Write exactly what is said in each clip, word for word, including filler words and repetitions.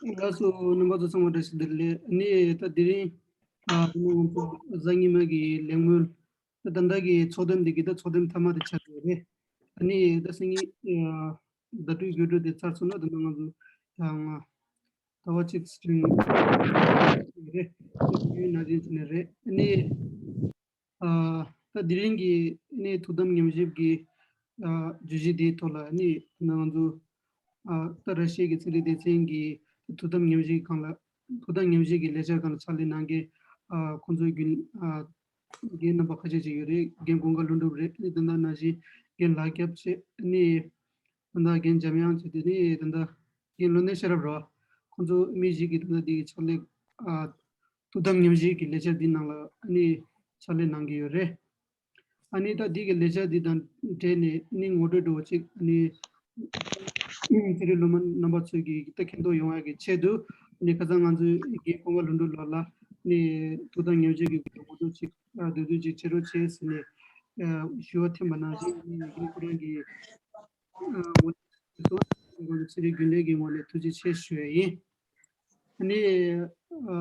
ལགས་སོ། རྣམ་པ་ཚོ་ཚང་མ་བཀྲ་ཤིས་བདེ་ལེགས། ཨ་ནི་ད་དེ་རིང་ཨ་ང་ཚོ་གཟའ་ཉི་མ་གི་གླེང་མོལ། ད་ད་ལྟ་གི་ཚོགས་འདུ་འདི་གི་ད་ཚོགས་འདུ་མཐའ་མ་དེ་ཆགས་ཡོད་རེད། ཨ་ནི་ད་སང་ཉིན་ཨ་བརྡ་སྤྲོད་བརྒྱུད་སྤྲོད་དེ་ཚར་སོང་ན་ད་ང་ཚོ་ཨ་ང་ཟླ་བ་གཅིག་སྤྲིན་རེད། ཡུན་ནང་བཞིན་བྱས་ནས་རེད། ཨ་ནི་ཨ་ད་དེ་རིང་གི་ཨ་ནི་ཐུགས་དམ་ཉམས་ཞིབ་ཀྱི་ཨ་བརྗོད་གཞི་དེའི་ཐོག་ལ་ཨ་ནི་ང་ཚོ་ཨ་ད་ར་ཤི་ཡ་གི་ཚན་རིག་སྡེ་ཚན་གྱི་ཐུགས་དམ་ཉམས་ཞིབ་སྒང་ལ་ཐུགས་དམ་ཉམས་ཞིབ་ཀྱི་ལས་འཆར་སྒང་ལ་ཕྱག་ལས་གནང་མཁན་ཨ་ཁོང་ཚོའི་རྒྱུན་ཨ་རྒན་རྣམ་པ་ཁ་ཤས་ཅིག་ཡོད་རེད། རྒན་ཀུན་དགའ་ལྷུན་གྲུབ་རེད། ཨ་ནི་དེ་འདྲ་ནང་བཞིན་རྒན་ལྷ་སྐྱབས་བྱས། ཨ་ནི་ད་ལྟ་རྒན་འཇམ་དབྱངས་བྱས། དེ་ནས་ད་ལྟ་རྒན་བློ་གནས་ཤེས་རབ་ར། ཁོང་ཚོ་མི་བཞི་གིས་ད་ལྟ་འདི་གི་ཕྱག་ལས་ཨ་ཐུགས་དམ་ཉམས་ཞིབ་ཀྱི་ལས་འཆར་འདི་ནང་ལ་ཨ་ནི་ཕྱག་ལས་གནང་གི་ཡོད་རེད། ཨ་ནི་ད་འདི་གི་ལས་འཆར་འདི་དང་འབྲེལ་ནས་ཨ་ནི་ངོ་སྤྲོད་འདྲ་བོ་ཅིག་ཨ་ནི་ཚན་རིག་སློབ་མ་རྣམ་པ་ཚོས་ཀྱིས་ད་མཁྱེན་རྟོགས་ཡོང་ཡག་གི་ཆེད་དུ་ཨ་ནི་ཁ་སང་ང་ཚོའི་རྒན་ཀུན་དགའ་ལྷུན་གྲུབ་ལགས་ལ་ཨ་ནི་ཐུགས་དམ་ཉམས་ཞིབ་ཀྱི་ངོ་སྤྲོད་ཅིག་ཨ་བསྡུས་བསྡུས་ཅིག་བྱེད་རོགས་བྱེད་ཟེར་ནས་ཨ་ཞུ་བ་འཐེན་པ་ནང་བཞིན་ཨ་ནི་རྒན་ཁོ་རང་གིས་ཨ་ངོ་སྤྲོད་སོང་། ཚན་རིག་རྒྱུན་ལས་ཀྱི་ངོས་ནས་ཐུགས་རྗེ་ཆེ་ཞུ་ཡ་ཡིན། ཨ་ནི་ཨ་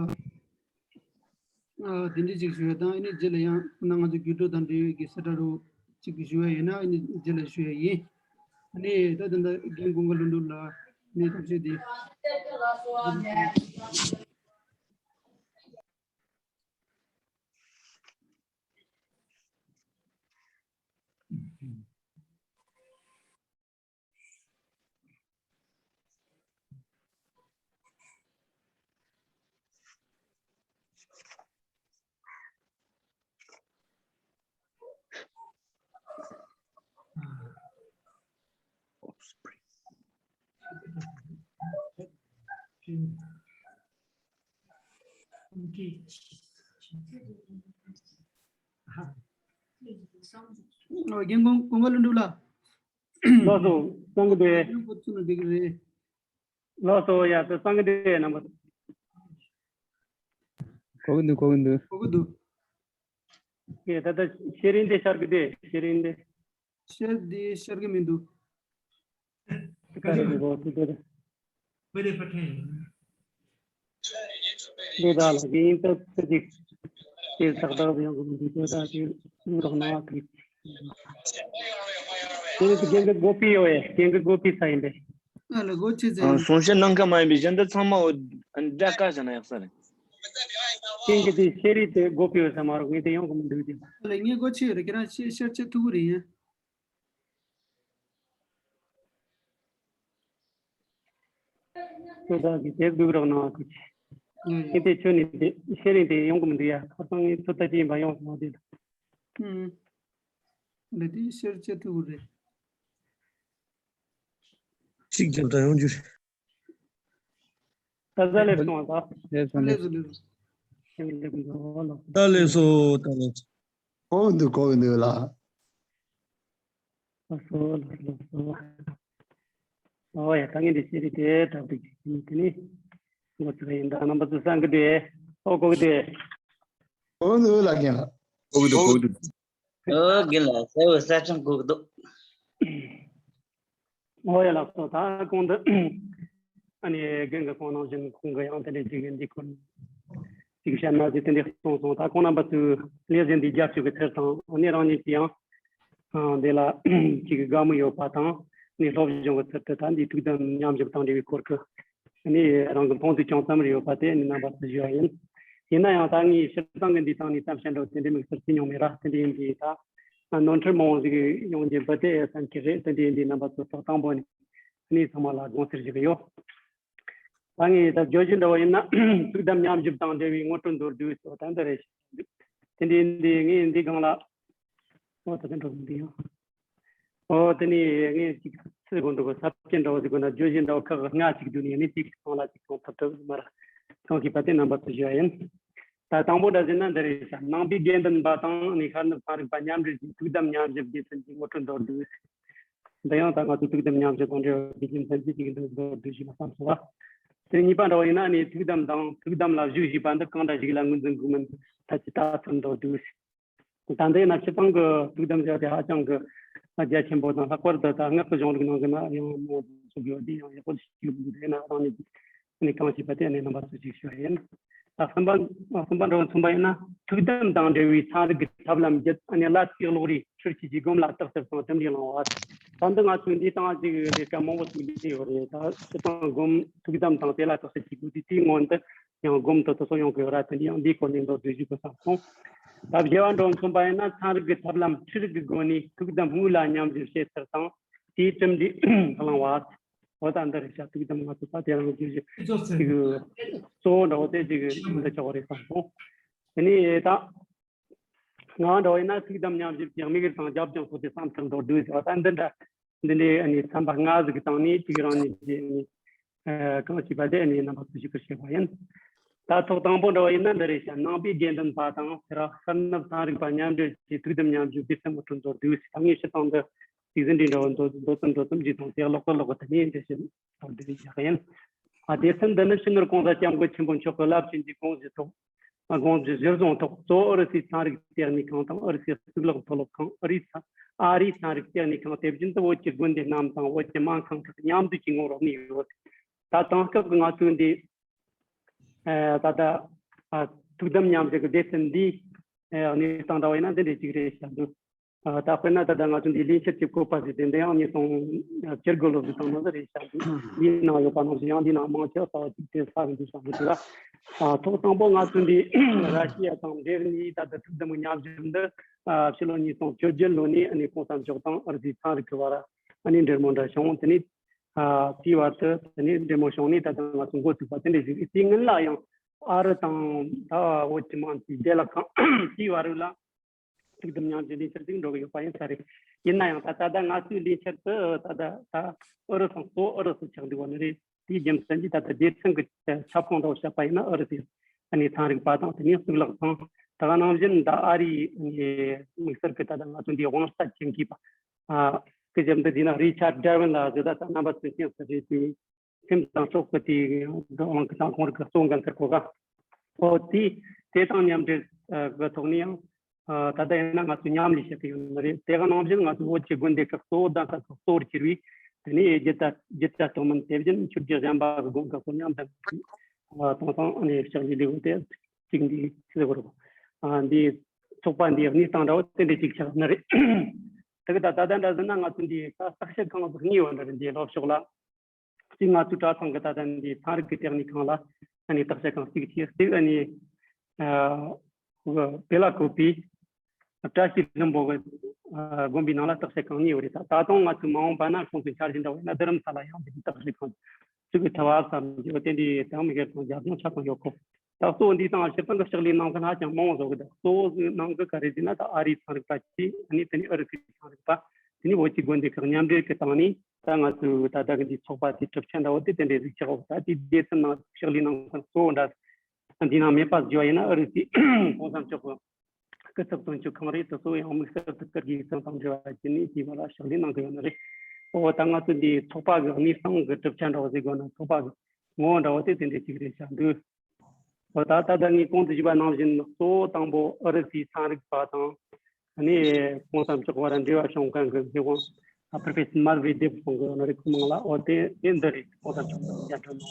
ཨ་དེ་འདྲ་ཅིག་ཞུ་ཡ་དང་། ཨ་ནི་རྗེས་ལ་ཡང་ཁོ་ན་ང་ཚོ་བརྒྱུད་སྤྲོད་དང་འབྲེལ་ཡོད་ཀྱི་གསལ་བསྒྲགས་རོ་ཅིག་ཞུ་ཡ་ཡིན་ན་ཨ་ནི་རྗེས་ལ་ཞུ་ཡ་ཡིན། ཨ་ནི་ད་དེ་འདྲ་རྒན་ཀུན་དགའ་ལྷུན་གྲུབ་ལགས་ནས་ཐབས་ཤེས་དེ། ཨོ་རྒན་ཀུན་དགའ་ལྷུན་གྲུབ་ལགས། ལགས་སོ། གསང་གི་འདུག་གས། ཡང་འགོ་ཚུགས་ན་འགྲིག་གི་རེད། ལགས་སོ། ཡ་ད་གསང་གི་འདུག་གས། རྣམ་པ་གོ་གི་འདུག་གོ་གི་འདུག་གོ་གི་འདུག་ཡ་ད་ད་ཤེར་རིང་དེ་ཤར་གི་འདུག་ཤེར་རིང་དེ། ཤེར་དེ་ཤར་གི་མི་འདུག་ག་རེ་གོ་ཐུབ་དེ། བེ་རེ་ཕ་ཁྲེ། འདི་དག་ལ་གིན་ཏོག་ཙི་ཅིག་དེ་ཏག་ཏག་ཡོང་གི་མི་འདུག་དེ་དག་དེ་རོགས་གནང་བ་གི། དེ་ནི་རྒན་གི་གོ་པི་ཡོད་ཨེ། རྒན་གི་གོ་པི་ས་ཡིན་པས། ཨ་ལ་གོ་ཆེ་ཚེ། ཨ་གསུང་བཤད་གནང་མཁན་མ་ཡིན་པའི་གཞན་དག་ཚང་མ་འོ་འདྲ་དཀའ་བཞག་ན་ཡག་ས་རེད། རྒན་གི་དེ་ཤེར་རིང་དེ་གོ་པི་ཡོད་ས་མ་རོགས། ངས་དེ་ཡོང་གི་མི་འདུག་དེ། ཨ་ལ་ངས་གོ་ཆེ་ཡོད་རེད། ཁྱེད་རང་ཤེར་ཤེར་བྱེད་ཐུབ་གི་རེད་ཡིན། ཁྱོད་རང་གིས་དེབ་སྒུག་རོགས་གནང་བ་ཁུ་ཆེ། ཨེ་ཡིན་ཏེ་ཁྱོད་ནི་དེ་ཤེར་རིང་དེ་ཡོང་གི་མི་འདུག་ཡ། ཁ་སང་ངས་ཚོད་ལྟ་ཅིག་ཡིན་པ་ཡོང་སོང་བ་དེ་ལ། ཨུམ། ལ་དེ་ཤེར་བྱེད་ཐུབ་ཀྱི་རེད། གཅིག་རྒྱབ་ད་ཡོང་རྒྱུ་རེད། ད་ད་སླེབས་སོང་བ་ད། སླེབས་སོང་། སླེབས་སོང་། སླེབས་སོང་། ད་སླེབས་སོང་། ད་སླེབས་སོང་། གོ་གི་འདུག་གོ་གི་འདུག་ལགས། ལགས་སོ། ལགས་སོ། ལགས་སོ། ཨོ་ཡ། ད་ངས་འདི་ཤེར་རིང་དེ་དྲག་པོ་ཅིག་བྱས་ནས་དེ་ནས་འགོ་ཚུགས་ཡིན། ད་རྣམ་པ་ཚོ་གསང་གི་འདུག་ཨོ་གོ་གི་འདུག་གོ་གི་འདུག་ལགས་རྒན་ལགས། གོ་གི་འདུག་གོ་གི་འདུག་ཨོ་རྒན་ལགས། གསལ་བོ་གསལ་ཐང་གོ་གི་འདུག་ཨོ་ཡ། ལགས་སོ། ད་གོང་དུ་ཨ་ནི་རྒན་གྱིས་གོང་ནང་བཞིན་ཁོང་གིས་ཡང་དེ་འདྲའི་ཅིག་འདི་ཁོ་ཅིག་བཤད་ན་ཟེར་དེ་འདྲའི་གསུངས་སོང་། ད་ཁོང་རྣམ་པ་ཚོས་ལས་འཛིན་འདི་རྒྱབ་སྐྱོར་གྱི་ཚུལ་དང་། ཨ་ནི་རང་ཉིད་ཀྱིས་ཡང་ཨ་འདི་ལ་ཅིག་དགའ་མོས་ཡོད་པ་དང་། ཨ་ནི་སློབ་སྦྱོང་གི་ཚུལ་དུ་ད་འདི་ཐུགས་དམ་ཉམས་ཞིབ་དང་འབྲེལ་བའི་སྐོར་གྱི་ཨ་ནི་རང་གི་མཐོང་ཚུལ་ཅུང་ཙམ་རེ་ཡོད་པ་དེ་ཨ་ནི་རྣམ་པ་ཚོར་ཞུ་བ་ཡིན། ཡིན་ན་ཡང་ད་ངས་སྤྱིར་བཏང་གི་འདི་སྟེང་ནས་གཏམ་བཤད་འདྲ་བོ་དེ་འདྲའི་དམིགས་བསལ་བྱེད་མྱོང་མེད་ར། དེ་འདྲ་ཡིན་དུས་ད་ནོར་འཁྲུལ་མང་བོ་ཞིག་ཡོང་རྒྱུ་འདུག་དེ་བསམ་གྱི་རེད། དེ་འདྲ་ཡིན་དུས་རྣམ་པ་ཚོ་ཐོག་དང་པོ་ནས་ཨ་ནི་ཚང་མ་ལ་དགོངས་སེལ་ཞུ་གི་ཡོད། ད་ངས་ད་བརྗོད་གཞི་འདྲ་བོ་ཡིན་ན་ཐུགས་དམ་ཉམས་ཞིབ་དང་འབྲེལ་བའི་ངོ་སྤྲོད་མདོར་བསྡུས་སོགས་ད་འདི་རེད། དེ་འདྲ་ཡིན་དུས་ངས་འདི་སྒང་ལ། ཨོ་ད་དེ་འགྲོ་གི་འདུག་ཡང་། ཨོ་དེ་ནས་ངས་ཅིག་ཚིག་གོ་འགྲོ་གི་ས་བཅད་འདྲ་བོ་ཟིག་གོ་ན་བརྗོད་གཞི་འདྲ་བོ་ཁག་ལྔ་ཅིག་བསྡུས་ནས་ནི་ཅིག་ཚང་ལ་ཅིག་ཚང་ཐུབ་ཐུབ་མར་ཚང་གི་པ་དེ་རྣམ་པ་ཚོ་ཞུ་བ་ཡིན། ད་དང་པོ་འདྲ་ཟེར་ན་འདི་རེད་ཤག་ནང་པའི་དགེ་འདུན་པ་དང་ནི་ཤར་ནུབ་ཚན་རིག་པ་མཉམ་འབྲེལ་གྱིས་ཐུགས་དམ་ཉམས་ཞིབ་སྡེ་ཚན་གྱི་ངོ་སྤྲོད་མདོར་བསྡུས། འདི་ཡང་ད་ང་ཚོ་ཐུགས་དམ་ཉམས་ཞིབ་དང་འབྲེལ་བའི་དགེ་རྒན་ཚན་རྩལ་གྱི་མདོར་བསྡུས་ཞུས་ན་བསམ་སོང་བ། དེ་གཉིས་པ་འདྲ་བ་ཡིན་ན་ནི་ཐུགས་དམ་དང་ཐུགས་དམ་ལ་བཞུགས་བཞིན་པ་འདི་གང་འདྲ་ཞིག་ལ་ངོས་འཛིན་དགོས་མིན་ཐད་ཀྱི་ལྟ་ཚུལ་མདོར་བསྡུས། ད་འདི་ཡིན་ན་སྤྱིར་བཏང་གི་ཐུགས་དམ་ཟེར་བ་དེ་ཧ་ཅང་གི་རྒྱ་ཆེན་པོ་དང་། ལྷག་པར་དུ་ད་སྔགས་ཀྱི་གཞུང་ལུགས་ནང་གི་ན་ཡང་མང་དུ་ཡོད་དེ་ཡང་ཡག་པོ་ཞིག་ཡོད་པ་འདུག་དེ་ན་རང་ཉིད་ཀྱི་ ནི་གང་བྱས་པ་དེ་ནི་རྣམ་པ་ཚོ་ཞིག་ཞུ་ཡ་ཡིན། ད་གསུམ་པ་གསུམ་པ་འདྲ་བོ་མཚོན་པ་ཡིན་ན། ཐུགས་དམ་དང་འབྲེལ་བའི་ཚན་རིག་གི་ཐབས་ལམ་བརྒྱུད་ཨ་ནི་ཀླད་ཀྱི་གློག་རིག་འཕྲུལ་ཆས་ཀྱི་སྒོམ་ལ་རྟགས་གསལ་དང་དེ་འདྲའི་བླང་བ། ད་འདི་ང་ཚོས་འདིའི་སྟེང་ཅིག་ལས་ཀ་མང་པོ་ཞིག་ལས་ཡོད་རེད། ད་སྤྱིར་བཏང་སྒོམ་ཐུགས་དམ་དང་དེ་ལ་རྟགས་གསལ་གྱི་དགོས་དུས་དེའི་སྔོན་དུ་ཡང་སྒོམ་དུ་དེ་ཚོ་ཡོང་གི་ཡོད་ར། དེ་འདྲའི་ཡང་འདིའི་སྐོར་ནས་མདོར་བསྡུས་ཞུ་དགོས་བསམ་སོང་། ད་བཞི་བ་འདྲ་བོ་མཚོན་པ་ཡིན་ན། ཚན་རིག་གི་ཐབས་ལམ་འཕྲུལ་རིག་གི་སྒོ་ནས་ཐུགས་དམ་དངོས་ལ་ཉམས་ཞིབ་བྱེད་ཚུལ་དང་དེའི་གྲུབ་འབྲས་བླང་བ། འོ་ད་འདི་རེད་ཤག་ཐུགས་དམ་ང་ཚོ་ད་དེ་རང་བརྗོད་རྒྱུ་ཅིག་གཙོ་བོ་འདྲ་བོ་དེ་ཅིག་འདི་ཆགས་པ་རེད་བསམ་སོང་། དེ་ནས་ད་ང་འདྲ་བོ་ཡིན་ན་ཐུགས་དམ་ཉམས་ཞིབ་ཀྱི་དམིགས་ཡུལ་དང་རྒྱབ་ལྗོངས་སོགས་དེ་བསམ་ཚུལ་མདོར་བསྡུས་ཟེར་བ་ད་འདི་འདྲ། འདི་འདྲའི་ཨ་ནི་ཚན་པ་ལྔ་ཟིག་གི་སྟེང་ནས་དུས་རང་ཉིད་ཀྱི་ཨ་ནི་ཨ་གང་བྱས་པ་དེ་ཨ་ནི་རྣམ་པ་ཚོ་ཞུ་སྐུལ་བྱས་པ་ཡིན། ད་ཐོག་དང་པོ་འདྲ་བ་ཡིན་ན་འདི་རེད་ཤག་ནང་པའི་དགེ་འདུན་པ་དང་ཕྱི་ར་ཤར་ནུབ་ཚན་རིག་པ་མཉམ་འབྲེལ་གྱིས་ཐུགས་དམ་ཉམས་ཞིབ་སྡེ་ཚན་མུ་མཐུད་མདོར་བསྡུས་ཤིག་ད་ངས་སྤྱིར་བཏང་འདི་ཅིག་ཟིན་བྲིས་འདྲ་བོ་མདོ་མདོ་ཙམ་མདོ་ཙམ་ཅིག་དང་དེ་ཀློག་ཀི་ཀློག་གི་དེ་ནས་འདི་བཞིན་མདོར་བསྡུས་བཞག་ཡིན། ཨ་སྡེ་ཚན་འདི་ནི་སྤྱི་ནོར་གོང་ས་སྐྱབས་མགོན་ཆེན་པོ་མཆོག་གི་རླབས་ཆེན་གྱི་དགོངས་གཞི་ཐོག་དགོངས་གཞི་གཞིར་བཟུང་ཐོག་གཙོ་བོ་ཨུ་རུ་སུའི་ཚན་རིག་ལྟེ་གནས་ཁང་དང་ཨུ་རུ་སུའི་གཙུག་ལག་མཐོ་སློབ་ཁང་། ཨུ་རུའི་ཚན་ཨ་རིའི་ཚན་རིག་ལྟེ་གནས་ཁང་དེ་བཞིན་དུ་བོད་ཀྱི་དགོན་སྡེ་རྣམས་དང་བོད་ཀྱི་སྨན་ཁང་ཁག་མཉམ་འདུས་ཀྱི་ངོ་བོར་གནས་ཡོད། ད་དེང་སྐབས་ཀྱི་ང་ཚོའི་འདི་ཨ་ད་ལྟ་ཨ་ཐུགས་དམ་ཉམས་ཞིབ་ཀྱི་སྡེ་ཚན་འདིའི་ཨ་གནས་སྟངས་འདྲ་བ་ཡིན་ན་འདི་འདྲའི་ཅིག་རེད་བཤད་འདུག་ཨ་ད་དཔེར་ན་ད་ལྟ་ང་ཚོ་འདི་ལས་འཆར་གྱི་བཀོད་པ་ཟེར་དེ་འདི་ཡང་ཉིས་སྟོང་བཅུ་དགུ་ལོ་ཟིག་དང་ནང་ལ་རེད་བཤད་འདུག་འདིའི་ནང་ཡོད་པ་ནང་བཞིན་ཡང་འདིའི་ནང་མང་ཆེ་བ་གཅིག་དེ་ས་གི་འདུག་བསམ་གི་འདུག་ལ། ཨ་ཐོག་དང་པོ་ང་ཚོ་འདི་ར་ཤི་ཡ་དང་འབྲེལ་ནས་ད་ལྟ་ཐུགས་དམ་གྱི་ཉམས་ཞིབ་འདི་ཨ་ཕྱི་ལོ་ཉིས་སྟོང་བཅོ་བརྒྱད་ལོ་ནས་ཨ་ནི་གོང་ས་མཆོག་དང་ཨུ་རུ་སུའི་ཚན་རིག་གི་བར་ཨ་ནི་འབྲེལ་མོལ་འདྲ་བྱུང་། དེ་ནས་ཨ་དེའི་བར་དུ་དེ་ནས་འབྲེལ་མོལ་བྱུང་ནས་ད་ལྟ་ང་ཚོ་འགོ་བཙུགས་པ་དེ་འདྲ་ཞིག་དེའི་སྔོན་ལ་ཡང་ཨ་རི་དང་ད་བོད་ཀྱི་དམངས་ཀྱི་བདེ་བླག་ཁང་དེའི་བར་ལ། ཐུགས་དམ་ཉམས་ཀྱི་ལས་འཆར་ཅིག་འགྲོ་གི་ཡོད་པ་ཡིན་ས་རེད། ཡིན་ན་ཡང་ད་ད་ལྟ་ང་ཚོའི་ལས་འཆར་དུ་ད་ལྟ་ད་ཨུ་རུ་དང་གཙོ་བོ་ཨུ་རུ་སུ་ཆགས་འདུག་བ་ནི་རེད། དེའི་རྒྱུ་མཚན་གྱིས་ད་ལྟ་སྡེ་ཚན་གྱི་ཁྱབ་ཁོངས་འདྲ་བོ་བཤད་པ་ཡིན་ན་ཨུ་རུ་སུའི་ཨ་ནི་ཚན་རིག་པ་དང་དེ་ནས་གཙུག་ལག་ཁང་། ད་ག་ནང་བཞིན་ད་ཨ་རིའི་དམིགས་བསལ་གྱི་ད་ལྟ་ང་ཚོ་འདིའི་དབང་རྩ་ཆེན་གྱི་པ་ཨ་སྐུ་ཞབས་འདི་དེ་ན་རི་ཆར་ཌར་ཝིན་ལགས་ཟེར། ད་ད་རྣམ་པ་ཚོས་མཁྱེན་གསལ་རེད། དེ་སེམས་དང་སྲོག་གི་དེ་གི་དབང་གི་དང་ཁོང་རིག་གི་གཙོ་འགན་འཁུར་གོ་ག་འོ་དེ་དེ་དང་མཉམ་འབྲེལ་གི་ཐོག་ནས་ཡང་ད་ལྟ་ཡིན་ན་ང་ཚོ་མཉམ་ལས་བྱེད་ཀྱི་ཡོད་ནི་རེད། དེ་ག་ནང་བཞིན་ང་ཚོ་བོད་ཀྱི་དགོན་སྡེ་ཁག་གཙོ་བོ་གདན་ས་ཁག་གཙོ་བོར་གྱུར་བའི་དེ་ནས་རྒྱུད་གྲྭ་རྒྱུད་གྲྭ་སྟོད་སྨད་དེ་བཞིན་ཆོས་བརྒྱུད་གཞན་པ་གི་དགོན་ཁག་སོགས་མཉམ་དུ་དེང་སང་ནས་ཕྱག་ལས་ལས་འགུལ་དེ་གཅིག་འདི་ཆི་ཟེར་དགོས་རེད། འདི་ཚོགས་པ་འདི་གནས་སྟངས་འདྲ་བོ་དེ་འདྲ་གཅིག་ཆགས་ནི་རེད། དེ་གི་ད་ད་ལྟ་འདྲ་ཟེར་ན་ང་ཚོ་འདི་ད་བརྟག་དཔྱད་ཁང་གཉིས་ཡོད་ནི་རེད། འདི་ལྷོ་ཕྱོགས་ལ། གཅིག་ང་ཚོའི་གྲྭ་ཚང་གི་ད་ལྟ་འདི་ཚན་རིག་གི་ལྟེ་གནས་ཁང་ལ་ཨ་ནི་བརྟག་དཔྱད་ཁང་གཅིག་བྱས། གཅིག་ཨ་ནི་ཨ་བེ་ལ་ཀོ་པི་བཀྲ་ཤིས་ལྷུན་པོ་གི་ཨ་དགོན་པའི་ནང་ལ་བརྟག་དཔྱད་ཁང་གཉིས་ཡོད་རེད། ད་ད་དུང་ང་ཚོའི་མ་འོངས་པ་ན་ཁོང་ཚོའི་འཆར་གཞི་འདྲ་བོ་ཡིན་ན་རྡ་རམ་ས་ལ་ཡང་འདི་བརྟག་དཔྱད་ཁང་གཅིག་གི་ཐུབ་བ་བསམ་གྱི་ཡོད། དེ་འདྲའི་དེའང་མི་སྒེར་དང་རྒྱབ་ལྗོངས་ཆ་ཚང་ཡོད་གོ། ད་གཙོ་བོ་འདིའི་སྟེང་ལ་སྤྱིར་བཏང་གི་ཕྱག་ལས་གནང་མཁན་ཧ་ཅང་མང་བོ་བཟོ་གི་འདུག་གཙོ་བོ་གནང་གི་ག་རེ་ཟེར་ན་ད་ཨ་རིའི་ཚན་རིག་པ་གཅིག་ཨ་ནི་དེ་ནས་ཨུ་རུ་སུའི་ཚན་རིག་པ། དེ་ནས་བོད་ཀྱི་དགོན་སྡེ་ཁག་མཉམ་འབྲེལ་གྱི་སྟེང་ནས་ད་ང་ཚོའི་ད་ལྟ་གི་འདི་ཚོགས་པ་དེ་གྲུབ་ཆ་འདྲ་བོ་དེ་དེ་འདྲའི་རིགས་ཆགས་འོ། ད་དེའི་སྡེ་ཚན་ནང་ཕྱག་ལས་གནང་མཁན་གཙོ་བོ་འདྲ་འདི་ནང་མེད་པ་བཟོ་བ་ཡིན་ན་ཨུ་རུ་སུའི་གོང་ས་མཆོག་གི་སྐུ་ཚབ་དོན་གཅོད་ཁང་རེད། དེ་ཚོ་ཡང་དམིགས་བསལ་དུ་ཀིར་གྱི་ཚན་དང་འབྲེལ་བ་བྱས་ནས་དེའི་བར་ལ་ཕྱག་ལས་གནང་གི་ཡོད་ནི་རེད། འོ་ད་ང་ཚོ་འདི་ཚོགས་པ་གི་གནས་སྟངས་གི་གྲུབ་ཆ་འདྲ་བོ་ཟེར་དགོས་ན་ཚོགས་པ་གི་ངོ་བོ་འདྲ་བོ་དེ་དེ་འདྲའི་གཅིག་རེད་བཞག་འདུག་འོ་ད་ད་ལྟ་ངས་གོང་དུ་ཞུས་པ་ནང་བཞིན་གཙོ་བོ་དང་པོ་ཨུ་རུ་སུའི་ཚན་རིག་པ་དང་ཨ་ནི་གོང་ས་མཆོག་བར་འབྲེལ་བ་བྱུང་མཁན་གྱི་མི་དབང་ཨ་པྲོ་ཕེ་སར་མར་ཝེ་དེབ་ཁོང་གི་ཨ་ནི་རིགས་ཁུངས་ནང་ལ་འོ་དེ་དེ་འདི་རེད། གོང་ས་མཆོག་གི་རྒྱ་ཁྲིམས་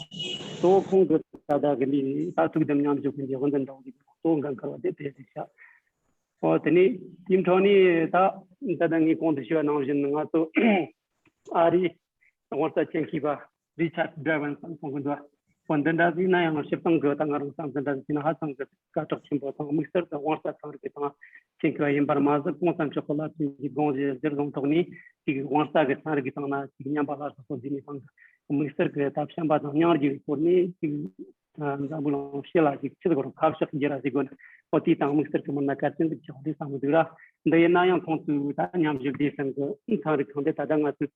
གཙོ་བོ་ཁོང་གི་ད་ལྟ་གི་ལས་ད་ཐུགས་དམ་ཉམས་ཞིབ་ཀྱི་འདི་འོ་འདི་འདྲ་བོ་གི་གཙོ་བོ་འགན་འཁུར་བ་དེ་དེ་རེད་ཤག་འོ་དེ་ནས་དེའི་འཕྲོ་ནས་ད་ད་ལྟ་ངས་གོང་དུ་ཞུས་པ་ནང་བཞིན་ང་ཚོ་ཨ་རིའི་དབང་རྩ་ཆེན་མཁས་པ་རི་ཆར་ཌར་ཝིན་སམ་གསུང་གི་འདུག་འོ་འདི་འདྲ་ཟིག་ན་ཡང་སྤྱིར་བཏང་གི་ད་ང་རང་བསམ་ཚུལ་འདྲ་ཟིག་ན་ཧ་ཅང་གི་སྐད་གྲགས་ཆེན་པོ་དང་དམིགས་བསལ་དུ་དབང་རྩ་ཚན་རིག་གི་སྟེང་ཆེན་མཁས་པ་ཡིན་པར་མ་ཟད་གོང་ས་མཆོག་གི་རླབས་ཆེན་གྱི་དགོངས་གཞི་གཞིར་བཟུང་ཐོག་ནས་ཅིག་དབང་རྩ་གི་ཚན་རིག་གི་སྟེང་ན་ཅིག་ཉམས་པ་སླར་གསོ་བཟོ་རྒྱུ་ནས་སྟེང་གི་དམིགས་བསལ་གྱི་ད་བྱམས་པ་དང་སྙིང་རྗེ་གི་སྐོར་ནས་ཅིག་འཛམ་བུ་གླིང་སྤྱི་ལ་ཅིག་ཆི་ཟིག་རུ་ཁ་བཤད་རྒྱུ་ར་ཟིག་དགོས་ན་འོ་དེའི་སྟེང་དམིགས་བསལ་གྱི་མི་སྣ་གལ་ཆེན་ཟིག་ཆགས་འདུག་བསམ་གི་འདུག་ར། འདི་ཡིན་ན་ཡང་ཁོང་ཚོའི་ད་ཉམས་ཞིབ་སྡེ་ཚན་གྱི་ཚན་རིག་ཁང་དེ་ད་ལྟ་ང་ཚོས་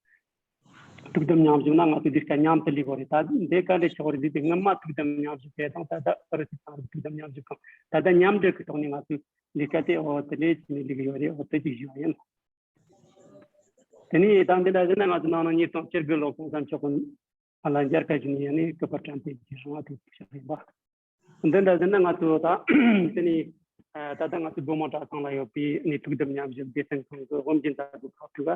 ཐུགས་དམ་ཉམས་ཞིབ་ན་ང་ཚོས་འདི་སྐད་མཉམ་དུ་ལས་དགོས་རེད། ད་འདི་ག་འདྲ་ཆགས་རེད། འདི་དེ་སྔོན་མ་ཐུགས་དམ་ཉམས་ཞིབ་དེ་དང་ད་ལྟ་ཨུ་རུ་སུའི་ཚན་རིག་ཐུགས་དམ་ཉམས་ཞིབ་ཁང་ད་ལྟ་མཉམ་འབྲེལ་གྱི་ཐོག་ནས་ང་ཚོས་ལས་ཀ་དེ་འོ་དེ་ལས་བྱས་ནས་ལས་ཀྱི་ཡོད་རེད། འོ་དེ་ཅིག་ཞུ་བ་ཡིན། དེ་ནས་ད་འདི་འདྲ་ཟེར་ན་ང་ཚོ་ནང་ན་ཉིས་སྟོང་བཅུ་དགུ་ལོ་གོང་ས་མཆོག་གི་ལ་མཇལ་ཁ་ཞུས་ནས་ཡང་ནས་སྐུ་པར་བཀྲམ་སྟེ་ཀྱི་རང་དབང་དུ་ཕྱག་ཡིན་པ། འདི་འདྲ་ཟེར་ན་ང་ཚོ་ད་དེ་ནས་ད་ལྟ་ང་ཚོ་སྒོ་མང་གྲྭ་ཚང་ལ་ཡོད་པའི་ནས་ཐུགས་དམ་ཉམས་ཞིབ་སྡེ་ཚན་ཁང་གི་དབུ་འབྱེད་མཛད་སྒོ་ཁག་ཐུག་ག་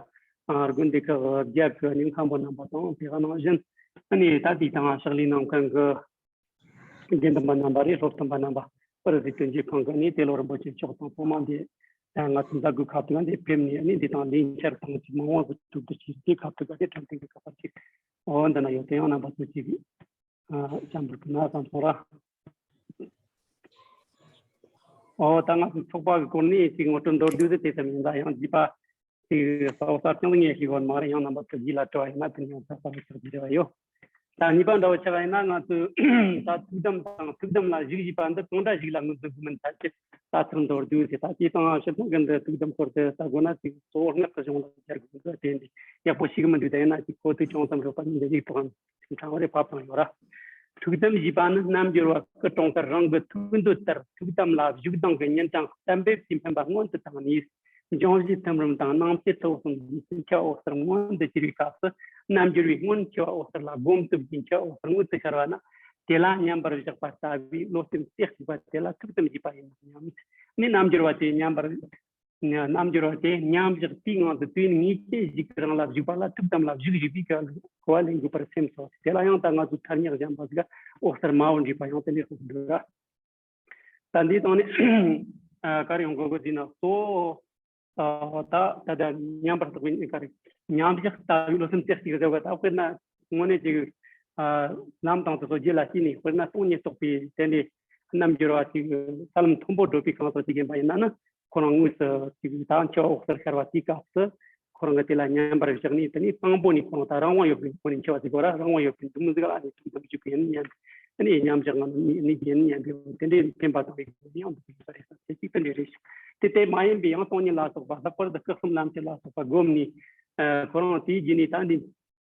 དགོན་སྡེ་ཁག་བརྒྱད་ཀྱི་ནས་མཁན་པོ་རྣམ་པ་དང་དེ་ག་ནང་བཞིན་ ཨ་ནི་ད་དེའི་སྟེང་ཕྱག་ལས་གནང་མཁན་གྱི་དགེ་འདུན་པ་རྣམ་པ་རེད། སློབ་སྟོན་པ་རྣམ་པ། པར་སི་ཊི་སྟོན་རྒྱུ་ཁང་གི་ཨ་ནི་དེ་ལོ་རིན་པོ་ཆེ་མཆོག་དང་ཚང་མ་འདི་ང་ཚོ་མཛད་སྒོའི་ཁ་ཐུག་འདི་ཕེབས་ནས། ཨ་ནི་འདི་དང་ལས་འཆར་དང་ཅིག་མང་བ་གི་ཐུགས་འདུ་ཞིག་དེ་ཁ་ཐུག་ག་དེ་དྲན་རྟེན་གྱི་ཁ་པར་ཅིག་འོ་འདི་ན་ཡོད། དེ་ཡང་རྣམ་པ་ཚོ་ཅིག་ཨ་བྱམས་པར་ཕུལ་ན་བསམ་སོང་ར། ཨོ་ད་ང་ཚོའི་ཚོགས་པ་གི་སྐོར་ནས་ཅིག་ངོ་སྤྲོད་མདོར་བསྡུས་ཏེ་དེ་ཙམ་ཡིན། ད་ཡང་རྒྱས་པ་ཅིག་གསལ་པོ་གསལ་རྐྱང་ངས་ཤེས་ཀྱི་ཡོད་མ་རེད། ཡང་རྣམ་པ་ཚོ་རྗེས་ལ་དྲི་བ་ཡིན་ན་དེ་ཡང་གསལ་པོ་ཆགས་ཀྱི་རེ་བ་ཡོད། ད་གཉིས་པ་འདྲ་བོ་ཆགས་པ་ཡིན་ན། ང་ཚོས་ད་ཐུགས་དམ་དང་ཐུགས་དམ་ལ་བཞུགས་ཞེས་པ་འདི་གང་འདྲ་ཞིག་ལ་ངོས་འཛིན་དགོས་མིན་ཐད་ཀྱི་ལྟ་ཚུལ་མདོར་བསྡུས་ཏེ། ད་དེ་དང་ཕྱིར་ཐོན་གྱི་འདི་ཐུགས་དམ་སྐོར་དུ་ལྟ་དགོས་ན། ཅིག་གཙོ་བོ་སྔགས་ཀྱི་གཞུང་ལ་སྦྱར་དགོས་འདུག་དེ་འདི་ཡག་པོ་ཤེས་ཀྱི་མི་འདུག་ད་ཡིན་ན་ཅིག་ཁོ་ཐུག་ཅུང་ཙམ་རེད་པ། ཡིན་འདི་ཡིག་ཐོག་ཕྲེང་བ་རེ་ཕབ་བཏང་ཡོད་ར། ཐུགས་དམ་ཞེས་པ་ནི་རྣལ་འབྱོར་པ་སྐུ་གྲོང་ཁྱེར་རང་གི་ཐུགས་འདོད་ལྟར་ཐུགས་དམ་ལ་བཞུགས་སྟངས་ཀྱི་ཉིན་གྲངས་གཏན་འབེབས་ཀྱིས་འཕེན་པ་སྔོན་དུ་བཏང་ནས། འབྱུང་བཞིའི་ཐིམ་རིམ་དང་སྣང་མཆེད་ཐོབ་གསུམ་གྱི་མཁྱེན་བྱ་འོད་ཟེར་མངོན་དུ་གྱུར་བའི་སྐབས་སུ། རྣལ་འབྱོར་པས་སྔོན་མཁྱེན་བྱ་འོད་ཟེར་ལ་སྒོམ་སྟོབས་ཀྱིས་མཁྱེན་བྱ་འོད་ཟེར་མངོན་དུ་ཤར་བ་ན། དེ་ལ་མཉམ་པར་བཞག་པ་ལྟ་བུའི་བློ་སེམས་རྩེ་གཅིག་པ་དེ་ལ་ཐུགས་དམ་ཞེས་པ་ཡིན་ནོ་སྙམ། ནི་རྣལ་འབྱོར་པ་དེ་མཉམ་པར། རྣལ་འབྱོར་པ་དེ་མཉམ་བཞག་དེའི་ངང་དུ་དུས་ཡུན་ངེས་ཅན་ཞིག་རིང་ལ་བཞུགས་པ་ལ་ཐུགས་དམ་ལ་བཞུགས་ཞེས་པའི་གོ་བ་ལེན་དགོས་པར་སེམས་སོ། དེ་ལ་ཡང་ད་ང་ཚོའི་ཐ་སྙད་གཞན་པ་ཟིག་འོད་ཟེར་མ་བོ་འདྲེས་པ་ཡང་དེ་ལས་གསུངས་འདུག་ར། ད་འདིའི་སྟེང་ནས་ཨ་ག་རེ་ཡོང་དགོས་དགོས་ཟེར་ན། གཙོ་བོ་ད་ད་ལྟ་མཉམ་པར་བཞག་པའི་ག་རེ། མཉམ་བཞག་ལྟ་བུའི་བློ་སེམས་རྩེ་གཅིག་ཟེར་བ་ད་དཔེར་ན་དངོས་གནས་ཅིག་ཨ་ལམ་དང་དེ་ཚོ་རྒྱུད་ལ་སྐྱེས་ནས། དཔེར་ན་སྟོང་ཉིད་རྟོགས་པའི་དེ་འདྲའི་རྣལ་འབྱོར་པ་ཅིག་ས་ལམ་མཐོན་པོ་བགྲོད་པའི་གང་ཟག་ཅིག་ཡིན་པ་ཡིན་ན་ནི། ཁོ་རང་དངོས་སུ་ཅིག་ད་མཁྱེན་བྱ་འོད་ཟེར་ཤར་བ་དེའི་སྐབས་སུ། ཁོ་རང་གིས་དེ་ལ་མཉམ་པར་བཞག་ནས། དེ་ནས་དང་པོ་ནས་ཁོ་རང་ད་རང་དབང་ཡོད་པའི་སྒོ་ནས་མཁྱེན་པ་ཟིག་གོ་ར། རང་དབང་ཡོད་པའི་འདུག་མི་ཟིག་ལ་ནི་ཐུགས་དམ་བཞུགས་ཀྱི་ཡིན་སྙམ། དེ་ནས་མཉམ་བཞག་ངང་ནས་ནི་ཡིན་སྙམ་པའི་དེ་འདྲའི་འཕེན་པ་དང་པའི་སྒོ་ནས་ཡང་འདུག་པའི་ཡོད་ས་རེད་ས། དེ་གཅིག་དེ་འདྲ་རེད་ཤག་དེ་དེ་མ་ཡིན་པའི་ཡང་སྟོང་ཉིད་ལ་སོགས་པ། ལྷག་པར་དུ་སྐུ་གསུམ་ལམ་ཁྱེར་ལ་སོགས་པ་བསྒོམས་ནས། ཁོ་རང་དེའི་རྗེས་ནས་ད་འདི་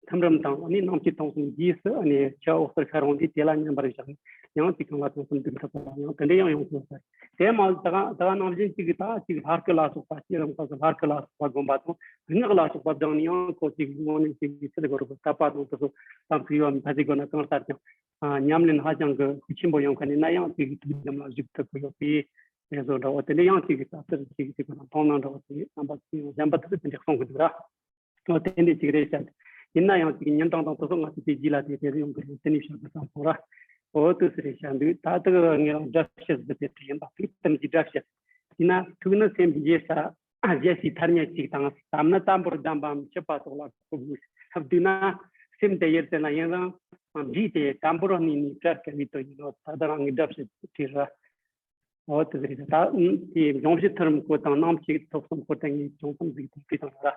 ཐིམ་རིམ་དང་ནི་སྣང་མཆེད་ཐོབ་གསུམ་རྗེས་སུ་ནི་མཁྱེན་བྱ་འོད་ཟེར་ཤར་འོང་དུས་དེ་ལ་མཉམ་པར་བཞག་ནས། ཡང་ཅིག་གང་ལ་ཐོབ་གསུམ་འདུག་ཐུབ་པ་ཡང་དེ་འདྲ་ཡང་ཡོང་ཐུབ་ས་རེད། དེ་མ་ད་ག་ད་ག་ནང་བཞིན་ཅིག་ད་ཅིག་ལྷ་སྐུ་ལ་སོགས་པ། ཤེས་རབ་སྐུ་ལྷ་སྐུ་ལ་སོགས་པ་བསྒོམ་པ་དང་། སྔགས་ལ་སོགས་པ་བགྱང་ནས་ཡང་ཁོ་ཅིག་དངོས་གནས་ཅིག་ཚུལ་དགོས་རུ་བཏབ་པ་དང་དེ་ཚོ་དམ་ཚིག་ཡོད་མ་ཚིག་དགོས་ན་གང་ལྟར་ཀྱང་ཉམས་ལེན་ཧ་ཅང་གི་ཤུགས་ཆེན་པོ་ཡོང་མཁན་ཡིན་ན་ཡང་དེ་གི་ཐུགས་དམ་ལ་བཞུགས་ཐུབ་ཀྱི་ཡོད་པས། དེ་ཚོ་འདྲ་བོ་དེ་འདྲ་ཡང་ཅིག་གི་ས་ཚུལ་ཅིག་ཅིག་གི་མཐོང་སྣང་འདྲ་བོ་དེ་རྣམ་པ་ཚོས་གཞན་པ་ཚོས་དེ་འདྲ་གསུང་གི་འདུག་ར། ཨོ་དེ་འདྲ་ཅིག་རེད་ཤག་ཡིན་ན་ཡང་ཅིག་ཉིན་གྲངས་དང་དེ་ཚོ་ང་ཚོ་དེ་རྗེས་ལ་དེ་དེ་ཡོང་གི་རེད། དེ་ནས་བཤད་པ་བསམ་སོང་ར། ཨོ་དེ་སུ་རེད་ཤག་འདུག་ད་ལྟ་ངས་རང་སྒྲ་བཤད་ཟེར་དེ་དྲི་ཡིན་པ། ཐུགས་དམ་གྱི་སྒྲ་བཤད་ཡིན་ན། ཐུགས་ནི་སེམས་ཀྱི་རྗེས་ས་རྒྱལ་སའི་ཐ་སྙད་ཅིག་དང་། དམ་ནི་དམ་པོར་གདམས་པའམ་སྤྱད་པ་སོགས་ལ་གོ་དགོས། བསྡུས་ན་སེམས་དེ་ཡུལ་དེ་ན་ཡུན་རིང་འདྲིས་ཏེ་དམ་པོར་གནས་ནས་བྲལ་དཀའ་བའི་དོན་ཡིན་ནོ། ད་ལྟ་རང་གི་སྒྲ་བཤད་དྲི་ར། འོ་དེ་རེད། ད་དེ་འབྱུང་བཞི་མཐུན་རིམ་སྐོར་དང་སྣང་མཆེད་ཐོབ་གསུམ་སྐོར་དེ་ངས་ཅུང་ཙམ་ཟིག་དེ་བྲིས་དང་ར།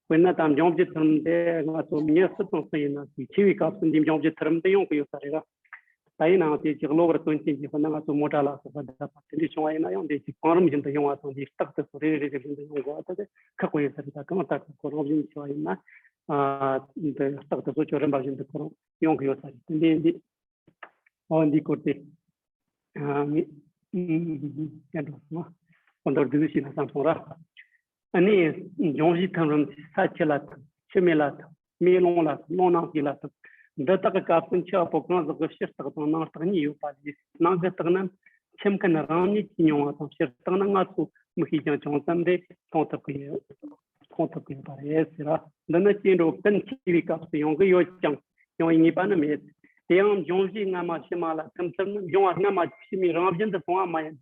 དཔེར་ན་ད་འབྱུང་བཞི་མཐུན་རིམ་དེ་ང་ཚོ་མྱི་སུ་དང་སུ་ཡིན་ན་ཅིག་འཆི་བའི་སྐབས་སུ་འདི་འབྱུང་བཞི་མཐུན་རིམ་དེ་ཡོང་གི་ཡོད་ས་རེད་ར། ད་ཡིན་ནའང་དེ་ཅིག་གློ་བུར་དོན་རྐྱེན་གྱིས་དཔེར་ན་ང་ཚོ་མོ་ཊ་ལ་སོགས་པ་བརྡབས་པ་དེ་འདྲ་བྱུང་བ་ཡིན་ན་ཡང་། དེ་ཅིག་གོང་རིམ་བཞིན་དུ་ཡོང་བ་དང་། དེའི་རྟགས་དེ་ཚོ་རེ་རེ་རེ་རེ་བཞིན་དུ་ཡོང་དགོས་པ་དེ་ཁག་པོ་ཡོད་ས་རེད། ད་གང་ལྟར་ཁོ་རང་བཞིན་བྱས་པ་ཡིན་ན། ཨ་འདི་རྟགས་དེ་ཚོ་ཅིག་རིམ་པ་བཞིན་དུ་ཁོ་རང་ཡོང་གི་ཡོད་ས་རེད། དེ་འདྲའི་འདི། ཨོ་འདི་སྐོར་དེ། ཨ་ངས་ཨ་འགྲོ་སོང་། ཨོ་མདོར་བསྡུས་ཤིག་ན་བསམ་སོང་ར། ཨ་ནི་འབྱུང་བཞིའི་ཐིམ་རིམ་ས་ཆུ་ལ་ཐིམ། ཆུ་མེ་ལ་ཐིམ། མེ་རླུང་ལ་ཐིམ། རླུང་སྣང་མཆེད་ལ་ཐིམ། འདི་དག་གི་སྐབས་སུ་འཆི་བ་པོ་གང་ཟག་གི་ཕྱི་རྟགས་དང་ནང་རྟགས་གཉིས་ཡོད་པ་ལས། ནང་གི་རྟགས་རྣམས་འཆི་མཁན་རང་ཉིད་ཀྱིས་མྱོང་བ་དང་། ཕྱི་རྟགས་ནི་ང་ཚོ་མི་ཤེས་ཀྱང་ཅུང་ཙམ་རེ་མཐོང་ཐུབ་ཀྱི་ཡོད། མཐོང་ཐུབ་ཀྱི་ཡོད་པ་རེད་ཟེར་ར། འདི་ནི་སྐྱེ་འགྲོ་ཀུན་འཆི་བའི་སྐབས་སུ་ཡོང་གི་ཡོད་ཀྱང་ཡོང་བའི་ངེས་པ་ནི་མེད། དེ་ཡང་འབྱུང་བཞིའི་སྔ་མ་ཕྱི་མ་ལ་ཐིམ་ཚུལ་ནི་འབྱུང་བ་སྔ་མ་ཕྱི་མའི་རང་བཞིན་དུ་སོང་བ་མ་ཡིན།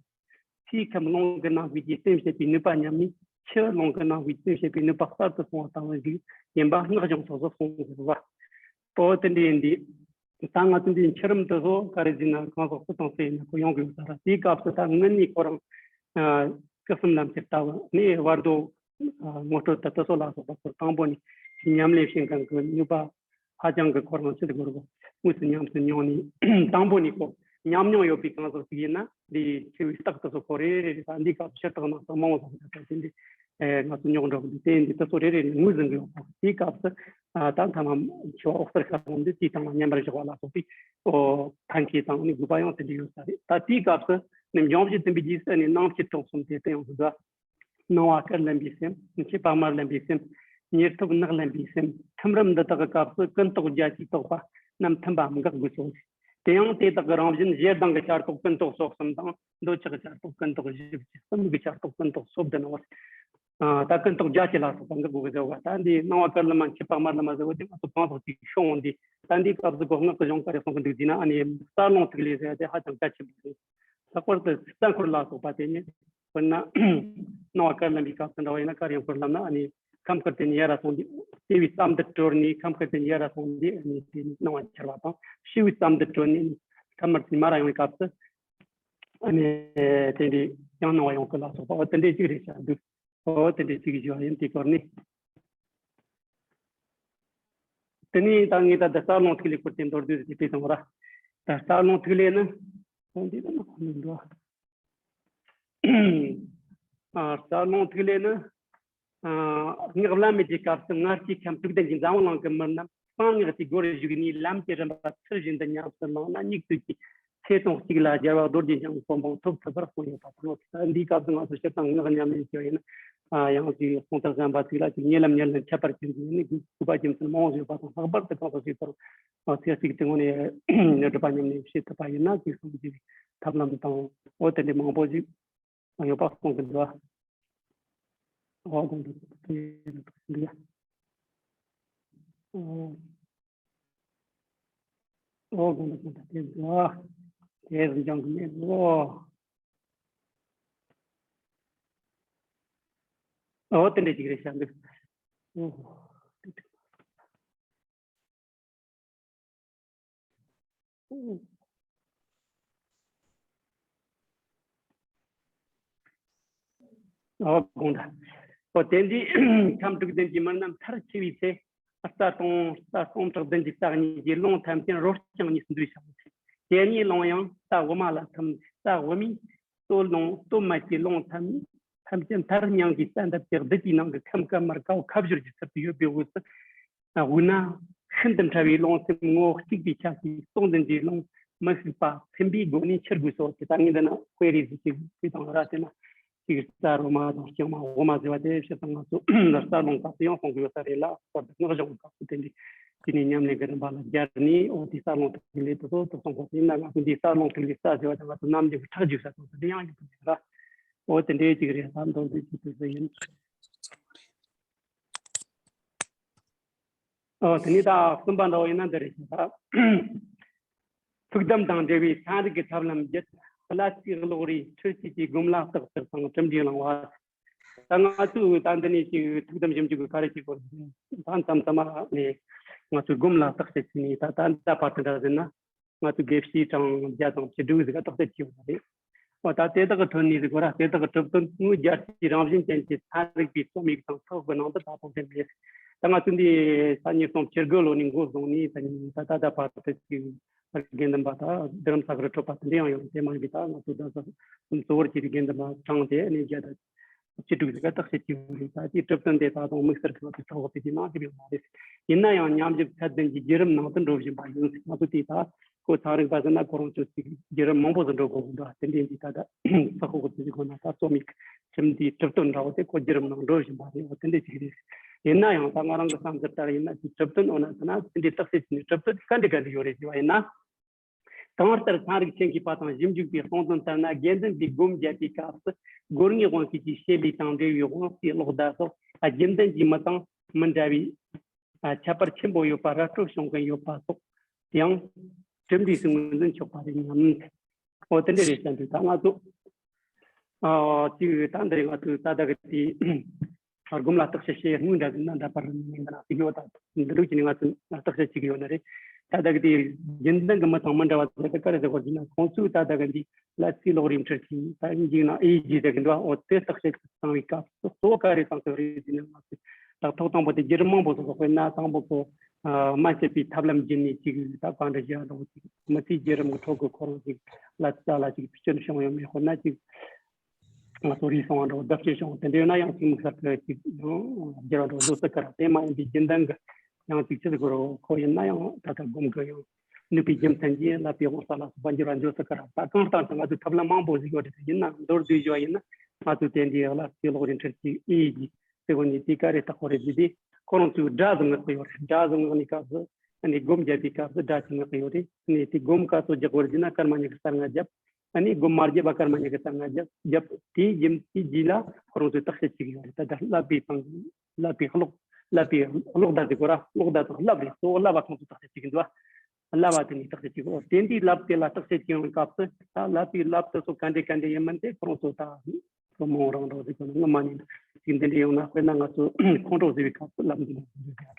ཆུའི་ཁམས་རླུང་གིས་སྣང་བའི་རྒྱུ་རྐྱེན་བྱེད་པའི་ནུས་པ་ཉམས་ནས། ཆུ་རླུང་གིས་སྣང་བའི་རྒྱུ་རྐྱེན་བྱེད་པའི་ནུས་པ་གསར་དུ་སོང་བ་ལྟ་བུ་ཞིག་ཡིན་པ་སྔགས་ཀྱང་སོ་སོར་གསུངས་ཟེར་བ། ཨོ་དེ་འདྲ་ཡིན་དུས། ད་ང་ཚོ་འདིའི་འཆི་རིམ་དེ་ཚོ་ག་རེ་ཟེར་ན་གང་ཟག་སུ་དང་སུ་ཡིན་ན་ཁོ་ཡོང་གི་ཡོད་ས་རེད། དེའི་སྐབས་སུ་ད་སྔོན་ནས་ཁོ་རང་སྐུ་གསུམ་ལམ་ཁྱེར་ལྟ་བུ་ནས་བར་དོ་ངོ་སྤྲོད་དེ་དེ་ཚོ་ལ་སོགས་པ་ཚུར་དང་པོ་ནས་ཉམས་ལེན་བྱེད་མཁན་གྱི་ནུས་པ་ཧ་ཅང་གི་ཁོ་རང་ཅི་ཟེར་དགོས་རེད། དངོས་སུ་ཉམས་སུ་མྱོང་ནས་དང་པོ་ནས་ཁོ་ཉམས་མྱོང་ཡོད་པའི་གང་ཟག་ཅིག་ཡིན་ན། འདི་འཆི་བའི་རྟགས་དེ་ཚོ་ཁོ་རེ་རེ་རེ་ད་འདིའི་སྐབས་སུ་ཕྱི་རྟགས་ནང་རྟགས་མང་བོ་ཟེར་གི་འདུག་དེ་འདི་ཨེ་ང་ཚོ་མྱོང་འགྲོ་གི་འདུག་དེ་འདི་དེ་ཚོ་རེ་རེ་ནས་ངོས་ཟིན་གི་ཡོད་པ། དེའི་སྐབས་སུ་ཨ་ད་མཐའ་མ་འཆི་བ་འོད་གསལ་ཤར་འོང་དུས་དེའི་སྟེང་ལ་མཉམ་པར་བཞག་པ་ལ་སོགས་པའི་ཨོ་ཕན་ཁེ་དང་ནི་དགོས་པ་ཡང་དེ་འདྲ་ཡོད་ས་རེད། ད་དེའི་སྐབས་སུ་ནི་འབྱུང་བཞི་ཐིམ་པའི་རྗེས་སུ་ནི་སྣང་མཆེད་ཐོབ་གསུམ་དེ་སྟེང་ཡོང་གི་འདུག་སྣང་བ་སྐུར་ལེན་པའི་སེམས། མཆེད་པ་དམར་ལེན་པའི་སེམས། ཉེར་ཐོབ་ནག་ལེན་པའི་སེམས། ཐིམ་རིམ་འདི་དག་གི་སྐབས་སུ་ཀུན་རྟོག་བརྒྱད་ཀྱིས་བཏགས་པ་རྣམས་ཐིམ་པའམ་འགག་དགོས་སོ། དེ་ཡང་དེ་དག་གི་རང་བཞིན་ཞེ་སྡང་གི་ཆར་གཏོགས་ཀུན་རྟོག་སོགས་གསུམ་དང་། འདོད་ཆགས་ཀྱི་ཆར་གཏོགས་ཀུན་རྟོག་བཞི་བཅུ། གསུམ་གྱི་ཆར་གཏོགས་ཀུན་རྟོག་སོ་བདུན་ནོ། ད་ཀུན་རྟོག་བརྒྱད་ཀྱི་ལ་སོགས་པ་འགག་དགོས་ཟེར་བ། ད་འདི་སྣང་བ་སྐུར་ལེན་པ་མཆེད་པ་དམར་ལེན་པ་ཟེར་བ་དེ་ང་ཚོ་གང་ཟག་ཅིག་ཤོང་འོང་དུས་ ད་འདིའི་སྐབས་སུ་གོ་སྔགས་ཀྱི་གཞུང་ག་རེ་གསུང་གི་འདུག་ཟེར་ན། ཨ་ནི་རྩ་རླུང་ཐིག་ལེ་ཟེར་ཡ་དེ་ཧ་ཅང་གལ་ཆེན་པོ་རེད། ལྷག་པར་དུ་རྩ་འཁོར་ལ་སོགས་པ་དེ་ཉིད། དཔེར་ན་སྣང་བ་དཀར་ལམ་པའི་སྐབས་སུ་འདྲ་བ་ཡིན་ན། དཀར་ཡང་འཁོར་ལམ་ན། ཨ་ནི་ཁམས་དཀར་དེ་ཉིད་ཡར་ར་སོང་སྟེ། ལྟེ་བའི་རྩ་འདི་གྲོལ་ནས་ཁམས་དཀར་དེ་ཉིད་ཡར་ར་སོང་སྟེ། ཨ་ནི་དེ་ནི་སྣང་བ་འཆར་བ་དང་། ཕྱི་བའི་རྩ་འདི་གྲོལ་ནས་ཁམས་དམར་དེ་མར་ར་ཡོང་བའི་སྐབས་སུ། ཨ་ནི་དེ་འདྲའི་ཡང་སྣང་བ་ཡོང་གི་ལ་སོགས་པ། འོ་དེ་འདྲའི་ཅིག་རེད་ཤག་འདུག་འོ་དེ་འདྲའི་ཅིག་ཞུ་བ་ཡིན། དེའི་སྐོར་ནས། དེ་ནས་ད་ངས་ད་ལྟ་རྩ་རླུང་ཐིག་ལེ་སྐོར་དེ་མདོར་བསྡུས་ཀྱིས་དེ་དང་པོ་ར། ད་རྩ་རླུང་ཐིག་ལེ་ནི། འོ་འདི་ལ་མ་གོ་མི་འདུག་ཨ། རྩ་རླུང་ཐིག་ལེ་ནི། ཨ། སྔགས་བླ་མེད་ཀྱི་སྐབས་སུ་མངལ་སྐྱེས་ཁམས་དྲུག་ལྡན་གྱི་འཛམ་བུ་གླིང་གི་མི་རྣམས་གསང་སྔགས་ཀྱི་སྒོར་ཞུགས་ནས། ལམ་གྱི་རིམ་པ་ཚུལ་བཞིན་དུ་ཉམས་སུ་བླངས་ན། སྙིགས་དུས་ཀྱི་ཚེ་དང་གཅིག་ལ་རྒྱལ་བ་རྡོ་རྗེ་འཆང་གི་གསུང་འབུམ་ཐོབ་ཐུབ་པར་གསུངས་ཡོད་པ་དང་། འདིའི་སྐབས་སུ་ང་ཚོ་སྤྱིར་བཏང་སྔགས་ཉམས་ལེན་བྱེད་པ་ཡིན་ན། ཨ། ཡང་ཅིག་གསུང་ཐག་བཅད་པ་ཅིག་ལ་ཅིག་ཉེ་ལམ་ཉེ་ལམ་ཁྱད་པར་ཅན་ཅིག་ཡིན་ན། དགོས་པ་རྒྱུ་མཚན་མང་པོ་ཡོད་པ་དང་། ལྷག་པར་དུ་གང་ཟག་ཅིག་དང་། ཨ། ཚེ་གཅིག་དེ་སྔོན་ནས་སྒྲུབ་པ་ཉམས་ལེན་བྱེད་ཐུབ་པ་ཡིན་ན། ཅིག་གསུང་རྒྱུའི་ཐབས་ལམ་དང་། འོ་དེ་འདྲའི་མང་པོ་ཅིག་ཡོད་པ་གསུང་གི་འདུག་འོ་དགོངས་དག་དེ་འདུག་འོ། འོ་དགོངས་དག་དགོངས་དག་དེ་འདུག་དེ་རུ་འཇང་གི་མེད་འོ། འོ་དེ་འདྲ་ཅིག་རེད་ཤག་འདུག་འོ། ཨོ་དགོངས་དག་ཨོ་དེ་འདི་ཁམས་དྲུག་ལྡན་གྱི་མི་རྣམས་མཐར་ཕྱིན་པའི་ཚེ། རྩ་སྟོང་རྩ་སྟོང་ཕྲག་བདུན་གྱི་རྩ་གཉིས་ཀྱི་རླུང་ཐམས་ཅད་རོ་རྐྱང་གཉིས་སུ་འདུས་ཤིང་། དེ་གཉིས་རླུང་ཡང་རྩ་དབུ་མ་ལ་ཐིམ། རྩ་དབུ་མའི་སྟོད་རླུང་སྟོད་སྨད་ཀྱི་རླུང་ཐམས་ཐམས་ཅད་མཐར་མྱང་གི་རྩ་འདབ་ཀྱི་རྡུལ་གྱི་ནང་གི་ཁམས་དཀར་དམར་ཀ་བ་ཁ་སྦྱོར་གྱི་ཚུལ་དུ་ཡོད་པའི་འོད་ཟེར། དབུས་ན་ཤིན་ཏུ་ཕྲ་བའི་རླུང་སེམས་ངོ་བོ་གཅིག་པའི་ཆ་ཤས་སྟོང་ལྡན་གྱི་རླུང་མི་ཤིགས་པ་ཐིམ་པའི་སྒོ་ནས་འཆར་དགོས་སོ། དེ་ལྟར་ངས་འདི་ན་དཔེ་རིས་ཟིག་ཅིག་བྲིས་དང་ར། དེ་ན་ཅིག་རྩ་རོ་མ་དང་རྐྱང་མ་དབུ་མ་ཟེར་བ་དེ་བྱས་ཙང་ང་ཚོ་རྩ་རླུང་སྐབས་སུ་ཡང་གསུང་གི་ཡོད་ས་རེད་ལ། བར་དུ་སྔགས་སྦྱོང་སྐབས་སུ་དེ་འདྲའི་དེ་ནས་ཉམས་ལེན་གྱི་རིམ་པ་ལ་སྦྱར་ནས། འོ་དེ་རྩ་རླུང་ཐིག་ལེ་དེ་ཚོ་དེ་གསུང་གོ། དེ་ཡིན་ན་ང་ཚོ་འདི་རྩ་རླུང་ཐིག་ལེ་རྩ་ཟེར་བ་དང་ང་ཚོ་ནམ་རྒྱུན་ཁྲག་རྒྱུག་ས་དང་དེ་འདྲ་ཡང་ཡོད་པ་རེད་ལ། འོ་དེ་འདྲའི་ཅིག་རེད་ལ། མདོར་བསྡུས་ཅིག་དེ་ཚོ་ཡིན། ཨོ་དེ་ནས་ད་གསུམ་པ་འདྲ་བོ་ཡིན་ན་འདི་རེད་ཤག་ཐུགས་དམ་དང་འབྲེལ་བའི་ཚན་རིག་གི་ཐབས་ལམ་བརྒྱད། བླ་རྩིས་གློག་རིས་འཕྲུལ་ཆས་ཀྱི་སྒོམ་ལ་རྟགས་བསྒྱུར་དང་གྲུབ་འབྲས་བླང་བ། ད་ང་ཚོས་ད་འདི་ནས་ཅིག་ཐུགས་དམ་ཞིབ་འཇུག་གི་ག་རེ་བྱེད་དགོས་རེད། ད་མཚམས་མཚམས་ནས་ང་ཚོས་སྒོམ་ལ་རྟགས་བསྒྱུར་བྱས་ནས། ད་ད་ལྟ་བར་དུ་འདྲ་ཟེར་ན། ང་ཚོས་དགེ་བཤེས་གྲངས་བརྒྱ་དང་བཅུ་དྲུག་ཟིག་ག་རྟགས་གསལ་བྱས་ཡོད་པ་རེད། འོ་ད་དེ་དག་གི་ཁྲོད་ནས་ཟིག་གོ་ར། དེ་དག་གི་གྲུབ་དོན་དངོས་རྒྱལ་སྤྱིའི་རང་བཞིན་ཅན་གྱི་ཚན་རིག་པའི་རྩོམ་ཡིག་དང་ཚགས་པར་གྱི་ནང་དུ་ད་དུང་ཟིག་མེད། ད་ང་ཚོ་འདི་ས་ཉིས་སྟོང་བཅུ་དགུ་ལོ་ནས་འགོ་བཟུང་ནས་ད་ད་ལྟ་བར་དུ་ཅིག་དགེ་འདུན་པ་དང་རྡ་རམ་ས་གར་འཕྲོད་པ་དེ་འདྲ་ཡང་ཡོད་རེད། དེ་མ་ཡིན་པའི་ད་ང་ཚོ་གདན་ས་གཙོ་བོར་གྱུར་པའི་དགེ་འདུན་པ་གྲངས་དེ་ནས་བརྒྱ་དང་བཅུ་དྲུག་ཟིག་ག་རྟགས་གསལ་བྱས་ཡོད་རེད། ད་དེའི་གྲུབ་དོན་དེ་ད་དུང་དམིགས་བསལ་གྱི་ང་ཚོས་ཚགས་པར་དེ་གྱི་ནང་ཞིག་ཡོད་མ་རེད། ཡིན་ན་ཡང་ཉམས་ཞིབ་ཚད་ལྡན་གྱི་བརྒྱུད་རིམ་ནང་དུ་འགྲོ་བཞིན་པ་ཡིན། ང་ཚོ་དེ་ད་ཁོ་ཚན་རིག་པ་ཟེར་ན་ཁོ་རང་ཚོ་ཅིག་བརྒྱུད་རིམ་མང་པོ་ཟིག་འགྲོ་དགོས་ཀྱི་འདུག་དེ་འདྲའི་འདི་ད་ལྟ་ཚགས་ཁོག་གི་ཅིག་ཁོ་ན་ད་རྩོམ་ཡིག་ཁྲིམས་འདིའི་གྲུབ་དོན་འདྲ་བོ་དེ་ཁོ་བརྒྱུད་རིམ་ནང་འགྲོ་བཞིན་པ་རེད། འོ་དེ་འདྲ་ཅིག་རེད། ཡིན་ན་ཡང་ད་ང་རང་གི་བསམ་ཚུལ་ལྟར་ཡིན་ན། ཅིག་གྲུབ་དོན་འོ་ན་ཟེར་ན་དེ་འདྲའི་རྟགས་གསལ་བྱས་ནས་གྲུབ་དོན་ག་འདྲ་ག་འདྲ་ཡོད་རེད་ཟེར་བ་ཡིན་ན། གང་ལྟར་ཚན་རིག་ཆེད་མཁས་པ་དང་ཞིབ་འཇུག་པའི་གསུང་དོན་ལྟར་ན། དགེ་འདུན་པའི་སྒོམ་བརྒྱབ་པའི་སྐབས་སུ་སྒོ་ལྔའི་དབང་ཤེས་ཀྱི་བྱེད་ལས་དང་འབྲེལ་བའི་དབང་རྩའི་གློག་བརྡ་སོགས་རྒྱུན་ལྡན་གྱི་མི་དང་མི་འདྲ་བའི་ཨ་ཁྱད་པར་ཆེན་པོ་ཡོད་པ་ར་སྤྲོད་བྱུང་གིན་ཡོད་པ་སོགས་ཡང་གྲུབ་འབྲས་སུ་ངོས་འཛིན་ཆོག་པ་རེད་སྙམ། འོ་དེ་འདྲ་རེད་བསམ་འདུག་ད་ང་ཚོ་ཨ་ཅིག་ད་འདི་རེད། ང་ཚོས་ད་ལྟ་གི་དེ་སྒོམ་ལ་རྟགས་གསལ་བྱེད་དངོས་འདྲ་ཟིན་ན་འདྲ་པར་ནི་འདི་ན་ཞིག་ཡོད། ད་འདི་འདྲ་ཅིག་ནི་ང་ཚོས་རྟགས་གསལ་བྱེད་ཀྱི་ཡོད་ནི་རེད། ད་ལྟ་གི་དེ་རྒྱུན་ལྡན་གྱི་མི་དང་མི་འདྲ་བ་ཟེར་ད་ག་རེ་ཟེར་དགོས་ཟེར་ན། ཁོང་ཚོས་ད་ལྟ་གི་འདི་བླ་རྩིས་གློག་རིས་འཕྲུལ་ཆས་ད་ཡིན་གཅིག་ན་ཨེ་ཨི་ཇི་ཟེར་གི་འདུག་འོ་དེ་རྟགས་གསལ་བཏང་བའི་སྐབས་སུ་གཙོ་བོ་ག་རེ་བཏང་གི་རེད་ཟེར་ན། ང་ཚོས་ད་ཐོག་དང་པོ་དེ་བརྒྱུད་རིམ་མང་པོ་ཟིག་དཔེར་ན་དང་པོ་ཁོ་ཨ་སྨན་བཅོས་པའི་ཐབས་ལམ་བརྒྱུད་ནས་ཅིག་ད་གང་འདྲ་བྱས་འགྲོ་ཅིག་མི་ཚེའི་བརྒྱུད་རིམ་གྱི་ཁྲོད་ཀྱི་ཁོ་རང་ཅིག་ལ་རྩ་ལ་ཅིག་སྐྱོན་བྱུང་ཡོད་མེད། དཔེར་ན་ཅིག་ང་ཚོ་རིགས་སོང་བ་འགྲོ་བརྡབ་སྐྱོན་བྱུང་དེ་འདྲ་ཡོད་ན་ཡང་ཅིག་དམིགས་བསལ་གྱི་ཅིག་བརྒྱུད་རིམ་འགྲོ་བཟོ་ས་ག་ར། དེ་མ་ཡིན་པའི་རྒྱུན་ལྡན་གྱི་ཡང་ཅིག་ཅི་ཟེར་དགོས་རེད། ཁོ་ཡིན་ན་ཡང་ད་ལྟ་སྒོམ་གྱི་ཡང་ནུས་པའི་རྒྱུ་མཚན་གྱིས་བསླབ་པའི་དབང་རྩ་ལ་སོགས་པ་འགྱུར་བ་འགྱུར་ས་ག་ར། ད་གང་ལྟར་ཀྱང་ང་ཚོས་ཐབས་ལམ་མང་པོ་ཞིག་ཡོད་རེད། ཡིན་ན་མདོར་བསྡུས་ཞུ་བ་ཡིན་ན། ང་ཚོས་དེ་འདྲའི་གླ་རྩིས་གློག་རིས་འཕྲུལ་ཆས་ཨེ་ཨི་ཇི་ཟེར་བ་ནི་དེ་ག་རེ་བཏགས་པ་རེད་ཟེར་དུས། ཁོ་རང་ཚོས་སྒྲ་ཟིག་མངགས་ཀྱི་ཡོད་རེད། སྒྲ་ཟིག་མངགས་ནས་སྐབས་སུ་ཨ་ནི་སྒོམ་བརྒྱབ་པའི་སྐབས་སུ་སྒྲ་ཅིག་མངགས་ཀྱི་ཡོད་རེད། ཨ་ནི་དེ་སྒོམ་ག་ཚོད་རྒྱག་དགོས་རེད་ཟེར་ན། སྐར་མ་ཉི་ཤུ་རྩ་ལྔ་བརྒྱབ། ཨ་ནི་སྒོམ་མ་བརྒྱབ་པ་སྐར་མ་ཉི་ཤུ་རྩ་ལྔ་བརྒྱབ། བརྒྱབ་དེའི་རྒྱུན་དེའི་རྗེས་ལ་ཁོ་རང་ཚོས་རྟགས་གསལ་བྱེད་ཀྱི་ཡོད་རེད། ད་ལྟ་བསླབ་པའི་སྟེང་བསླབ་པའི་གློག་ བསླབ་པའི་གློག་བརྡ་ཟེར་གོ་ར། གློག་བརྡ་དང་བསླབ་རེད། གཙོ་བོ་བསླབ་པ་ཁོང་ཚོ་བརྟག་དཔྱད་བྱེད་ཀྱི་འདུག་བ། བསླབ་པ་དེ་ནས་བརྟག་དཔྱད་བྱེད་དགོས། དེ་འདྲའི་བསླབ་དེ་ལ་བརྟག་དཔྱད་བྱེད་ཡོང་བའི་སྐབས་སུ། ད་བསླབ་པའི་བསླབ་དེ་ཚོ་ག་འདྲ་ག་འདྲ་ཡིན་མིན་དེ་ཁོང་ཚོ་ད་ཚོ་མང་རང་འདྲ་ཟེར་གོ་ན། སྔ་མ་ནས་ཅིག་འདི་འདྲ་ཡོང་ན། དཔེར་ན་ང་ཚོ་ཁོང་ཁྲོ་ཟེར་བའི་སྐབས་སུ་བསླབ་འདི་འདྲ་ཡོང་གི་འདུག་ཟེར་ཡ་འདྲ།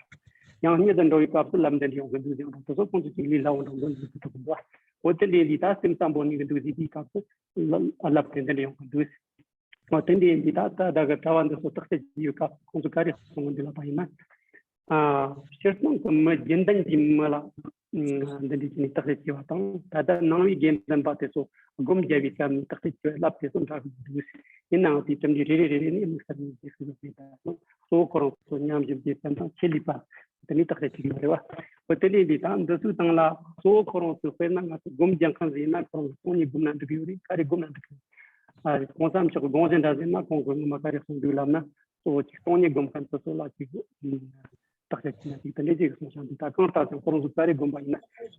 ཡང་གཉིད་དུ་འགྲོ་བའི་སྐབས་སུ་བསླབ་འདི་འདྲ་ཡོང་གི་འདུག་ཟེར་ཡ་འདྲ། དེ་ཚོ་ཁོང་ཚོ་ཅིག་ལས་སླ་བོ་འདྲ་འདྲ་ཟེར་གི་འདུག་གི་འདུག་འོ་དེ་འདྲ་ཡིན་དུས་ད་སེམས་བཟང་པོ་གནས་གི་འདུག་ཟེར་དུས་སྐབས་སུ་བསླབ་དེ་འདི་འདྲ་ཡོང་གི་འདུག་འོ་དེ་འདྲ་ཡིན་དུས་ད་ད་ད་གི་གྲྭ་བ་འདི་ཚོ་བརྟག་དཔྱད་བྱེད་ཡོད་སྐབས་ཁོང་ཚོ་ག་རེ་གསུང་གི་འདུག་ལབ་པ་ཡིན་ན། ཨ། སྤྱིར་བཏང་གི་མི་རྒན་ལྡན་གྱི་མི་ལ་འདི་འདྲའི་བྱས་ནས་བརྟག་དཔྱད་བྱས་པ་དང་། ད་ལྟ་ནང་པའི་དགེ་འདུན་པ་དེ་ཚོ་སྒོམ་རྒྱབ་པའི་སྐབས་ནས་བརྟག་དཔྱད་བྱས་པའི་བསླབ་དེ་ཚོ་འདྲ་གི་འདུག་ཡིན་ནའང་དེ་གྲུབ་འབྲས་རེ་རེ་རེ་རེ་ནས་དམིགས་བསལ་ནས་རྗེས་སུ་བཟུང་བྱས་པ་དང་། གཙོ་བོ་ཁོ་རང་ཚོ་ཉམས་ཞིབ་བྱེད་ཙམ་དང་ཆེད་ལས་པ་དེ་ནས་བརྟག་དཔྱད་བྱེད་ཀྱི་ཡོད་རེད་བ། འོ་དེ་ལས་འདི་དང་འདི་ཚོའི་སྟེང་ལ་གཙོ་བོ་ཁོ་རང་ཚོས་དཔེར་ན་ང་ཚོ་སྒོམ་རྒྱག་མཁན་ཟེར་ན་ཁོ་རང་ཚོ་སྟོང་ཉིད་སྒོམ་ན་འགྲིག་གི་ཡོད་རེད། ག་རེ་སྒོམ་ན་འགྲིག་གི་ཡོད། ཨ། གོང་ས་མཆོག་གི་དགོངས་གཞི་འདྲ་ཟེར་ན་ཁོང་གིས་སྔོན་མ་ག་རེ་གསུངས་འདུག་ལབ་ན། གཙོ་བོ་ཅིག་སྟོང་ཉིད་སྒོམ་མཁན་དེ་ཚོ་ལ་ཅིག་བརྟག་དཔྱད་བྱས་ན་ཅིག་དེ་འདྲ་ཅིག་གསུངས་བཞག་འདུག་ད་གང་ལྟར་ཀྱང་ཁོ་རང་ཚོ་ག་རེ་སྒོམ་པ་ཡིན་ན།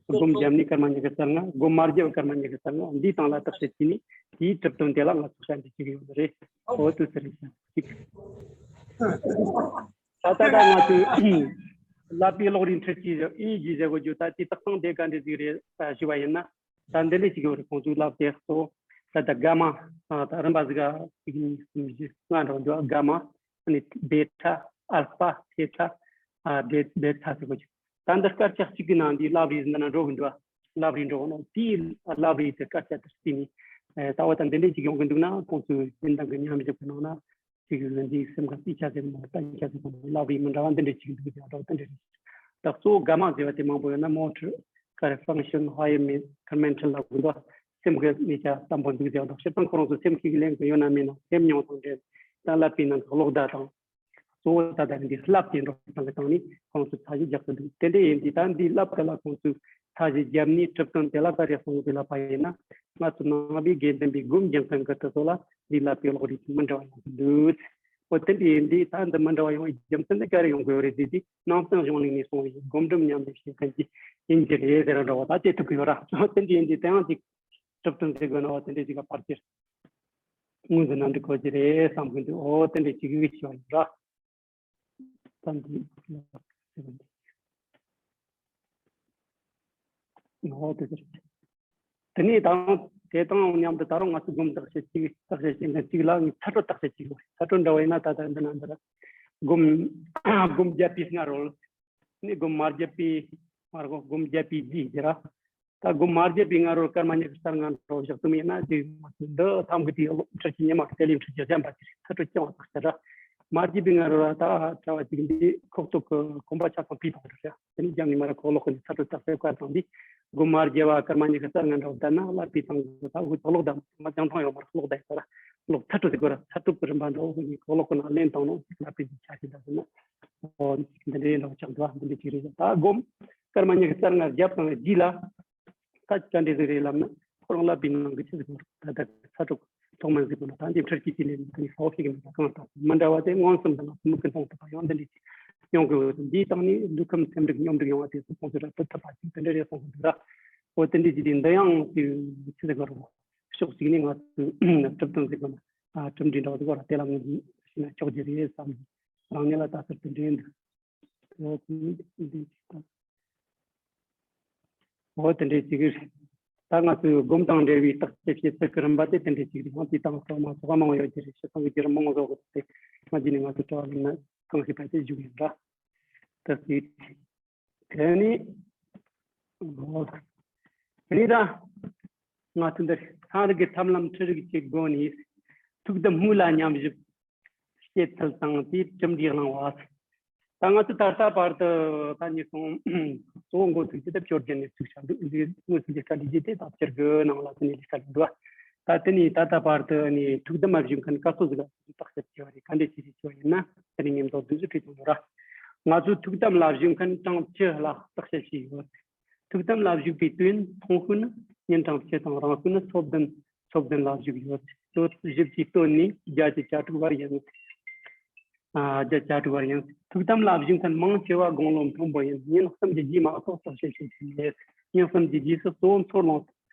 སྒོམ་བརྒྱབ་ནས་སྐར་མ་ཉི་ཤུ་རྩ་ལྔ། སྒོམ་མ་བརྒྱབ་པར་སྐར་མ་ཉི་ཤུ་རྩ་ལྔ། འདིའི་སྟེང་ལ་བརྟག་དཔྱད་བྱས་ནས་དེའི་གྲུབ་དོན་དེ་ལ་ང་ཚོ་བྱ་འདི་བྱེད་ཀྱི་ཡོད་རེད། འོ་དུ་ཟེར་ཞིག་ད་ལྟ་ད་ང་ཚོས་བསླབ་པའི་གློག་རིག་འཕྲུལ་ཆས་ཨི་ཨི་ཇི་ཟེར་གོ་རྒྱུ། ད་དེ་བཏགས་སྟངས་དེ་ག་འདྲ་ཟིག་རེད་ཞུ་བ་ཡིན་ན། ད་འདི་འདྲ་ཞིག་ཡོད་རེད། ཁོང་ཚོས་ལབ་དེ་གཙོ་བོ་ད་ལྟ་ག་མ། ད་རིམ་པ་ཟིག་ག་གཅིག་གཉིས་གསུམ་བཞི་ལྔ་འདྲ་བོ་འདུག་ག་མ། ཨ་ནི་བེ་ཊ། ཨལ་ཕ། ཐེ་ཊ། ཨ། བེ་བེ་ཐ་ཟེར་གོ་རྒྱུ། ད་འདི་སྐར་ཆ་གཅིག་གི་ནང་འདི་བསླབ་རིས་འདི་ན་འགྲོ་གི་འདུག་ག་བསླབ་རིས་འགྲོ་གི་ནོ། དེའི་བསླབ་རིས་དེ་སྐར་ཆ་དེར་བརྩིས་ནས། ཨེ། ད་འོ་ད་འདི་འདྲ་ཞིག་ཡོང་གི་འདུག་ན། ཁོང་ཚོས་རྒྱུན་ལྡན་གྱི་ཉམས་ཞིབ་ཀྱི་ནང་ན། ཅིག་ཡོད་འདི་སེམས་ཁ་རྩིས་ཆ་ཟེར་མོ། གཏན་ཆ་ཟེར་མོ། བསླབ་རིས་མི་འདྲ་བ་འདི་འདྲ་ཅིག་འདུག་ཀྱང་འདྲ་བ་དེ་འདྲ་རེད། ད་གཙོ་བོ་ག་མ་ཟེར་བ་དེ་མང་པོ་ཡོད་ན། མོ་ཊར་ཀ་རེ། ཕང་ཤན། ཧ་ཡེ་མེ་ཁར་མེན་ཊལ་ལ་གོ་འདུག་སེམས་ཀྱི་ནས་ཆ་དམ་པོ་འདུག་ཟེར་བ་དང་། སྤྱིར་བཏང་ཁོ་རང་ཚོ་སེམས་ཁྱིག་ལེན་གི་ཡོད་ན་མེད་ན། སེམས་མྱོང་དང་འབྲེལ། ད་བསླབ་པའི་ནང་གི་གློག་བརྡ་དང་། གཙོ་བོ་ད་ལྟ་འདི་བསླབ་དེ་འགྲོ་སྟངས་ཀྱི་སྟེང་ནས་ཁོང་ཚོས་ཚད་གཞི་རྒྱག་གི་འདུག་དེ་འདྲ་ཡིན་དུས་ད་འདི་བསླབ་དེ་ལ་ཁོང་ཚོས་ཚད་གཞི་བརྒྱབ་ནས་གྲུབ་དོན་དེ་ལ་ག་རེ་གསུངས་ཡོད་དེ་ལབ་པ་ཡིན་ན། ང་ཚོ་ནང་པའི་དགེ་འདུན་པའི་སྒོམ་རྒྱག་མཁན་གྱི་དེ་ཚོ་ལ་འདི་བསླབ་པའི་གློག་རིག་མི་འདྲ་བ་ཡོང་གི་འདུག་འོ་དེ་འདྲ་ཡིན་དུས་ད་འདི་མི་འདྲ་བ་ཡོང་བའི་རྒྱུ་མཚན་དེ་ག་རེ་ཡོང་དགོས་རེད་ཟེར་དུས། ནང་བསྟན་གཞུང་ལུགས་ནས་གསུངས་པའི་སྒོམ་སྒྲུབ་མཉམ་ལས་བྱེད་མཁན་གྱི་ཡིན་གྱི་རེད་ཟེར་འདྲ་བ་ད་དེ་ཐུབ་ཀྱི་ཡོད་ར། འོ་དེ་འདྲ་ཡིན་དུས་དེ་ཡང་ཅིག་གྲུབ་དོན་ཟེར་དགོས་ན། འོ་དེ་འདྲ་ཅིག་ག་ཕར་ཁྱེར་དངོས་སུ་ན་འགྲིག་གོ་གི་རེད་བསམ་གི་འདུག་འོ་དེ་འདྲ་ཅིག་གི་ཞུ་བ་ཡིན་ར། ད་འདི་ལ་ཟེར་བ་འདི། འོ་དེ་ཟེར། དེ་ནས་ད་རུང་དེ་དང་མཉམ་དུ་ད་རུང་ང་ཚོས་སྒོམ་བརྟག་དཔྱད་ཅིག་བརྟག་དཔྱད་བྱེད་མཁན་གཅིག་ལ་ངས་ཚད་གྲོལ་བརྟག་དཔྱད་ཅིག་ཡོད། ཚད་གྲོལ་འདྲ་བ་ཡིན་ན་ད་ལྟ་འདི་ན་འདི་ར། སྒོམ་སྒོམ་བརྒྱབ་པའི་སྔ་རོལ། ནས་སྒོམ་མ་བརྒྱབ་པའི་མ་རེད་གོ། སྒོམ་བརྒྱབ་པའི་རྗེས་ཟེར་ར། ད་སྒོམ་མ་བརྒྱབ་པའི་སྔ་རོལ་སྐར་མ་ཉི་ཤུ་རྩ་ལྔ་འགྲོ་བཞག་ཐུབ་མེད་ན། དེ་འདི་ཐམ་གི་དེའི་འཕྲུལ་གྱི་ཉི་མ་གི་དེ་ལས་འཕྲུལ་གྱི་གཞན་པ་དེ་རེད། ཚད་གྲོལ་རྐྱང་བ་བརྟག་དཔྱད་ར། མ་བརྒྱབ་པའི་སྔ་རོལ་ལ་ད་གྲྭ་བ་གཅིག་འདི་ཁོག་ཐོག་གི་གོམ་པ་ཆ་ཚང་ཕུད་བཏང་རེད། དེ་ནས་རྒྱབ་ནས་མ་ར་ཁོག་ལོག་གི་ཚད་གྲོལ་བརྟག་དཔྱད་བཀར་བཏང་དུས། སྒོམ་མ་བརྒྱབ་པ་སྐར་མ་ཉི་ཤུ་རྩ་ལྔ་འགྲོ་བསྡད་ན། བསླབ་པའི་སྟེང་དུ་ད་འུ་ཚོ་གློག་བརྡ་མ་རྒྱང་ཐང་ཡོད་མ་རེད། གློག་བརྡ་ཡོད་ར། གློག་ཚད་གྲོལ་ཟེར་དགོས་ར། ཚད་གྲོལ་གྱི་རིམ་པ་འདྲ་བོ་ནི་གློག་ཀུན་ལ་ལེན་བཏང་ནོ་ཅིག་ལ་དཔེ་ཅིག་ཆ་ཞིག་འདྲ་ཟེར་ན། འོ་འདི་འདྲའི་འདྲ་བོ་ཆགས་འདུག་འདི་འདྲའི་ཅིག་རེད། ད་སྒོམ་སྐར་མ་ཉི་ཤུ་རྩ་ལྔ་བརྒྱབ་དང་རྗེས་ལ། ད་ཅི་འདྲ་ཟིག་རེད་ལབ་ན། ཁོ་རང་བསླབ་པའི་ནང་གི་ཆི་ཟིག་ད་ལྟ་ཚད་གྲོལ་ཐོག་མ་ཟིག་ན། ད་འདི་འཕྲུལ་གྱི་ཅི་ནས་འདི་ནི་ཧོ་ཤིག་ནི་གང་ལྟར་མི་འདྲ་བ་དེ་མངོན་སུམ་དང་མིག་གིས་མཐོང་ཐུབ་པ་ཡང་འདི་འདྲའི་ཅིག་ཡོང་གི་ཡོད། འདིའི་སྟེང་ནས་ལུས་ཁམས་སེམས་རིག་སྙོམས་སྒྲིག་ཡོང་བ་དེ་ཚོ་ཁོང་ཚོས་ར་སྤྲོད་ཐུབ་པ་ཅིག་དེ་འདྲ་རེད་གསུངས་འདུག་ར། འོ་དེ་འདྲའི་ཅིག་དེ་འདི་ཡང་དེ་ཆི་ཟིག་རོ། ཕྱོགས་གཅིག་ནས་ང་ཚོས་གྲུབ་དོན་ཟེར་གོ་ན། ཨ། གྲུབ་འབྲས་འདྲ་བ་ཟིག་བ་ར་དེ་ལ་ངོས་འཛིན་ཞུས་ན་ཆོག་རྒྱུ་རེད་བསམ། རང་ཉིད་ལ་ལྟ་ཚུལ་དེ་འདྲ་འདུག་འོ་དེ་འདྲ་ཅིག་དང་། འོ་དེ་འདྲ་ཅིག་རེད། ད་ང་ཚོས་སྒོམ་དང་འབྲེལ་བའི་བརྟག་དཔྱད་བྱེད་ཚུལ་གྱི་རིམ་པ་དེ་དེ་འདྲ་ཅིག་རེད། ཡང་དེ་དང་ཐོག་མ་ཚོགས་པ་མང་བོ་ཡོད་ཀྱི་རེད། སྤྱིར་བཏང་གི་བརྒྱུད་རིམ་མང་བོ་བཟོ་དགོས་ཏེ། ང་འདི་ནས་ང་ཚོ་གྲྭ་བ་ཡིན་ན་གང་ཤེས་པ་དེ་བཞུགས་ཡིན་ར། ད་སྲིད། དེ་ནི། འོ། དེ་ནི་ད། ང་ཚོ་འདིར་ཚན་རིག་གི་ཐབས་ལམ་འཕྲུལ་རིག་གི་སྒོ་ནས་ཐུགས་དམ་དམུལ་ལ་ཉམས་ཞིབ་བྱེད་ཚུལ་དང་། དེའི་གྲུབ་འབྲས་བླང་བ། ད་ང་ཚོ་ད་ལྟ་བར་དུ་ད་ཉིས་སྟོང་གཙོ་བོ་འགོ་ཚུགས་ཀྱི་ད་བཅོ་བརྒྱད་ནས་ཚུགས་བཞག་འདུག་འདི་དངོས་སུ་ལས་ཀ་ལས་རྒྱུ་དེ་ད་སྤྱིར་གི་ནང་ལ་དེ་ནས་ལས་ཀ་ལས་འདུག་ད་དེ་ནས་ད་ལྟ་བར་དུ་ནས་ཐུགས་དམ་ལ་བཞུགས་མཁན་སྐབས་སུ་ཟིག་ལ་བརྟག་དཔྱད་བྱས་པ་རེད། ག་འདྲས་བྱས་རེད་བྱས་པ་ཡིན་ན། དེ་ནས་ཉིན་ཐོ་བདུན་ཅུ་ཁྲི་ཙམ་ཡོད་ར། ང་ཚོས་ཐུགས་དམ་ལ་བཞུགས་མཁན་གྲངས་བཅུ་ལ་བརྟག་དཔྱད་བྱས་ཡོད། ཐུགས་དམ་ལ་བཞུགས་པའི་དུས་ཡུན་ཐུང་ཤོས་ནི་ཉིན་གྲངས་བཅུ་དང་། རིང་ཤོས་ནི་ཚོ་བདུན། ཚོ་བདུན་ལ་བཞུགས་ཡོད། ལོ་བཞི་བཅུའི་སྟོད་ནས་བརྒྱད་ཅུ་གྱ་དྲུག་བར་ཡིན། ཨ། བརྒྱད་ཅུ་གྱ་དྲུག་བར་ཡིན། ཐུགས་དམ་ལ་བཞུགས་མཁན་མང་ཆེ་བ་དགུང་ལོ་མཐོན་པོ་ཡིན། ཉིན་གསུམ་གྱི་རྗེས་མ་གཏོགས་བརྟག་དཔྱད་བྱེད་ཀྱི་མེད། ཉིན་གསུམ་གྱི་རྗེས་སུ་གཙོ་བོ་འཚོ་རླུང་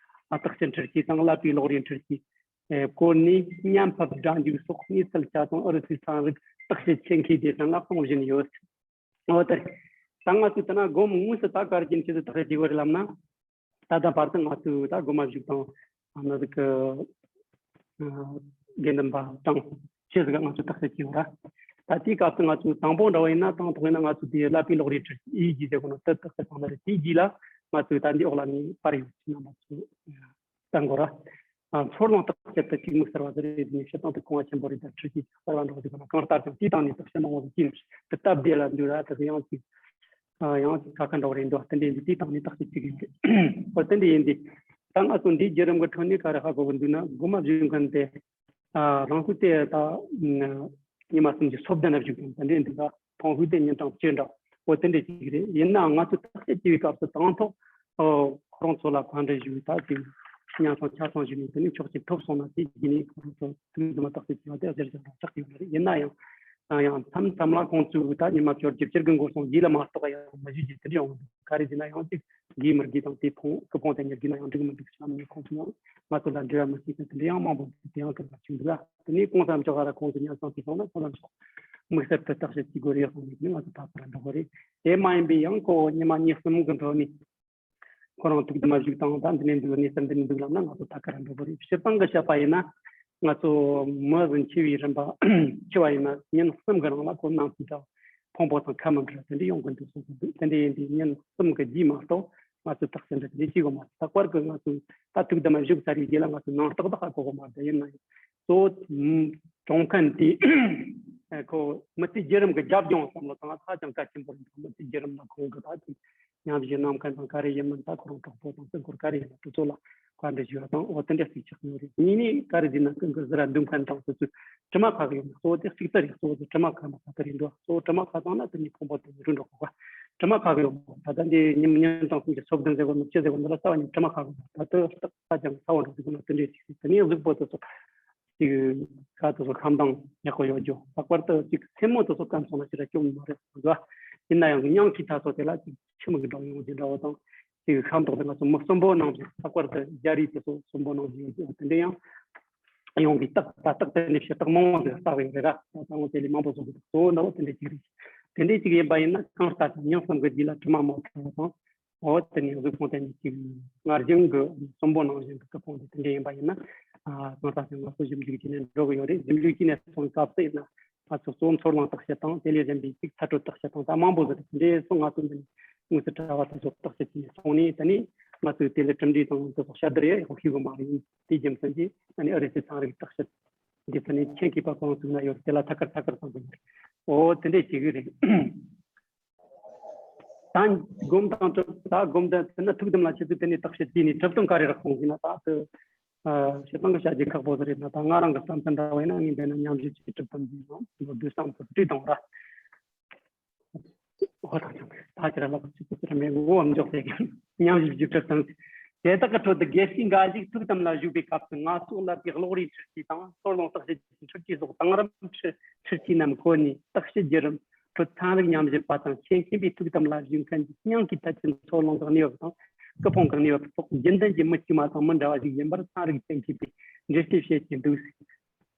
བརྟག་དཔྱད་འཕྲུལ་ཆས་དང་བསླབ་པའི་གློག་རིག་འཕྲུལ་ཆས་སྐོར་ནས་བརྙན་ཕབ་སྒྲ་འཇུག་སོགས་གནས་ཚུལ་ཆ་ཚང་ཨུ་རུ་སུའི་ཚན་རིག་བརྟག་དཔྱད་ཆེད་མཁས་སྡེ་ཚན་ལ་གཏོང་བཞིན་ཡོད། འོ་དེ་རེད། ད་ང་ཚོས་ད་ན་སྒོམ་དངོས་སུ་ད་ག་རེ་བྱས་ནས་ཆི་ཟིག་བརྟག་དཔྱད་བྱེད་དགོས་རེད་ལབ་ན། ད་ལྟ་བར་དུ་ང་ཚོས་ད་སྒོམ་མ་བཞུགས་དང་ཨ་ནི་ཟིག་གི་ཨ་དགེ་འདུན་པ་གྲངས་ཆི་ཟིག་ང་ཚོས་བརྟག་དཔྱད་བྱས་ཡོད་ར། ད་དེའི་སྐབས་སུ་ང་ཚོས་དང་པོ་འདྲ་བ་ཡིན་ན་དང་ཐོག་ཡིན་ན་ང་ཚོས་དེ་བསླབ་པའི་ལོག་རིས་ཁྲིད་ཡིག་ཟེར་གོ་ནོ་དེ་བརྟག་དཔྱད་བཏང་ན་རེད། དེའི་རྗེས་ལ་ང་ཚོས་ད་འདི་འོག་ལ་ནི་པར་ཡོད་ཅི་རྣམ་པ་ཚོ་ལྟ་དགོས་ར། ཨ་ཚོར་སྣང་བརྟག་དཔྱད་དེ་གཅིག་དམིགས་བསལ་བ་ཟེར་རེད། དེ་ནས་བྱེད་སྟངས་དེ་གོང་བ་ཆེན་པོ་རེད། ད་ཁྲིད་ཀྱི་གསར་བ་འདྲ་བ་ཟེར་གོ་ན་གང་ལྟར་ཀྱང་དེའི་སྟེང་ནས་བརྟག་དཔྱད་མང་བོ་ཟིག་བྱས་ནས་དེ་སྟབས་བདེ་ལ་འདུག་ར། དེ་ཡང་ཅིག་ཨ་ཡང་ཅིག་ཁ་ཁ་འདྲ་བོ་རེད་འདུག་དེ་འདྲ་ཡིན་དུས་དེའི་སྟེང་ནས་བརྟག་དཔྱད་བྱེད་ཀྱི་ཡིན། ཨོ་དེ་འདྲ་ཡིན་དུས་ད་ང་ཚོ་འདིའི་བརྒྱུད་རིམ་གྱི་ཁྲོད་ནས་ག་རེ་ཧ་གོ་གི་འདུག་ན། སྒོམ་མ་བཞུགས་མཁན་དེ་ཨ་རང་ཤུགས་དེ་ད་ཉི་མ་གསུམ་གྱི་སོ་བདུན་ལ་བཞུགས་ཀྱང་དེ་འདྲ་འདུག་ག་མཐོང་ཤུགས་དེ་ཉིན་གྲངས་བཅུ་འདྲ་བོ་དེ་འདྲ་ཅིག་རེད། ཡིན་ནའང་ང་ཚོ་བརྟག་དཔྱད་བྱེད་པའི་སྐབས་སུ་དང་ཐོག་ཨོ་ཁོ་རང་ཚོ་ལ་ག་འདྲ་ཞུ་ད་ཅིག་ཉམས་སང་ཆ་ཚང་ཞུ་ནས་དེ་ནས་ཕྱོགས་གཅིག་ཐོབ་སོང་ན་དེ་རྗེས་ནས་ཁོ་རང་ཚོ་ཐུགས་དམ་བརྟག་དཔྱད་བྱས་པ་དེ་གཞིར་བཞག་འདྲ་ཆགས་ཀྱི་ཡོད་རེད། ཡིན་ན་ཡང་ཡང་མཚམས་མཚམས་ལ་ཁོང་ཚོས་ད་ཉི་མ་བཅོ་བརྒྱད་བཅུ་དགུ་འགོར་སོང་རྗེས་ལ་མ་གཏོགས་ཡང་མ་ཞུ་རྒྱུ་དེ་འདྲ་ཡོང་གི་འདུག་ག་རེ་བྱས་ན་ཡང་ཅིག་དགེ་མི་དགེ་དང་དེ་ཕོངས་སྐུ་ཕོངས་དེ་ཉར་དགོས་ན་ཡང་འགྲིག་མི་འདུག་བསམ་ནས་ཁོང་ཚོས་ཡང་ང་ཚོ་ལ་འབྲེལ་བ་མི་བྱེད་མཁན་དེ་འདྲ་ཡང་མང་པོ་འདུག་དེ་ཡང་ག་ལ་བྱུང་འདུག་ལ། དེ་ནས་གང་ཙམ་ཅོག་ག་ར་ཁོང་ཚོ་ཉམས་སང་ཐེབས་སོང་ན་གང་ཙམ་ཅོག་དམིགས་བསལ་དུ་བརྟག་དཔྱད་བྱེད་དགོས་རེད་གསུངས་ནས་ང་ཚོ་ད་ག་ར་འགྲོ་གི་རེད། དེ་མ་ཡིན་པའི་ཡང་ཁོ་ཉི་མ་གཉིས་གསུམ་གི་འགྲོ་ནས་ཁོ་རང་ཐུགས་དམ་བཞུགས་སྟངས་ད་འདི་ནས་འདུག་གནས་སྟངས་འདི་ནས་འདུག་ལབ་ན་ང་ཚོ་ད་ག་ར་འགྲོ་གི་རེད། སྤྱིར་བཏང་གི་བཤད་པ་ཡིན་ན་ང་ཚོ་མི་ཟིན་འཆི་བའི་རིམ་པ་འཆི་བ་ཡིན་ན་ཉིན་གསུམ་གི་རིང་ལ་ཁོ་ནང་སྲིད་དང་ཕོངས་པོ་དང་ཁ་མི་འབྲལ་དེ་འདྲ་ཡོང་གི་འདུག་གསུངས་གི་འདུག་དེ་འདྲ་ཡིན་དུས་ཉིན་གསུམ་གི་རྗེས་མ་གཏོགས་ང་ཚོས་བརྟག་དཔྱད་འདི་དེ་འདྲ་བྱེད་དགོས་མ་རེད། ལྷག་པར་གྱི་ང་ཚོས་ད་ཐུགས་དམ་བཞུགས་ཚར་བའི་རྗེས་ལ་ང་ཚོས་ནང་རྟགས་དག་ཧ་གོ་གི་མ་རེད། ཡིན་ན་ཡང་གཙོ་བོ་གྲོངས་མཁན་དེ་ཁོ་མི་ཚེ་བརྒྱུད་རིམ་གྱི་རྒྱབ་ལྗོངས་བསམ་བློ་བཏང་ན་ཧ་ཅང་གལ་ཆེན་པོ་རེད། མི་ཚེ་བརྒྱུད་རིམ་ལ་ཁོང་གི་ད་དེ་ཉམས་ཞིབ་གནང་མཁན་དང་ག་རེ་ཡིན་མིན་ད་ཁོ་རང་གྲོགས་པོ་དང་སྲིད་འཁོར་ག་རེ་ཡིན་ན་དེ་ཚོ་ལ་ག་འདྲ་ཞུ་བ་དང་འོ་དེ་འདྲ་ཞིག་ཆགས་ཡོད་རེད། གཉིས་ནས་ག་རེ་ཟེར་ན་ཀུན་གྱི་ཟུར་ར་འདུམ་མཁན་དང་སོ་སོའི་དྲི་མ་ཁ་གི་ཡོད་ན་གཙོ་བོ་དེ་གཅིག་ལྟར་རེད། གཙོ་བོ་དེ་དྲི་མ་ཁ་མ་ཁ་ལྟར་རེད་འདུག་གཙོ་བོ་དྲི་མ་ཁ་བཏང་ན་དེ་ནི་ཕུང་པོ་དེ་ཉིད་རུ་འགྲོ་དགོས་པ། དྲི་མ་ཁ་གི་ཡོད་མ་རེད། ད་ལྟ་འདི་ཉིན་ཉིན་དང་གསུམ་གྱི་སོ་བདུན་ཟེར་བ་ནི་ཅི་ཟེར་བ་འདི་ལ་རྩ་བ་ཉིད་དྲི་མ་ཁ་གི་ཡོད་མ་རེད། ད་ལྟ་རྟགས་ཁ་ཀྱང་ཚ་བ་འགྲོ་ཟེར་བ་ན་དེ་འདྲའི་ཞིག་རེད། དེ་ནས་གཟུགས་པོ་དེ་ཚོ་ཅིག་ཁ་དེ་ཚོ་ཁམ་དྭངས་ཡག་པོ་ཡོད་རྒྱུ། ལྷག་པར་དུ་ཅིག་སེན་མོ་དེ་ཚོ་སྐམ་སོང་ན་ཞེ་དྲག་སྐྱོ་མི་རེད་འདུག་ཡིན་ན་ཡང་གི་སྙིང་གི་ཐག་ཚོ་དེ་ལ་ཅིག་ཆུ་མིག་འདྲ་ཡོང་རྒྱུ་འདྲ་བོ་དང་། དེ་གི་ཁམ་ཐོག་དེ་ང་ཚོ་མི་གསོན་པོ་ནང་བཞིན་ལྷག་པར་དུ་རྒྱ་རིགས་དེ་ཚོ་གསོན་པོ་ནང་བཞིན་ཡོད་རྒྱུ་དེ་འདྲ་ཡང་ཡོང་གི་རྟགས་ད་རྟགས་དེ་འདྲ་ཞིག་རྟགས་མང་བོ་ཟིག་བརྟག་ཡོད་རེད་ར། ད་ད་ངོ་དེ་ལས་མང་པོ་བཟོ་གི་འདུག་གཙོ་བོ་འདྲ་བོ་དེ་འདྲ་ཅིག་རེད། དེ་འདྲ་ཅིག་ཡིན་པ་ཡིན་ན་གང་ལྟར་ཀྱང་ཉིན་གསུམ་གི་རྗེས་ལ་དྲི་མ་མང་དྲགས་པ་དང་། འོ་དེ་ནས་གཟུགས་ཕུང་དེ་ནས་ཅིག་སྔར་བཞིན་གི་གསོན་པོ་ནང་བཞིན་གི་སྐུ་ཕུང་དེ་དེ་འདྲ་ཡིན་པ་ཡིན་ན། ཨ་གང་ལྟར་ཀྱང་ང་ཚོ་ཞིབ་འཇུག་བྱས་ནས་འགྲོ་གི་ཡོད་རེད། ཞིབ་འཇུག་བྱས་ནས་སོང་སྐབས་སུ་ཡིན་ན། ང་ཚོ་གཙོ་བོ་འཚོར་ལོངས་བརྟག་དཔྱད་དང་དེ་ལས་གཞན་པའི་ཅིག་ཚད་གྲོད་བརྟག་དཔྱད་དང་ད་མང་པོ་ཟེར་དེ་འདྲའི་སོང་ང་ཚོ་འདི་ནས་དངོས་སུ་གྲྭ་བ་དེ་ཚོ་བརྟག་དཔྱད་བྱས་ནས་སོང་ནས་དེ་ནས་ང་ཚོས་དེ་ལས་གྲུབ་འབྲས་དང་དེ་ཚོ་བཤད་བསྡུར་ཡག་ཡོག་ཤེས་གི་མ་རེད། དེ་རྒྱུ་མཚན་གྱིས་ཨ་ནི་ཨ་རི་སི་ཚན་རིག་བརྟག་དཔྱད་འདི་ཚོ་ནས་ཁྱེད་ཀྱི་པ་གང་བཙུགས་ན་ཡོད་རེད། དེ་ལ་ཐད་ཀར་ཐད་ཀར་བཏང་གི་ཡོད་རེད། འོ་དེ་འདྲས་བྱེད་གི་རེད། ད་སྒོམ་དང་གྲུབ་ད་སྒོམ་དང་དེ་ན་ཐུགས་དམ་ལ་ཆེད་དུ་དེ་ནས་བརྟག་དཔྱད་བྱས་ནས་གྲུབ་དོན་ག་རེ་རག་སོང་ཟེར་ན། ད་དེ་ཨ་བྱེད་སྟངས་ཀྱི་བྱ་རྒྱུ་ཁག་པོ་ཟིག་རེད་ན། ད་ང་རང་གི་བསམ་ཚུལ་འདྲ་བ་ཡིན་ན་ངས་འདི་ན་ཉམས་ཞིབ་ཀྱི་གྲུབ་དོན་འདི་ཡང་བསྡུས་བསམ་ཚུལ་བྲིས་དང་ར། འོ་ད་ཅང་ད་ཅི་ར་ལབ་ཅི་ཟེར་མེད་འོ་འཇོག་ཟེར་གི་ཉམས་ཞིབ་ཀྱི་གྲུབ་དོན་དེ་དག་གི་ཁྲོད་དུ་དགེ་བཤེས་འགའ་ཞིག་ཐུགས་དམ་ལ་བཞུགས་པའི་སྐབས་སུ་ང་ཚོ་བསླབ་པའི་གློག་རིས་འཕྲུལ་ཆས་དང་ཚོར་ལོངས་བརྟག་དཔྱད་ཀྱི་འཕྲུལ་ཆས་སོགས་དེང་རབས་འཕྲུལ་ཆས་རྣམས་བཀོལ་ནས་བརྟག་དཔྱད་བརྒྱུད་རིམ་ཁྲོད་ཚན་རིག་ཉམས་ཞིབ་པ་དང་མཁྱེན་མཁན་པའི་ཐུགས་དམ་ལ་བཞུགས་མཁན་གྱི་སྙིང་གི་ཐད་ཀྱི་ཚོར་ལོངས་ཀྱི་གནས་བབ་དང་སྐུ་ཕུང་གི་གནས་བབ་སོགས་རྒྱུན་ལྡན་གྱི་མི་གཅིག་མ་དང་མི་འདྲ་བ་ཞིག་ཡིན་པར་ཚན་རིག་གི་མཁས་པས་འགྲེལ་བཤད་བྱེད་ཀྱི་འདུག་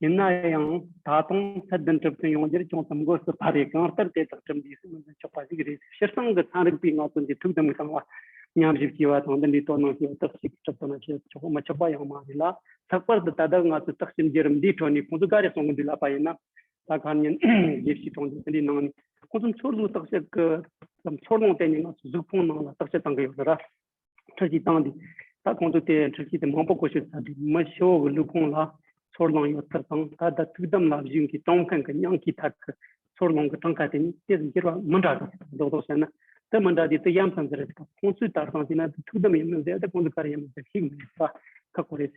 ཡིན་ན་ཡང་ད་དུང་ཚད་ལྡན་གྲུབ་དོན་ཡོང་རྒྱུར་ཅུང་ཙམ་དགོས་སུ་ཕར་རེ་གང་ལྟར་དེ་དག་གྲུབ་འབྲས་སུ་མི་འཛིན་ཆོག་པ་ཞིག་རེད། སྤྱིར་བཏང་གི་ཚན་རིག་པས་ང་ཚོ་འདི་ཐུགས་དམ་བཏང་བ་ཉམས་ཞིབ་བྱས་པ་དང་འདི་འདྲའི་དོ་སྣང་བྱས་བརྟག་དཔྱད་ཀྱི་གྲུབ་དོན་ལ་བྱེད་ཆོག་མི་ཆོག་པ་ཡང་མ་རེད་ལ། ལྷག་པར་དུ་ད་ལྟ་ང་ཚོས་བརྟག་དཔྱད་བརྒྱུད་རིམ་འདིའི་ཁྲོད་ནས་ཁོང་ཚོས་ག་རེ་གསུང་གི་འདུག་ལབ་པ་ཡིན་ན། ད་ག་ཉིན་དགེ་བཤེས་གྲོང་ཁྱེར་དེ་འདྲའི་ནང་ནས་ཁོང་ཚོ་འཚོལ་བསྡུ་བརྟག་དཔྱད་ཀྱི་ཚོར་ལོངས་བརྟེན་ནས་ང་ཚོ་གཟུགས་ཕུང་ནང་ལ་བརྟག་དཔྱད་བཏང་གི་ཡོད་རེད་ར། འཕྲུལ་ཆས་བཏང་དུས་ད་ཁོང་ཚོ་དེ་འཕྲུལ་ཆས་དེ་མང་པོ་བཀོལ་སྤྱོད་བྱས་དུས་མི་ཤི་བོ་གི་ལུས་ཕུང་ལ་ཚོར་ལོངས་ཡོད་ཚུལ་དང་ད་ལྟ་ཐུགས་དམ་ལ་བཞུགས་ཀྱི་གྲོངས་མཁན་གྱི་སྙིང་གི་ཐད་ཀྱི་ཚོར་ལོངས་ཀྱི་གྲངས་ཀ་དེ་གཉིས་ཏོག་ཙམ་འགྱུར་བ་མི་འདྲ་གི་རྡོག་རྡོག་བཤད་ན་དེ་མི་འདྲ་དེ་དེ་ཡ་མཚན་ཟེར་རེད། ཁོང་ཚོས་ད་རུང་བྱས་ན་དེ་ཐུགས་དམ་ཡིན་མིན་ཟེར་ཏེ་ཁོང་ཚོས་ག་རེ་ཡིན་མིན་ཟེར་ཤེས་མི་ཐུབ་པ་ཁག་པོ་རེད།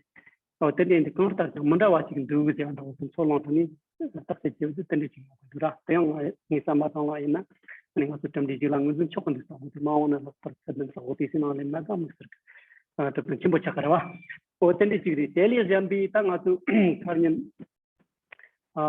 ཨོ་དེ་འདྲ་ཡིན་དུས་གང་ལྟར་ཀྱང་མི་འདྲ་བ་ཅིག་འདུག་ཟེར་བ་འདྲ་བོ་དང་ཚོར་ལོངས་ཐོག་ནས་བརྟག་དཔྱད་བྱེད་དུས་དེ་འདྲ་ཅིག་ཡོང་གི་འདུག་ར། དེ་ཡང་ངས་བསམ་པ་བཏང་བ་ཡིན་ན་ཨ་ནི་ང་ཚོ་གྲུབ་འབྲས་ཅིག་ལ་ངོས་འཛིན་ཆོག་གི་འདུག་བསམ་གི་འདུག་མ་འོངས་ན་ལྷག་པར་ཚད་ལྡན་བཟང་པོ་དེ་ཚོའི་ནང་སླེབས་ན་ད་དམིགས་བསལ་གྱི་གྲུབ་དོན་ཆེན་པོ་ཆགས་ཀྱི་རེད་བ། ཨོ་དེ་འདྲ་ཅིག་རེད། དེ་ལས་གཞན་པའི་ད་ང་ཚོ་ཁར་ཉིན་ཨ་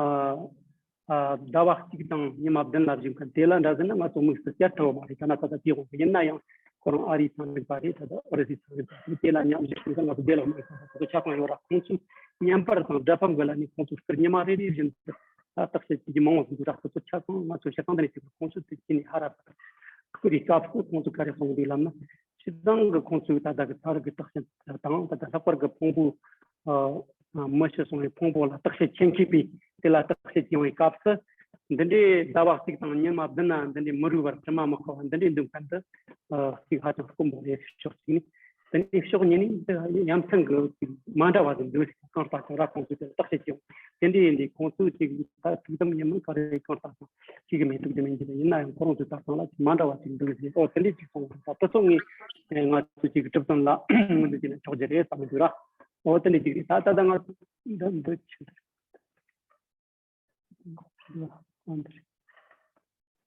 ཟླ་བ་གཅིག་དང་ཉི་མ་བདུན་ལ་བཞུགས་མཁན་དེ་ལ་འདྲ་ཟེར་ན་ང་ཚོ་དམིགས་སུ་བཅར་ཐུབ་པ་མ་རེད། ད་ན་ད་ལྟ་དེའི་དབང་གིས་ཡིན་ན་ཡང་ཁོ་རང་ཨ་རིའི་ཚན་རིག་པ་རེད། ད་ལྟ་ཨ་རི་སི་ཚན་རིག་པ་རེད། དེ་ལ་མཉམ་ཞུགས་བྱུང་ཙང་ང་ཚོ་བདེ་བླག་མེད་ཁོང་ཚོ་ཆ་ཚང་ཡོད་ར། ཁོང་ཚོས་བརྙན་པར་དང་སྒྲ་ཕབ་འགོད་ལ་ནི་ཁོང་ཚོ་སྐུར་ཉི་མ་རེ་རེ་བཞིན་དུ་ ལ་བརྟག་དཔྱད་བྱེད་རྒྱུ་མང་བོ་ཟིག་འདུག་ར། ཁོ་ཚོ་ཆ་ཚང་ང་ཚོ་སྤྱིར་བཏང་དེ་ནས་ཅིག་ཁོང་ཚོ་དེ་ཁྱེད་ནས་ཧ་ར་ཁུ་རི་སྐབས་སུ་ཁོང་ཚོ་ག་རེ་གསུངས་འདུག་ལབ་ན། སྤྱིར་བཏང་གི་ཁོང་ཚོས་ད་ལྟ་གི་ཚན་རིག་གི་བརྟག་དཔྱད་དང་ད་ལྟ་ལྷག་པར་གི་ཕུང་པོ། ཨ། མི་ཤི་སོང་བའི་ཕུང་པོ་ལ་བརྟག་དཔྱད་བྱེད་མཁས་པས་དེ་ལ་བརྟག་དཔྱད་བྱེད་ཡོང་བའི་སྐབས་སུ། འདི་འདྲའི་ཟླ་བ་གཅིག་དང་ཉི་མ་བདུན་ན་འདི་འདྲའི་མི་རུལ་བར་དྲི་མ་མི་ཁོལ་བ་འདི་འདྲའི་འདུག་མཁན་དུ། ཨ། གཅིག་ཧ་ཅང་དཀོན་པོ་རེད། ཕྱོགས་གཅིག་ནས། དེ་ནས་ཕྱོགས་གཉིས་ནས་འདི་ཡ་མཚན་གྱི་ཅིག་མ་འདྲ་བ་ཟིག་འདུག་གང་ལྟར་ཀྱང་ར་ཁོང་ཚོས་དེ་བརྟག་དཔྱད་ཀྱང་དེ་འདྲ་ཡིན་དུས་ཁོང་ཚོས་ཅིག་ད་ཐུགས་དམ་ཡིན་མིན་ག་རེ་གང་ལྟར་ཀྱང་ཤེས་ཀྱི་མེད་འདུག་དེ་མིན་གྱི་ཡིན་ན་ཡང་ཁོ་རང་ཚོའི་ལྟ་སྟངས་ལ་ཅིག་མ་འདྲ་བ་ཅིག་འདུག་ཟེར། ཨོ་དེ་འདྲ་ཅིག་གསུངས་པ་དེ་ཚོ་ངས་ང་ཚོ་ཅིག་གྲུབ་དོན་ལ་ངོས་འཛིན་བྱས་ན་ཆོག་རྒྱུ་རེད་བསམ་གྱི་འདུག་ར། ཨོ་དེ་འདྲ་ཅིག་རེད། ད་ད་ལྟ་ང་ཚོ་འདི་འདི་ཆི།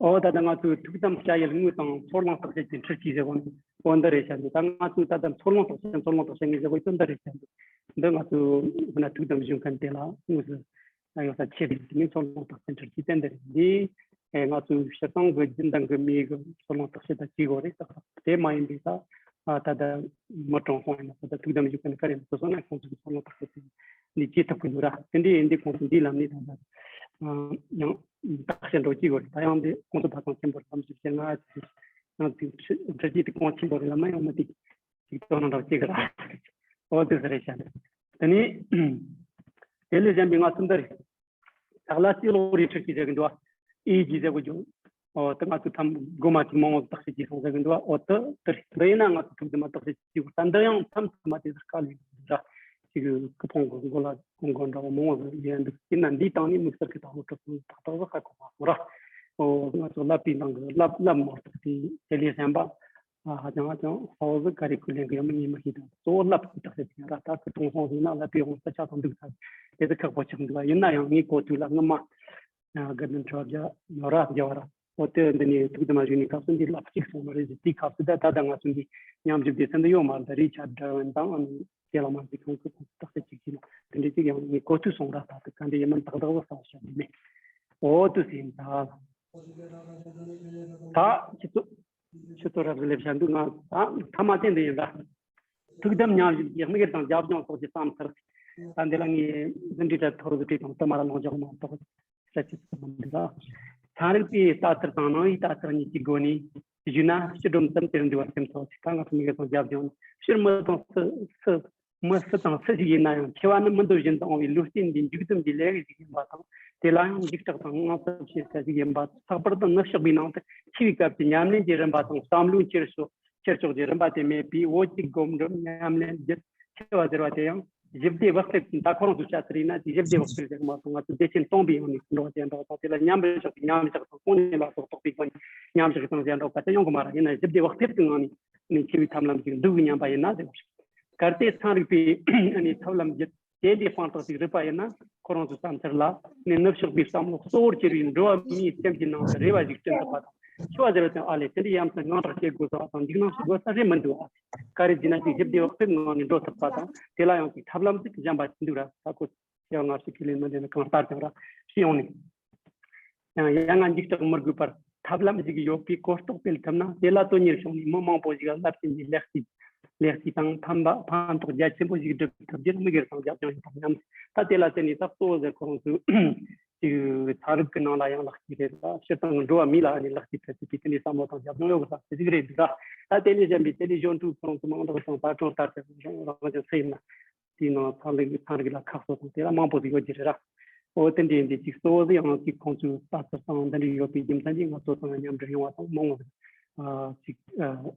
ཨོ་ད་ལྟ་ང་ཚོའི་ཐུགས་དམ་བསྐྱེད་ཡུལ་དངོས་དང་ཚོར་ལོངས་བརྟག་དཔྱད་ཀྱི་འཕྲུལ་གྱི་ཟེར་བ་ནི་ཨོ་འདི་རེད་བཤད་འདུག་ད་ང་ཚོའི་ད་ལྟ་ཚོར་ལོངས་བརྟག་དཔྱད་ཚོར་ལོངས་བརྟག་དཔྱད་ངས་ཟེར་བ་ཡོད་འདི་རེད་བཤད་འདུག་འདི་ང་ཚོའི་ཧི་ན་ཐུགས་དམ་བཞུགས་མཁན་དེ་ལ་དངོས་སུ་ཡོད་ས་ཆེ་བའི་དེ་ནི་ཚོར་ལོངས་བརྟག་དཔྱད་འཕྲུལ་གྱི་རྟེན་འདི་རེད། འདི་ཨེ་ང་ཚོའི་སྤྱིར་བཏང་གི་རྒྱུན་ལྡན་གྱི་མིའི་གི་ཚོར་ལོངས་བརྟག་དཔྱད་དང་གཅིག་གོ་རེད། ད་དེ་མ་ཡིན་པའི་ད་ད་ལྟ་མི་གྲངས་སོང་ཡིན་ན་ད་ལྟ་ཐུགས་དམ་བཞུགས་མཁན་ག་རེ་འདུག་སོང་ན་ཁོང་ཚོ་གི་ཚོར་ལོངས་བརྟག་དཔྱད་དེ་འདི་བྱེད་ཐུབ་ཀྱི་འདུག་ར། དེ་འདྲ་ཡིན་དུས་ཁོང་ཚོ་འདིའི་ལམ་ནས་ད་ལྟ་ཡང་བརྟག་དཔྱད་འགྲོ་གི་ཡོད་རེད། ད་ཡང་འདི་ཁོང་ཚོ་ད་ཐང་ཆེན་པོར་བསམ་ཞིབ་བྱེད་ང་ཚོ་ཡང་དེ་འཕྲུལ་ཆས་དེ་གོང་ཆེན་པོ་རེད་ལབ་ན་ཡང་མི་ཐིག་ཅིག་ཏོ་ནང་འདྲ་བྱེད་གི་ར། ཨོ་དེ་ཟེར་རེད་བཤད། དེ་ནས་དེ་ལས་གཞན་པའི་ང་ཚོ་འདི་རེད། ལྷག་ལ་སྤྱི་ལོ་རེ་ཁྲིད་ཀྱི་ཟེར་གི་འདུག་ཨ། ཨེ་ཇི་ཟེར་གི་འདུག་ཨོ་དེ་ང་ཚོ་ཐམ་སྒོ་མ་ཅིག་མང་བོ་བརྟག་དཔྱད་བྱས་སོང་ཟེར་གི་འདུག་ཨ། ཨོ་དེ་དེ་རེད། འདི་ཡིན་ན་ང་ཚོ་ཐུགས་དམ་བརྟག་དཔྱད་བྱས་དགོས། ད་འདི་ཡང་མཚམས་མཚམས་མ་དེ་ཟེར་དཀའ་ལས་འདུག་ར། ཅིག་སྐུ་ཕུང་གི་མགོ་ལ་ཀུན་སྒོ་འདྲ་བོ་མང་བོ་ཡོད་འདུག་ཡིན་ན་འདིའི་སྟེང་ནས་དམིགས་བསལ་གྱི་ད་ལོ་གྲུབ་དོན་ཏག་ཏག་ཟིག་ཧ་གོ་མ་སོང་ར། ཨོ་ང་ཚོ་བསླབ་པའི་ནང་གི་བསླབ་བསླབ་མ་ཐུབ་པའི་དེ་ལས་གཞན་པ། ཧ་ཅང་ཧ་ཅང་ཧོ་ཟིག་ག་རེ་ཁུ་ལེན་གི་ཡོད་མིན་ངས་མི་ཤེས། དང་གཙོ་བོ་བསླབ་ཀྱི་བརྟག་དཔྱད་ཡིན་ར། ད་ཁུ་གྲོང་སོང་ཟིན་ན་བསླབ་པའི་དབང་ས་ཆ་དང་འདུག་ས་དེ་ཚོ་ཁག་པོ་ཆགས་འདུག་ཡིན་ན་ཡང་ངའི་གོ་ཐོས་ལ་སྔོན་མ་དགེ་འདུན་ཁྲི་པ་རྒྱ་ཡོད་ར་རྒྱ་བ་ར། འོ་དེ་འདི་ནས་ཐུགས་དམ་བཞུགས་ནས་སྐབས་སུ་འདི་བསླབ་གཅིག་སོང་མ་རེད་ཟེར། དེའི་སྐབས་སུ་ད་ད་ལྟ་ང་ཚོ་འདི་ཉམས་ཞིབ་སྡེ་ཚན་འདི་ཡོད་མ་རེད། ད་རི་ཆ་ཌ་ཌར་ཝིན་དང་ཨ་ནི་རྒྱ་ལ་མ་ཟིག་ཁོང་ཚོ་ཁོང་ཚོ་བརྟག་དཔྱད་ཅིག་བྱས་ན་དེ་འདྲ་ཅིག་ཡང་ངའི་གོ་ཐོས་སོང་ར། ད་ད་ག་འདྲ་ཡིན་མིན་ཏག་ཏག་བ་ས་བཤད་འདི་མེད། འོ་དུ་ཟིན་ད། ད་ཁྱེད་ཚོ། ཆུ་ཚོད་རབ་ལེབ་བྱ་འདུག་ང་ད་ཐ་མ་བསྟན་དུ་ཡིན་ལ། ཐུགས་དམ་ཉམས་ཞིབ་ཀྱི་དམིགས་ཡུལ་དང་རྒྱབ་ལྗོངས་སོགས་ཀྱི་བསམ་ཚུལ། ད་འདི་ལ་ངས་འཛིན་གྲྭའི་གྲལ་ཐོར་ཟིག་བྲིས་དང་དུ་མ་ར་ལོང་འཇོག་མ་གཏོགས་ས་ཆུ་ཚོད་མི་འདུག་ལ། ཚན་རིག་པའི་ལྟ་ཚུལ་དང་ནང་པའི་ལྟ་ཚུལ་གཉིས་ཀྱི་སྒོ་ནས་ཞུས་ན་སྤྱི་སྒྲོམ་ཙམ་དེར་འདུས་པ་སེམས་ཚོགས་ཤིག་ད་ང་ཚོ་དམིགས་ཡུལ་དང་རྒྱབ་ལྗོངས་ཕྱིར་མི་དང་སུ་སུ། མི་སུ་དང་སུ་ཞིག་ཡིན་ན་ཡང་འཆི་བ་ནི་མི་འདོད་བཞིན་དུ་འོང་བའི་ལུས་རྟེན་འདིའི་མཇུག་སྡོམ་གྱི་ལས་ཞིག་ཡིན་པ་དང་། དེ་ལ་ཡང་འཇིགས་སྐྲག་དང་དངངས་འཚབ་བྱེད་ས་ཞིག་ཡིན་པ། ལྷག་པར་དུ་ནུབ་ཕྱོགས་པའི་ནང་དུ་འཆི་བའི་སྐབས་ཀྱི་ཉམས་ལེན་གྱི་རིམ་པ་དང་བསམ་བློའི་འཁྱེར་ཕྱོགས་འཁྱེར་ཕྱོགས་ཀྱི་རིམ་པ་དེ་མེད་པས། འོ་གཅིག་སྒོམ་སྒྲུབ་ཉམས་ལེན་བརྒྱུད་འཆི་བ་ཟེར་བ་དེ་ཡང་ཞི་བདེ་བག་ཕེབས་ཀྱི། ད་ཁོ་རང་ཚོ་བཤད་ཚུལ་ཡིན་ན་དེ་ཞི་བདེ་བག་ཕེབས་ཟེར་གི་མ་གཏོགས་ང་ཚོ་བདེ་ཆེན་སྟོང་པའི་ངང་ནས་འགྲོ་བ་ཅན་འདྲ་བ་དང་། དེ་ལ་མཉམ་པར་བཞག་པའི་མཉམ་བཞག་དང་གོང་ནས་ལ་སོགས་རྟོག་པའི་སྒོ་ནས་མཉམ་བཞག་དང་ཟེར་འདྲ་བ་ག་ཚད་ཡོང་གི་མ་རེད། ཡིན་ན་ཞི་བདེ་བག་ཕེབས་ཀྱི་ངང་ནས་ནས་འཆི་བའི་ཐབས་ལམ་ཅིག་འདུག་གི་སྙམ་པ་ཡིན་ན་ཟེར་བ་རེད། གལ་ཏེ་ཚན་རིག་པའི་ཨ་ནི་ཐབས་ལམ་བརྒྱུད་དེ་འདྲའི་དཔང་རྟགས་ཤིག་རིག་པ་ཡིན་ན། ཁོ་རང་ཚོའི་བསམ་འཆར་ལ་ནི་ནུབ་ཕྱོགས་པའི་བསམ་བློ་གཙོ་བོར་གྱུར་པའི་འགྲོ་བ་མིའི་སེམས་ཀྱི་ནང་དུ་རེ་བ་ཞིག་བསྐྲུན་ཐུབ་པ་དང་། འཆི་བ་ཟེར་བ་དེ་ཨ་ལས་དེ་འདྲའི་ཡ་མཚན་དངངས་སྐྲག་བྱེད་དགོས་ས་དང་འཇིགས་སྣང་བྱེད་དགོས་ས་རེད་མི་འདུག་ཨ། ག་རེ་བྱས་ན་ཅིག་ཞི་བདེ་བག་ཕེབས་ངང་ནས་འགྲོ་ཐུབ་པ་དང་། དེ་ལ་ཡང་ཅིག་ཐབས་ལམ་ཅིག་གཞན་པ་ཅིག་འདུག་ར། ད་ཁོ་ཞེས་ང་ཚོས་ཁས་ལེན་མི་ལེན་ན་གང་ལྟར་ཀྱང་ར་ཤི་ཡོང་ནས། ཡང་ཡ་ང་འཇིགས་སྐྲག་མི་དགོས་པར་ཐབས་ལམ་ཞིག་ཡོད་པའི་གོ་རྟོགས་སྤེལ་ཐུབ་ན། དེ་ལ་དོན་གཉེར་བྱུང་ནས་མི་མང་པོ་ཞིག་རླབས་ཆེན་གྱི་ལེགས་སྐྱེས་ལེགས་སྐྱེས་དང་ཕན་པ་ཕན་ཐོགས་རྒྱ་ཆེན་པོ་ཞིག་སྒྲུབ་ཐུབ་རྒྱུར་དམིགས་ཡུལ་དང་རྒྱབ་ལྗོངས་ཡོད་པར་སྙམ། ད་དེ་ལ་བརྟེན་ནས་ད་གཙོ་བོ་ཟེར་ཁོ་རང་ཚོའི་ཅིག་ཚན་རིག་གི་ནང་ལ་ཡང་ལེགས་སྐྱེས་རེད་ལ། སྤྱིར་བཏང་འགྲོ་བ་མི་ལ་ནི་ལེགས་སྐྱེས་ཕལ་ཆེར་དེ་འདྲའི་བསམ་བློ་དང་རྒྱབ་ལྗོངས་ཡོད་དགོས་ས་དེ་ཞིག་རེད་འདུག་ད་དེ་ལས་གཞན་པའི་ཏེ་ལི་བཞོན་ཕྲུག་ཁོ་རང་ཚོ་མང་དྲགས་དང་པར་སྐྲུན་ལྟར་དུ་རང་ཅག་ཚེ་ཡིན་ན། དེའི་ནང་ཚན་རིག་ཚན་རིག་ལ་ཁག་གསོ་དང་དེ་ལ་མང་པོ་ཟིག་ཡོད་ཀྱི་རེད་ར། འོ་དེ་འདྲའི་འདི་ཅིག་གཙོ་བོ་ཟིག་ཡང་ཅིག་ཁོང་ཚོའི་ལྟ་ཚུལ་དང་འདི་འདྲའི་ཡོད་པའི་རྒྱུ་མཚན་གྱིས་ང་ཚོ་དང་མཉམ་འབྲེལ་ཡོང་བ་དང་མང་བོ་ཟིག་ཨ་ཅིག་ཨ་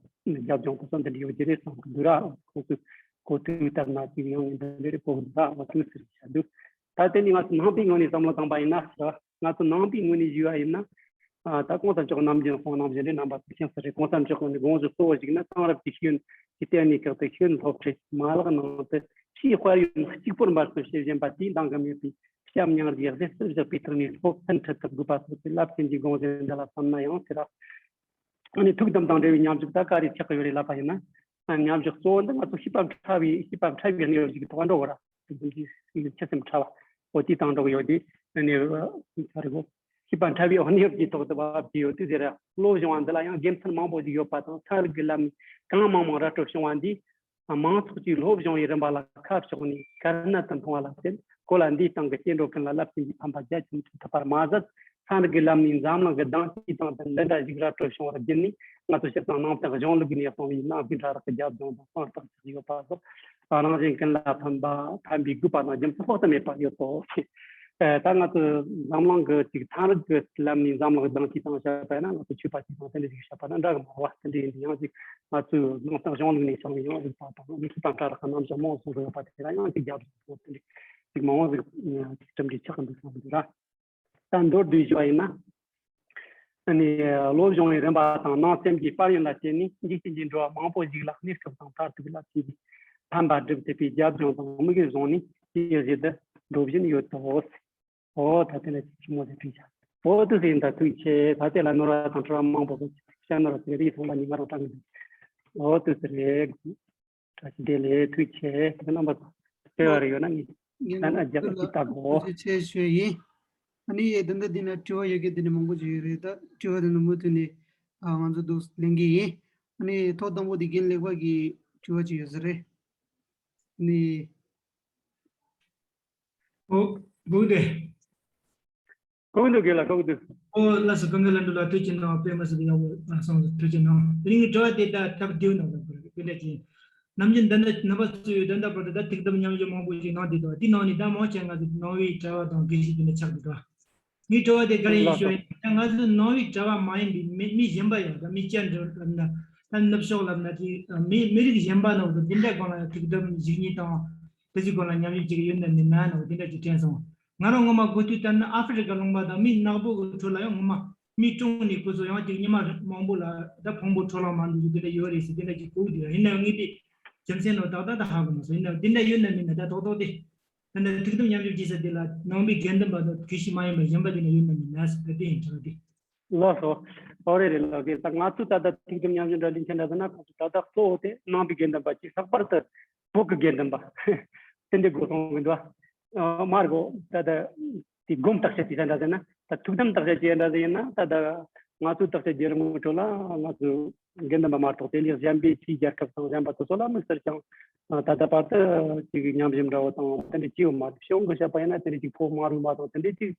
རྒྱབ་ལྗོངས་དེ་ཚོ་འདི་འདྲའི་ཡོད་ཀྱི་རེད་བསམ་གི་འདུག་ར། ཁོང་ཚོས་གོ་ཐོས་ལྟར་ན་ཅིག་ཡང་འདི་འདྲའི་གོ་གི་འདུག་ར། འོ་དུས་ཟེར་བྱ་འདུག་ད་དེ་ནི་ང་ཚོ་ནང་པའི་ངོས་ནས་བསམ་བློ་བཏང་པ་ཡིན་ན་ཟེར་བ། ང་ཚོ་ནང་པའི་ངོས་ནས་ཞུས་པ་ཡིན་ན། ཨ་ད་གོང་ས་མཆོག་ནམ་རྒྱུན་གསུངས་ནང་བཞིན་རེད། རྣམ་པ་ཚོས་མཁྱེན་གསལ་རེད། གོང་ས་མཆོག་གི་དགོངས་གཞི་གཙོ་བོ་ཞིག་ནི་དེང་རབས་ཀྱི་ཤེས་ཡོན་གྱི་ལྟེ་གནས་ཁག་ཏུ་ཤེས་ཡོན་སློབ་ཁྲིད་མ་ལག་ནང་དུ་ཕྱིའི་དཔལ་ཡོན་གཅིག་པུར་འབད་བརྩོན་བྱེད་བཞིན་པ་དེའི་འདང་གི་མེད་པའི་སྐྱབས་མྱང་རྒྱུའི་བཟོད་གསོལ་བཞག་པའི་ཐོག་ནས་སློབ་ཚན་ཁྲིད་ཐུབ་དགོས་པ་སོགས་ཀྱི་རླབས་ཆེན་གྱི་དགོངས་གཞི་འདི་ལ་བསམ་ན་ཡང་ཟེར་ར། ཨ་ནི་ཐུགས་དམ་དང་འབྲེལ་བའི་ཉམས་ཞིབ་ད་ག་རེ་ཆགས་ཀྱི་ཡོད་རེད་ལབ་པ་ཡིན་ན། ཉམས་ཞིབ་གཙོ་བོ་འདི་ང་ཚོ་ཤེས་པ་ཕྲ་བའི་ཤེས་པ་ཕྲ་བའི་གནས་བབ་ཅིག་གི་ཐོག་འགྲོ་བ་ར། ཁྱེད་སེམས་ཁྲལ་བ། འོ་དེ་དང་འགྲོ་གི་ཡོད་དེ། ཨ་ནི་ཁ་རེ་གོ། ཤེས་པ་ཕྲ་བའི་གནས་བབ་ཀྱི་ཐོག་ཏུ་བབས་ཀྱི་ཡོད་དེ་ཟེར་ར། སློབ་སྦྱོང་བ་འདི་ལ་ཡང་དགེ་མཚན་མང་པོ་ཞིག་ཡོད་པ་དང་། ཚན་རིག་གི་ལམ་ནས་གང་མང་མང་ར་སྤྲོད་བྱུང་བ་འདིས། མང་ཚོགས་ཀྱིས་སློབ་སྦྱོང་བའི་རིམ་པ་ལ་ཁ་ཕྱོགས་ནས་དཀའ་གནད་དུ་མཐོང་བ་ལ་བརྟེན། གོ་ལ་འདིའི་སྟེང་གི་སྐྱེ་འགྲོ་ཀུན་ལ་རླབས་ཆེན་གྱི་ཕན་པ་རྒྱ་ཆེན་མཐུད་ཐུབ་པར་མ་ཟད། ཚན་རིག་གི་ལམ་ནས་འཛམ་གླིང་གི་གདེང་ཚོད་དང་དེ་འདི་འདྲ་ཞིག་ར་སྤྲོད་བྱུང་བར་བརྒྱུད་ནས། ང་ཚོ་སྤྱིར་བཏང་ནང་བསྟན་གཞུང་ལུགས་ནས་གསུངས་པའི་ནང་པའི་གྲྭ་རགས་ཀྱི་རྒྱབ་ལྗོངས་དང་གསང་རྟགས་ཆགས་ཡོད་པ་སོགས། རང་གཞན་ཀུན་ལ་ཕན་པ་ཕན་པའི་དགོས་པ་དང་རྒྱུ་མཚན་དཔག་ཏུ་མེད་པ་ཡོད་དོ། ཨ། ད་ང་ཚོ་འཛམ་གླིང་གི་ཅིག་ཚན་རིག་གི་ལམ་ནས་འཛམ་གླིང་གི་གདེང་ཚོད་དང་བཤད་པ་ཡིན་ན། ང་ཚོ་ཆོས་པ་ཅིག་དང་དེ་འདྲ་ཞིག་བཤད་པ་ན་འདྲ་གི་མ་རེད་པ། དེ་འདྲ་ཡིན་དུས་ཡང་ཅིག་ང་ཚོའི་ནང་བསྟན་གཞུང་ལུགས་ནས་བྱུང་བའི་ཡང་རིག་པ་དང་མི་ཚེ་དང་གྲྭ་རགས་རྣམ་གཞག་མང་སོང་དགོས་པ་དེ་ལ་ཡང་ཅིག་རྒྱབ་ལྗོངས་དེ་འདྲ་ཅིག་མང་བོ་ཟིག་གྲུབ་འབྲས་ཆགས་ཀྱི་འདུག་བསམ་གྱི་འདུག་ར། ད་མདོར་བསྡུས་ཞུ་བ་ཡིན་ན། ཨ་ནི་བློ་སྦྱོང་བའི་རིམ་པ་དང་ནང་སེམས་ཀྱི་དཔལ་ཡོན་ལ་བརྟེན་ནས་འཇིག་རྟེན་གྱི་འགྲོ་བ་མང་པོ་ཞིག་ལ་གནས་སྐབས་དང་མཐར་ཐུག་ལ་བརྩིས་ཏེ་ཕན་པ་སྒྲུབ་ཐུབ་པའི་རྒྱབ་ལྗོངས་དང་དམིགས་ཡུལ་བཟུང་ནས་དེའི་གཞི་དུ་འགྲོ་བཞིན་ཡོད་དོ། ཨོ་ད་དེ་ལ་ཅིག་ཆི་མོ་ཟིག་བྲིས་བྱ། ཨོ་དུ་ཟིན་ད་ཐུགས་ཆེ། ད་དེ་ལ་ནོར་བ་དང་བྲོ་བ་མང་པོ་ཞིག་བཤད་ནོར་བ་ཟིན་རིགས་ཚང་མ་ཉི་མ་རང་དྲང་གི་འདུག་ཨོ་དུ་ཟིན་རེད། བཀྲ་ཤིས་བདེ་ལེགས། ཐུགས་ཆེ། དེ་རྣམ་པ་དང་བྲེལ་བ་རེ་ཡོད་ན་ངས་ཡིན་ད་ན་རྒྱབ་ལ་ཅིག་ལྟ་དགོས། ཐུགས་རྗེ་ཆེ་ཞུ་ཡིན། ཨ་ནི་ད་ལྟ་འདི་ན་དྲི་བ་ཡོད་མཁན་དེ་ནི་མང་པོ་ཅིག་ཡོད་རེད། ད་དྲི་བ་དེ་ནི་མུ་མཐུད་ནས་ཨ་ང་ཚོ་འདུག་ལེན་གྱི་ཡིན། ཨ་ནི་ཐོག་དང་པོ་དེ་རྒན་ལེགས་པ་གི་དྲི་བ་ཅིག་ཡོད་ས་རེད། ཨ་ནི། ཨོ། གོ་གི་འདུག་གོ་གི་འདུག་རྒན་ལགས། གོ་གི་འདུག་ཨོ་ལགས་སོ། ཀུན་དགའ་ལྷ་འདྲེ་ལགས་ཐུགས་རྗེ་གནང་། དཔེ་མི་སྲིད་པའི་ཡག་པོ་གསུངས་སོང་། ཐུགས་རྗེ་གནང་། དེ་རིང་གི་དྲི་བ་དེ་ད་ཐབས་བདེའུ་ནང་ལ་དེ་འདྲ་ཅིག་ནམ་རྒྱུན་འདི་འདྲ་རྣམ་པ་ཚོས་ད་ལྟ་བར་དུ་ད་ཐུགས་དམ་ཉམས་ཞིབ་མང་པོ་ཞིག་གནང་བསྡད་འདུག་དེའི་ནང་ནས་ད་མང་ཆེ་ང་ཚོ་ནང་པའི་གྲྭ་བ་དང་དགེ་བཤེས་དེ་འདྲ་ཆགས་འདུག་ངའི་དྲི་བ་དེ་ག་རེ་ཡིན་ལགས་ཞུ་བ་ཡིན་ན། ང་ཚོ་ནང་པའི་གྲྭ་བ་མ་ཡིན་པའི་མི་མི་གཞན་པ་ཡང་ད་མི་སྐྱ་འགྲོ་ལབ་ན། ད་ནུབ་ཕྱོགས་ལབ་ན་དེ་མི་མི་རིགས་གཞན་པ་ནང་དུ་འདི་འདྲ་སྒང་ལ་ཐུགས་དམ་བཞུགས་ཉེས་དང་དེ་ཚོའི་སྒང་ལ་ཉམས་ཞིབ་བྱེད་ཀྱི་ཡོད་ན་མིན་ན་ནང་དེ་འདྲ་ཅིག་དྲན་སོང་། ང་རང་ངོ་མ་གོ་དུས་ལྟར་ན་ཨ་ཧྥེ་རི་ཀ་ལུང་པ་དང་མི་ནག་པོ་གི་ཁྲོད་ལ་ཡང་ངོ་མ་མི་ཀྲུང་ནས་ཁོ་ཚོ་ཡང་ཅིག་ཉི་མ་མང་པོ་ལ་ད་ཕུང་པོ་འཕྲོ་བརླག་མ་འགྲོ་རྒྱུ་དེ་འདྲ་ཡོད་རེད་ཟེར་དེ་འདྲ་ཅིག་གོ་གི་འདུག་ཡིན་ན་ཡང་ངས་དེ་རྒྱུ་མཚན་ནང་ཏག་ཏག་ད་ཧ་གོ་མ་སོང་། ཡིན་ན་ཡང་དེ་འདྲ་ཡོད་ན་མིན་ན་ད་རྡོག་རྡོག་དེ། ད་ནི་ཐུགས་དམ་ཉམས་ཞིབ་བྱེད་ས་དེ་ལ་ནང་པའི་དགེ་འདུན་པ་དང་དགེ་བཤེས་མ་ཡིན་པ་གཞན་པ་དེ་ནི་ཡོད་ན་མིན་ན་ཟེར་ད་དེ་ཡིན་དྲི་བ་དེ། ལགས་སོ། ཨོ་རེད་རེད་ལགས། ད་ང་ཚོ་ད་ལྟ་ཐུགས་དམ་ཉམས་ཞིབ་འདྲ་ལེན་མཁན་འདྲ་ཟེར་ན་ཁོང་ཚོ་ད་ལྟ་གཙོ་བོ་དེ་ནང་པའི་དགེ་འདུན་པ་ཅིག་ལྷག་པར་དུ་བོད་ཀྱི་དགེ་འདུན་པ་དེ་འདྲའི་དགོས་སོང་གི་འདུག་ཨ་མ་རེད་གོ། ད་ལྟ་དེ་སྒོམ་བརྟག་དཔྱད་བྱེད་ས་འདྲ་ཟེར་ན། ད་ཐུགས་དམ་བརྟག་དཔྱད་བྱེད་འདྲ་ཟེར་ཡིན་ན། ད་ལྟ་ང་ཚོའི་བརྟག་དཔྱད་བརྒྱུད་རིམ་ཁྲོད་ལ་ང་ཚོ་དགེ་འདུན་པ་མ་གཏོགས་དེ་ལས་གཞན་པའི་ཕྱིའི་རྒྱལ་ཁབ་དང་གཞན་པ་དེ་ཚོ་ལ་དམིགས་བསལ་ཀྱང་ད་ལྟ་བར་དུ་ཅིག་ཉམས་ཞིབ་འདྲ་བོ་དང་དེ་འདྲ་བྱས་ཡོད་མ་རེད། ཕྱོགས་འགའ་བཤད་པ་ཡིན་ན་དེ་འདྲ་ཅིག་ཕོག་མ་རུང་བ་དང་དེ་འདྲ་ཅིག་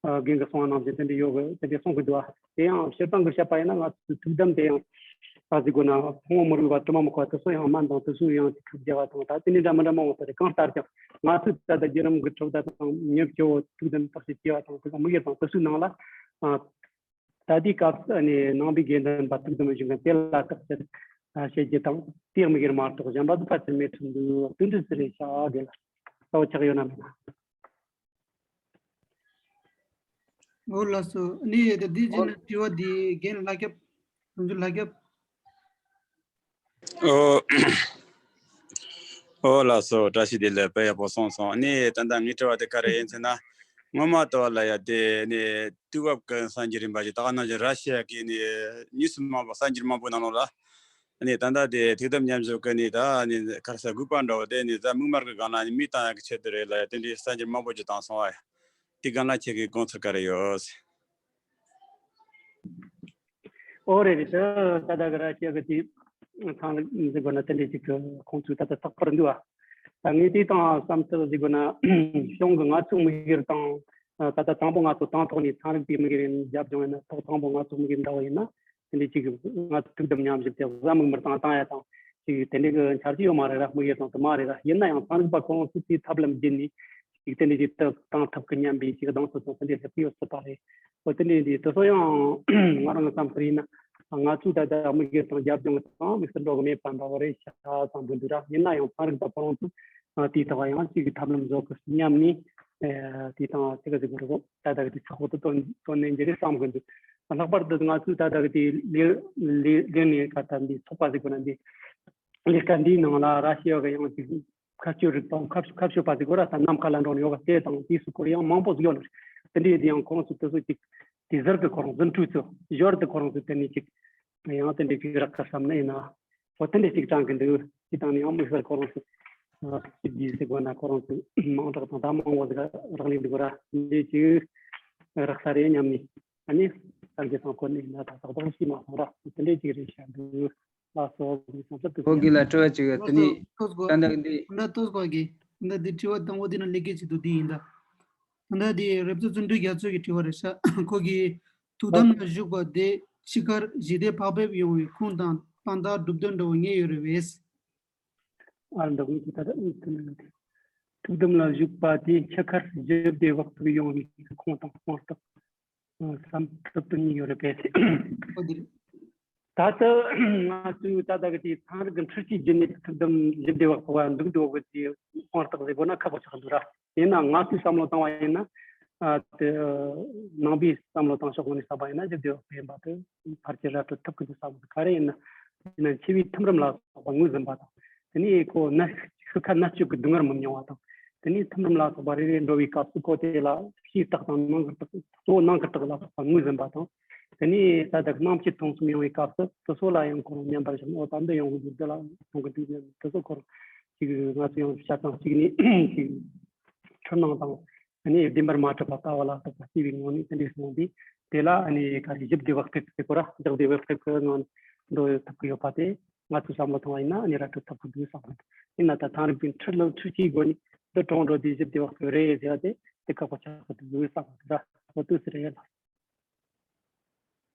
རྒན་གྱིས་གསུངས་པ་ནང་བཞིན་དེ་འདྲ་ཡོད་གི། དེ་འདྲ་གསུང་གི་འདུག་བ། དེ་ཡང་སྤྱིར་བཏང་གི་བཤད་པ་ཡིན་ན་ང་ཚོའི་ཐུགས་དམ་དེ་ཡང་ག་ཟེར་དགོས་ན་ཕུང་པོ་མི་རུལ་བ་དྲི་མ་མི་འཁོར་བ་དེ་ཚོ་ཡང་སྨན་དང་དེ་ཚོའི་ཡང་ཅིག་ཁབ་བརྒྱབ་པ་དང་ད་དེ་འདྲ་འདྲ་མི་འདྲ་མང་བོ་ཟེར་རེད། གང་ལྟར་ཀྱང་ང་ཚོས་ད་ལྟ་བརྒྱུད་རིམ་གྱི་ཁྲོད་ད་དང་མྱུར་སྐྱོ་བོ་ཐུགས་དམ་བརྟག་དཔྱད་བྱས་པ་དང་དེ་ག་དམིགས་ཡུལ་དང་དེ་ཚོའི་ནང་ལ། ད་ལྟའི་སྐབས་སུ་ནི་ནང་པའི་དགེ་འདུན་པ་ཐུགས་དམ་བཞུགས་མཁན་དེ་ལ་བརྟག་དཔྱད་བྱེད་རྒྱུ་དང་དེའི་དམིགས་ཡུལ་མ་གཏོགས་གཞན་པ་དུ་ཕལ་ཆེར་མེད་ཚུལ་འདུག་དེ་འདྲ་ཟེར་རེད་ཤག་དེ་ལ་གསལ་པོ་ཆགས་ཡོད་ན་མེད་ན། འོ་ལགས་སོ། ནི་ད་འདི་བྱས་ན་དྲི་བ་འདི་རྒན་ལྷ་སྐྱབས། རང་ཚོ་ལྷ་སྐྱབས། ཨོ། ཨོ་ལགས་སོ། བཀྲ་ཤིས་བདེ་ལེགས། དཔེ་ཡག་པོ་གསུངས་སོང་། ནི་ད་ལྟ་ངའི་དྲི་བ་དེ་ག་རེ་ཡིན་ཟེར་ན། སྔོན་མ་དུ་བ་ལ་ཡ་དེ་ནི་དུས་བབ་ཀྱི་གསར་འགྱུར་རིམ་པ་ཞིག་ད་ག་ནང་བཞིན་ར་ཤི་ཡ་གི་ནི་ཉུས་སུ་མང་པོ་གསར་འགྱུར་མང་པོ་ནང་ལོགས་ལ། ནི་ད་ལྟ་དེ་ཐུགས་དམ་ཉམས་ཞིབ་ཀྱི་ནི་ད་ནི་ག་རེ་ཟེར་དགོས་པ་འདྲ་བོ་དེ་ནི་གཟའ་མིག་དམར་གྱི་སྒང་ལ་ནི་མེ་བཏང་ཡག་གི་ཆེད་དུ་རེད་ལ་ཡ་དེ་འདྲའི་གསར་འགྱུར་མང་པོ་ཅིག་བཏང་སོང་བ་ཡ། དེ་སྒང་ལ་ཁྱེད་ཀྱི་དགོངས་ཚུལ་ག་རེ་ཡོད། ཨོ་རེད་རེད། ད་ད་ག་ར་ཤེས་གི་དེ་ཚང་ལ་འཛིན་དགོས་ན་དེ་འདྲ་ཅིག་གི་ཁོང་ཚོས་ད་ལྟ་ཚགས་པར་འདུག་ཨ། ད་ངས་དེ་དང་བསམ་ཚུལ་འཛིན་དགོས་ན་གཞུང་གི་ང་ཚོའི་དམིགས་ཡུལ་དང་ད་ལྟ་དང་པོ་ང་ཚོ་དང་ཐོག་ནས་ཚན་རིག་པའི་དམིགས་ཡུལ་རྒྱབ་ལྗོངས་ཡིན་ན་ཐོག་དང་པོ་ང་ཚོའི་དམིགས་ཡུལ་འདྲ་བོ་ཡིན་ན། དེ་འདྲ་ཅིག་ང་ཚོ་ཐུགས་དམ་ཉམས་ཞིབ་དེ་གཟའ་མིག་དམར་བཏང་བཏང་ཡ་དང་ཅིག་དེ་འདྲ་གི་འཆར་གཞི་ཡོད་མ་རེད་ར། དམིགས་ཡུལ་དང་དུ་མ་རེད་ར། ཡིན་ན་ཡང་ཚན་རིག་པ་ཁོང་ཚོས་དེའི་ཐབས་ལམ་བརྒྱུད་ནས་ཅིག་དེ་འདྲ་ཅིག་ཏུ་བཏང་ཐུབ་ཀི་སྙམ་པའི་ཅིག་གདེང་ཚོད་དང་དེ་འདྲ་སླེབས་ཀི་ཡོད་སྲིད་པ་རེད། འོ་དེ་འདྲ་འདི་དེ་ཚོ་ཡང་ང་རང་གི་བསམ་ཚུལ་ཡིན་ན་ང་ཚོས་ད་ལྟ་དམིགས་ཡུལ་དང་རྒྱབ་ལྗོངས་དང་དམིགས་བསལ་འགྲོ་གི་མེད་པ་འདྲ་བོ་རེད་ཤག་བསམ་གི་འདུག་ར། ཡིན་ན་ཡང་ཚན་རིག་པ་ཁོང་ཚོས་དེའི་ཐོག་ཡང་ཅིག་གི་ཐབས་ལམ་བཟོ་དགོས་སྙམ་ནས། ཨེ། དེ་དང་ཅི་ག་ཟེར་དགོས་རེད་གོ། ད་ལྟ་གི་དེ་ཚགས་པར་དུ་བཏོན་བཏོན་ནས་འདི་རེད་བསམ་གི་འདུག་ལྷག་པར་དུ་ང་ཚོས་ད་ལྟ་གི་དེ་ལས་ལས་ལས་ནས་ག་ད་འདི་ཚོགས་པ་ཟེར་དགོས་ན་འདི་ལས་ཀ་འདིའི་ནང་ལ་ར་ཤི་ཡ་གི་ཡང་ཅིག་ཁ་སྤྱོད་རིག་དང་ཁ་ཁ་སྤྱོད་པ་ཟེར་དགོས་ར། ད་ནམ་མཁའ་ལ་འགྲོ་ནས་ཡོད་ག་དེ་དང་དེའི་སུ་སྐོར་ཡང་མང་པོ་ཟིག་ཡོད་ནི་རེད། དེ་འདྲའི་དེ་ཡང་ཁོང་ཚོས་དེ་ཚོ་ཅིག་དེ་ཟུར་དུ་ཁོ་རང་རྫུ་འཕྲུལ་ཚོ་ཞོར་དུ་ཁོ་རང་ཚོས་དེ་ནས་ཅིག་ཡང་དེ་འདྲའི་ཅིག་རག་ག་བསམ་ནི་ཡིན་ན། འོ་དེ་འདྲ་ཞིག་དྲན་གི་འདུག་དེ་དང་ནི་ཡང་དམིགས་བསལ་ཁོ་རང་ཚོ་ཨ་ཅིག་གིས་ཟེར་དགོས་ན་ཁོ་རང་ཚོ་མང་དྲགས་དང་ད་མང་བོ་ཟིག་རག་ལས་འདུག་ར། འདི་ཅིག་རག་ས་རེད་སྙམ་ནས་ཨ་ནི་སངས་རྒྱས་སང་ཁོ་ནས་ན་ད་ཏག་ཏག་ཤེས་མ་སོང་ར། དེ་འདྲ་ཅིག་རེད་ཤག་འདུག་ལགས་སོ། ངའི་བསམ་ཚུལ་དེ་ཚོ་ཡིན། ལགས་སོ། ཏོག་ཙམ་གི་ལ་སྤྲོ་བ་ཅིག་ཡོད། དེ་ནི་ཏོག་ཙམ་ད་ལྟ་འདི་ད་ཏོག་ཙམ་གི་ ད་འདི་དྲི་བ་དང་པོ་འདི་ན་ལེགས་སྐྱེས་ཆེད་དུ་འདི་ཡིན་ད། ད་འདི་རེབ་གཙོ་བརྩོན་འགྲུས་རྒྱ་མཚོ་གི་དྲི་བ་རེད་ཤག་ཁོ་གིས་ཐུགས་དམ་ལ་བཞུགས་པ་དེ་འཆི་ཁར་ཞི་བདེ་བག་ཕེབས་ཡོང་བའི་ཁུངས་དང་དཔང་རྟགས་གྲུབ་དོན་འདྲ་བོ་རྙེད་ཡོད་རེད་བས། ཨ་འདུག་མི་ཚོ་ད་ལྟ་ཨུ་ཐུ་ནང་དེ། ཐུགས་དམ་ལ་བཞུགས་པ་དེ་འཆི་ཁར་ཞི་བདེ་བག་ཕེབས་ཡོང་བའི་ཁུངས་དང་དཔང་རྟགས་བསམ་གྲུབ་ཏུ་གཉིས་ཡོད་རེད་པས། ཨོ་དེ་རེད། ད་ལྟ་ང་ཚོས་ད་ལྟ་གི་དེ་ཚན་རིག་གི་འཕྲུལ་ཆས་བརྒྱུད་ནས་ཐུགས་དམ་ཞི་བདེ་བག་ཕེབས་པ་འདུག་འགྲོ་གི་དེ་དཔང་རྟགས་ཟེར་དགོས་ན་ཁག་པོ་ཆགས་འདུག་ར། ཡིན་ནའང་ང་ཚོས་བསམ་བློ་བཏང་བ་ཡིན་ན། ཨ་དེ་ནང་པའི་བསམ་བློ་བཏང་ཕྱོགས་ནས་བསམ་པ་ཡིན་ན་ཞི་བདེ་བག་ཕེབས་ཡིན་པ་དེ་ཕལ་ཆེར་ར་སྤྲོད་ཐུབ་ཀྱི་འདུག་བསམ་གི། ག་རེ་ཡིན་ན། དེ་ནས་འཆི་བའི་ཐིམ་རིམ་ལ་སོགས་པ་ངོས་ཟིན་པ་དང་། དེ་ནས་ཁོ་ནད་ཤི་ཁ་ནད་བཅོས་ཀྱི་སྡུག་བསྔལ་མི་མྱོང་བ་དང་། དེ་ནས་ཐིམ་རིམ་ལ་སོགས་པ་རེ་རེ་འགྲོ་བའི་སྐབས་སུ་ཁོ་དེ་ལ་ཕྱིའི་རྟགས་དང་ནང་གི་རྟགས། གཙོ་བོ་ནང་གི་རྟགས་ལ་སོགས་པ་ངོས་ཟིན་པ་དང་། དེ་ནས་ད་ལྟ་རྣམ་བཅད་ཐུན་གསུམ་ཡོང་བའི་སྐབས་སུ་དེ་ཚོ་ལ་ཡང་ཁོ་རང་མཉམ་པར་བཞག་ནས་འོ་ད་འདི་ཡོང་གི་འདུག་འདི་ལ་ཡོང་གི་འདུག་དེ་ཚོ་ཁོ་རང་ཅིག་ང་ཚོ་ཡང་བྱ་སྟངས་གཅིག་ནས་ཅིག་འཁྲུལ་སྣང་དང་། ཨ་ནི་བདེན་པར་མ་གྲུབ་པ་ལྟ་བ་ལ་སོགས་པ་སྐྱེ་བའི་ངང་ནས་དེ་འདྲའི་སོང་དུས་དེ་ལ་ཨ་ནི་ག་རེ་ཞི་བདེ་བག་ཕེབས་ཟེར་གོ་ར། ཞི་བདེ་བག་ཕེབས་ཀྱི་ངང་ནས་འགྲོ་ཐུབ་ཀྱི་ཡོད་པ་དེ་ང་ཚོས་བསམ་བློ་བཏང་བ་ཡིན་ན་ཨ་ནི་ར་སྤྲོད་ཐུབ་ཀྱི་འདུག་བསམ་གི་འདུག་ཡིན་ན་ད་ཐང་རིག་པའི་འཕྲུལ་ལམ་འཕྲུལ་གྱི་སྒོ་ནས་འདི་གྲོངས་འགྲོ་དུས་ཞི་བདེ་བག་ཕེབས་རེད་ཟེར་བ་དེ་དེ་ཁག་པོ་ཆགས་ཀྱི་འདུག་བསམ་གི་འདུག་ར། འོ་དུས་སུ་རེད་ལ།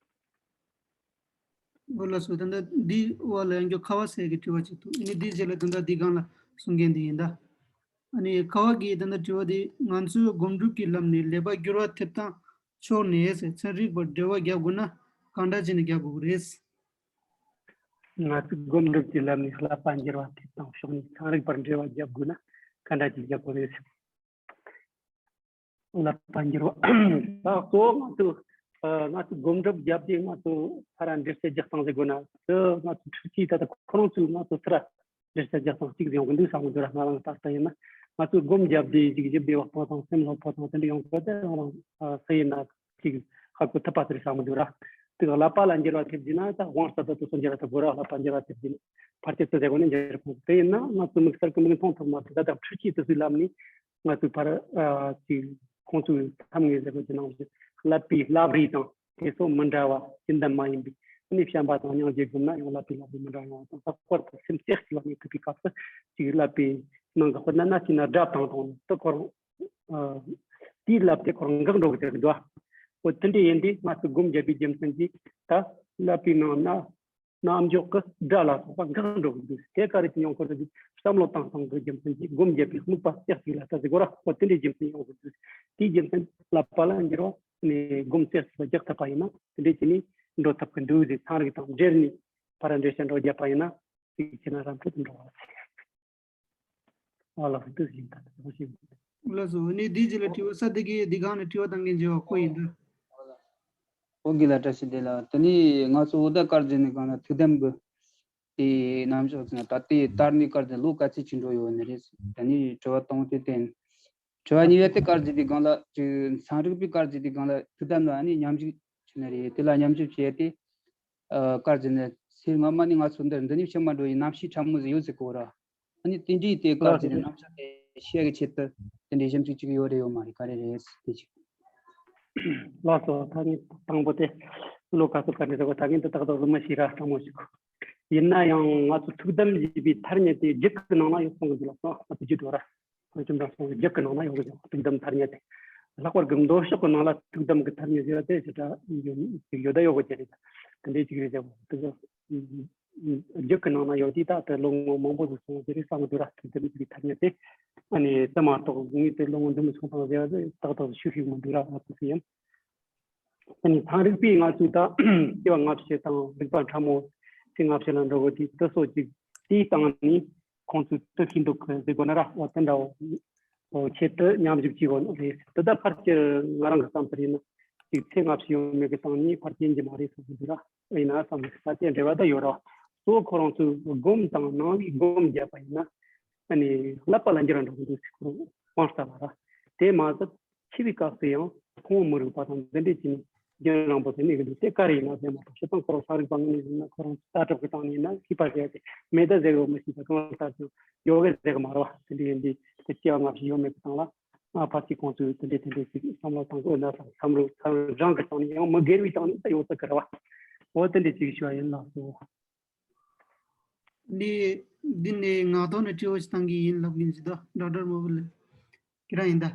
འོ་ལགས་སོ། ད་ལྟ་འདི་བ་ལ་ཡང་ཁ་བ་ཟེར་གྱི་དྲི་བ་ཅིག་འདུག་ཨ་ནི་འདི་རྗེས་ལ་ད་ལྟ་འདི་སྒང་ལ་གསུང་མཁན་འདི་ཡིན་ད། ཨ་ནི་ཁ་བ་གི་ད་ལྟ་དྲི་བ་འདི་ང་ཚོའི་སྒོམ་སྒྲུབ་ཀྱི་ལམ་ནས་ལེགས་པར་འགྱུར་བ་ཐེབས་སྟངས་ཕྱོགས་ནས་ཚན་རིག་པར་འགྲེལ་བ་རྒྱག་དགོས་ན་གང་འདྲ་བྱས་ནས་རྒྱག་དགོས་ཀྱི་རེད། ང་ཚོའི་སྒོམ་སྒྲུབ་ཀྱི་ལམ་ནས་ལེགས་པར་འགྱུར་བ་ཐེབས་སྟངས་ཕྱོགས་ནས་ཚན་རིག་པར་འགྲེལ་བ་རྒྱག་དགོས་ན་གང་འདྲ་ཅིག་རྒྱག་དགོས་རེད། ལེགས་པར་འགྱུར་བ། ད་གཙོ་བོ་ང་ཚོ་ཨ་ང་ཚོ་སྒོམ་སྒྲུབ་བརྒྱབ་དུས་ང་ཚོ་ཕར་འགྲེལ་བཤད་རྒྱག་སྟངས་ཟེར་དགོས་ན་དེ་ང་ཚོ་འཕྲུལ་ཆས་ད་ལྟ་ཁོ་རང་ཚོས་ང་ཚོ་ཚུར་འགྲེལ་བཤད་རྒྱག་སྟངས་གཅིག་ཡོང་གི་འདུག་བསམ་གི་འདུག་ར། ང་རང་ལྟར་ལྟ་ཡིན་ན་ང་ཚོ་སྒོམ་བརྒྱབ་དུས་ཅིག་ཞི་བདེ་བག་ཕེབས་དང་སེམས་ལྷོད་ཕོད་དང་དེ་འདྲ་ཡོང་དགོས་ཏེ་རང་རང་ཨ་སུ་ཡིན་ན་ཅིག་ཧ་གོ་ཐུབ་པ་ཟེར་བསམ་གི་འདུག་ར། དེ་ག་ལག་པ་ལ་འགྱུར་བ་ཐེབས་རྒྱུ་ན་ད་དབང་རྩ་དང་དེ་ཚོ་འགྱུར་བ་ཐེབས་དགོས་ར། ལག་པ་འགྱུར་བ་ཐེབས་རྒྱུ་ན་ཕར་ཚུར་ཟེར་དགོས་ན་འགྱུར་དགོས། དེ་ཡིན་ན་ང་ཚོ་དམིགས་བསལ་གྱི་མིག་མཐོང་ཐོག་མ་དེ་ད་ལྟ་འཕྲུལ་ཆས་དེ་ཚོའི་ལམ་ནས་ང་ཚོས་ཕར་ཨ་ཅིག་ཁོང་ཚོའི་ཐབས་ངེས་ཟེར་དགོས་ཀྱི་ནང་བཞིན་ཀླད་པའི་རླབས་རིས་དང་དེ་ཚོ་མི་འདྲ་བ་ཅི་འདྲ་མ་ཡིན་པའི་ཨ་ནི་བྱམས་པ་དང་སྙིང་རྗེ་བསྒོམས་ན་ཡང་ཀླད་པའི་རླབས་རིས་མི་འདྲ་བ་ཡོང་བ་དང་། ལྷག་པར་དུ་སེམས་རྩེ་གཅིག་ལ་གནས་ཐུབ་པའི་སྐབས་སུ་ཅིག་ཀླད་པའི་ནང་གི་དཔེར་ན་སྣ་ཁྱི་ན་སྒྲ་བཏང་བཏང་ནས་དེ་ཁོ་རང་ཨ་དེའི་ལབ་དེ་ཁོ་རང་འགག་འགྲོ་གི་ཟེར་གི་འདུག་ཨ། འོ་དེ་འདྲ་ཡིན་དུས་ང་ཚོས་སྒོམ་བརྒྱབ་པའི་རྒྱུ་མཚན་གྱིས་ད་ཀླད་པའི་ནང་ན་རྣམ་འཇོག་གི་སྒྲ་ལ་སོགས་པ་འགག་འགྲོ་གི་འདུག་དེ་ག་རེ་བྱས་ཡོང་གི་རེད་ཟེར་བསམ་བློ་བཏང་སྟངས་ཀྱི་རྒྱུ་མཚན་གྱིས་སྒོམ་བརྒྱབ་པའི་དམིགས་པ་རྩེ་གཅིག་ལ་ལྟ་ཟེར་གོ་ར། འོ་དེ་འདྲའི་རྒྱུ་མཚན་ཡོང་གི་འདུག་དེའི་རྒྱུ་མཚན་ལག་པ་ལ་འགྱུར་བ་ནས་སྒོམ་རྩེ་གཅིག་ལ་རྒྱག་ཐུབ་པ་ཡིན་ན་དེ་འདྲའི་བྱས་ནས་འགྲོ་ཐུབ་ཀྱི་འདུག་ཟེར། ཚན་རིག་དང་འབྲེལ་ནས་ཕར་འགྲེལ་བཤད་འདྲ་བརྒྱབ་པ་ཡིན་ན་ཅིག་བྱས་ན་ར་འཕྲོད་དུ་འགྲོ་བ་ཟེར། ཨ་ལགས་སོ། འདི་བཞིན་ད་ལྟ་ཞིག་ལགས་སོ། ཨ་ནི་འདིའི་རྗེས་ལ་དྲི་བ་ས་དེ་གའི་འདི་སྒང་ནས་དྲི་བ་བཏང་མཁན་བྱེད་པ་ཁོ་ཡིན་འདུག་ཨོ་གི་ལ་བཀྲ་ཤིས་བདེ་ལགས། དེ་ནས་ང་ཚོ་འོ་ད་བཀའ་བརྒྱུད་ནས་གང་ལ་ཐུགས་དམ་གི་དེ་རྣམ་གཞག་ཚང་ད་ལྟའི་དར་ནས་བཀའ་བརྒྱུད་ལོ་ག་ཚོད་ཅིག་འགྲོ་ཡོད་ནི་རེད། དེ་ནས་དྲི་བ་དང་པོ་དེ་བསྟན། དྲི་བ་གཉིས་པ་དེ་བཀའ་བརྒྱུད་དེ་སྒང་ལ་ཅིག་ཚན་རིག་པའི་བཀའ་བརྒྱུད་དེ་སྒང་ལ་ཐུགས་དམ་ལ་ཨ་ནི་ཉམས་ཞིབ་བྱས་ནི་རེད། དེ་ལ་ཉམས་ཞིབ་བྱས་ཏེ་ཨ་བཀའ་བརྒྱུད་ནས་ཚེ་སྔ་མ་ནས་ང་ཚོ་འདིར་འདི་ནས་ཕྱི་མ་འགྲོ་ཡི་རྣམ་ཤེས་ཕྲ་མོ་ཟིག་ཡོད་ཟེར་གོ་ར། ཨ་ནི་དེ་འདྲའི་དེ་བཀའ་བརྒྱུད་ནས་རྣམ་གཞག་དེ་ཤེས་ཀྱི་ཆེད་དུ་དེ་འདྲའི་ཞིབ་འཇུག་ཅིག་ཡོད་རེད་ཡོད་མ་རེད་ག་རེ་རེད་དེ་ཅིག་ལགས་སོ། ད་ནི་དང་པོ་དེ་ལོ་ག་ཚོད་ག་འདྲ་ཟེར་བ་ད་གིན་དེ་ཏག་ཏག་ཏུ་མ་ཤེས་ར་སྤྲང་མོ་ཞིག་ཡིན་ན་ཡང་ང་ཚོ་ཐུགས་དམ་བཞེས་པའི་ཐ་སྙད་དེ་རྒྱུད་ཀྱི་ནང་ན་ཡོད་གསུང་གི་འདུག་ལགས་སོ། ང་ཚོ་རྒྱུད་འགྲོ་ར་ང་ཚོ་འདྲ་སོང་རྒྱུད་ཀྱི་ནང་ན་ཡོད་གི་ཐུགས་དམ་ཐ་སྙད་དེ། ལྷག་པར་གྱི་མདོ་ཕྱོགས་ཀྱི་ནང་ལ་ཐུགས་དམ་གྱི་ཐ་སྙད་ཟེར་བ་དེ་ཞེ་དྲག་ཡོད་ཡོད་ད་ཡོད་གི་ཅི་རེད། དེ་འདྲའི་ཅིག་རེད་ཟེར་བ་དེ་ཚོ། རྒྱུད་ཀྱི་ནང་ན་ཡོད་དུས་ད་ལྟ་ལོ་ངོ་མང་པོ་ཟིག་སོང་དེ་རིང་བསམ་གྱི་འདུག་ར། ཐུགས་དམ་གྱི་ཐ་སྙད་དེ་ཨ་ནི་དེ་མ་གཏོགས་ངས་དེ་ལོ་ངོ་འདི་མོ་སོང་དང་ཟེར་བ་དེ་ཏག་ཏག་ཞུ་ཤེས་མི་འདུག་ར། ང་ཚོ་ཡིན། ཨ་ནི་ཚན་རིག་པས་ང་ཚོས་ད་སྐྱེ་བ་སྔ་ཕྱི་དང་རིག་པ་ཕྲ་མོ་ཚེ་སྔ་ཕྱི་ལ་འགྲོ་གི་དུས་དེ་སོགས་ཅིག་དེའི་སྟེང་ནས་ཁོང་ཚོས་དེ་ཤེས་འདུག་གི་ཟེར་དགོས་ན་ར། འོ་དེ་འདྲ་བོ། ཆེད་དུ་ཉམས་ཞིབ་བྱས་ཡོད་རེད། དེ་ལྟར་ཕལ་ཆེར་ང་རང་གི་བསམ་ཚུལ་ཡིན་ན་ཅིག་ཚེ་སྔ་ཕྱི་ཡོད་མེད་ཀྱི་སྟེང་ནས་ཕལ་ཆེར་ཡིན་གྱི་མ་རེད་བསམ་གྱི་འདུག་ར། ཡིན་ན་བསམ་གྱི་ད་དེ་འབྲེལ་བ་ད་ཡོད་ར། གཙོ་བོ་ཁོ་རང་ཚོས་སྒོམ་དང་ནང་པའི་སྒོམ་བརྒྱབ་པ་ཡིན་ན་ཨ་ནི་ཀླད་པ་ལ་འགྱུར་བ་འགྲོ་གི་འདུག་ཟེར་ཁོ་རང་དབང་རྩ་བ་ར། དེ་མ་ཟད་འཆི་བའི་སྐབས་སུ་ཡང་ཁོང་མི་རིག་པ་དང་འདི་འདྲས་ཀྱི་རྒྱུན་རིང་པོ་དེ་གནས་ཀྱི་འདུག་དེ་ག་རེ་ཡིན་ན་ཟེར་མ་ཐུབ། སྤྱིར་བཏང་ཁོ་རང་ཚན་རིག་པ་ངོས་ནས་ཡིན་ན་ཁོ་རང་ལྟ་གྲུབ་ཀྱི་སྟེང་ནས་ཡིན་ན་ཤེས་པ་ཟེར་ཡ་དེ་མེད་ད་ཟེར་གི་མི་ཤེས་ད་གང་ལྟར་ཀྱང་ཡོད་གི་ཟེར་གི་མ་རེད་བ། དེ་འདྲ་ཡིན་དུས་དེ་སྐྱེ་བ་སྔ་ཕྱི་ཡོད་མེད་ཀྱི་སྟེང་ལ་ཨ་ཕལ་ཆེར་ཁོང་ཚོས་དེ་འདྲ་དེ་འདྲ་ཞིག་བསམ་བློ་བཏང་དགོས་ན་བསམ་བསམ་བློ་བསམ་རང་གི་སྟེང་ནས་ཡང་མི་སྒེར་བའི་སྟེང་ནས་ད་ཡོད་ས་གི་རེད་བ། འོ་དེ་འདྲ་ཅིག་ཞུ་བ་ཡིན་ལགས་སོ། འདི་འདི་ནས་ངག་ཐོག་ནས་དྲི་བ་ཞིག་བཏང་གི་ཡིན་ལབ་གིན་ཟིག་ད་ཌོག་ཊར་མོ་བུ་ལ་ཁྱེད་རང་ཡིན་ད།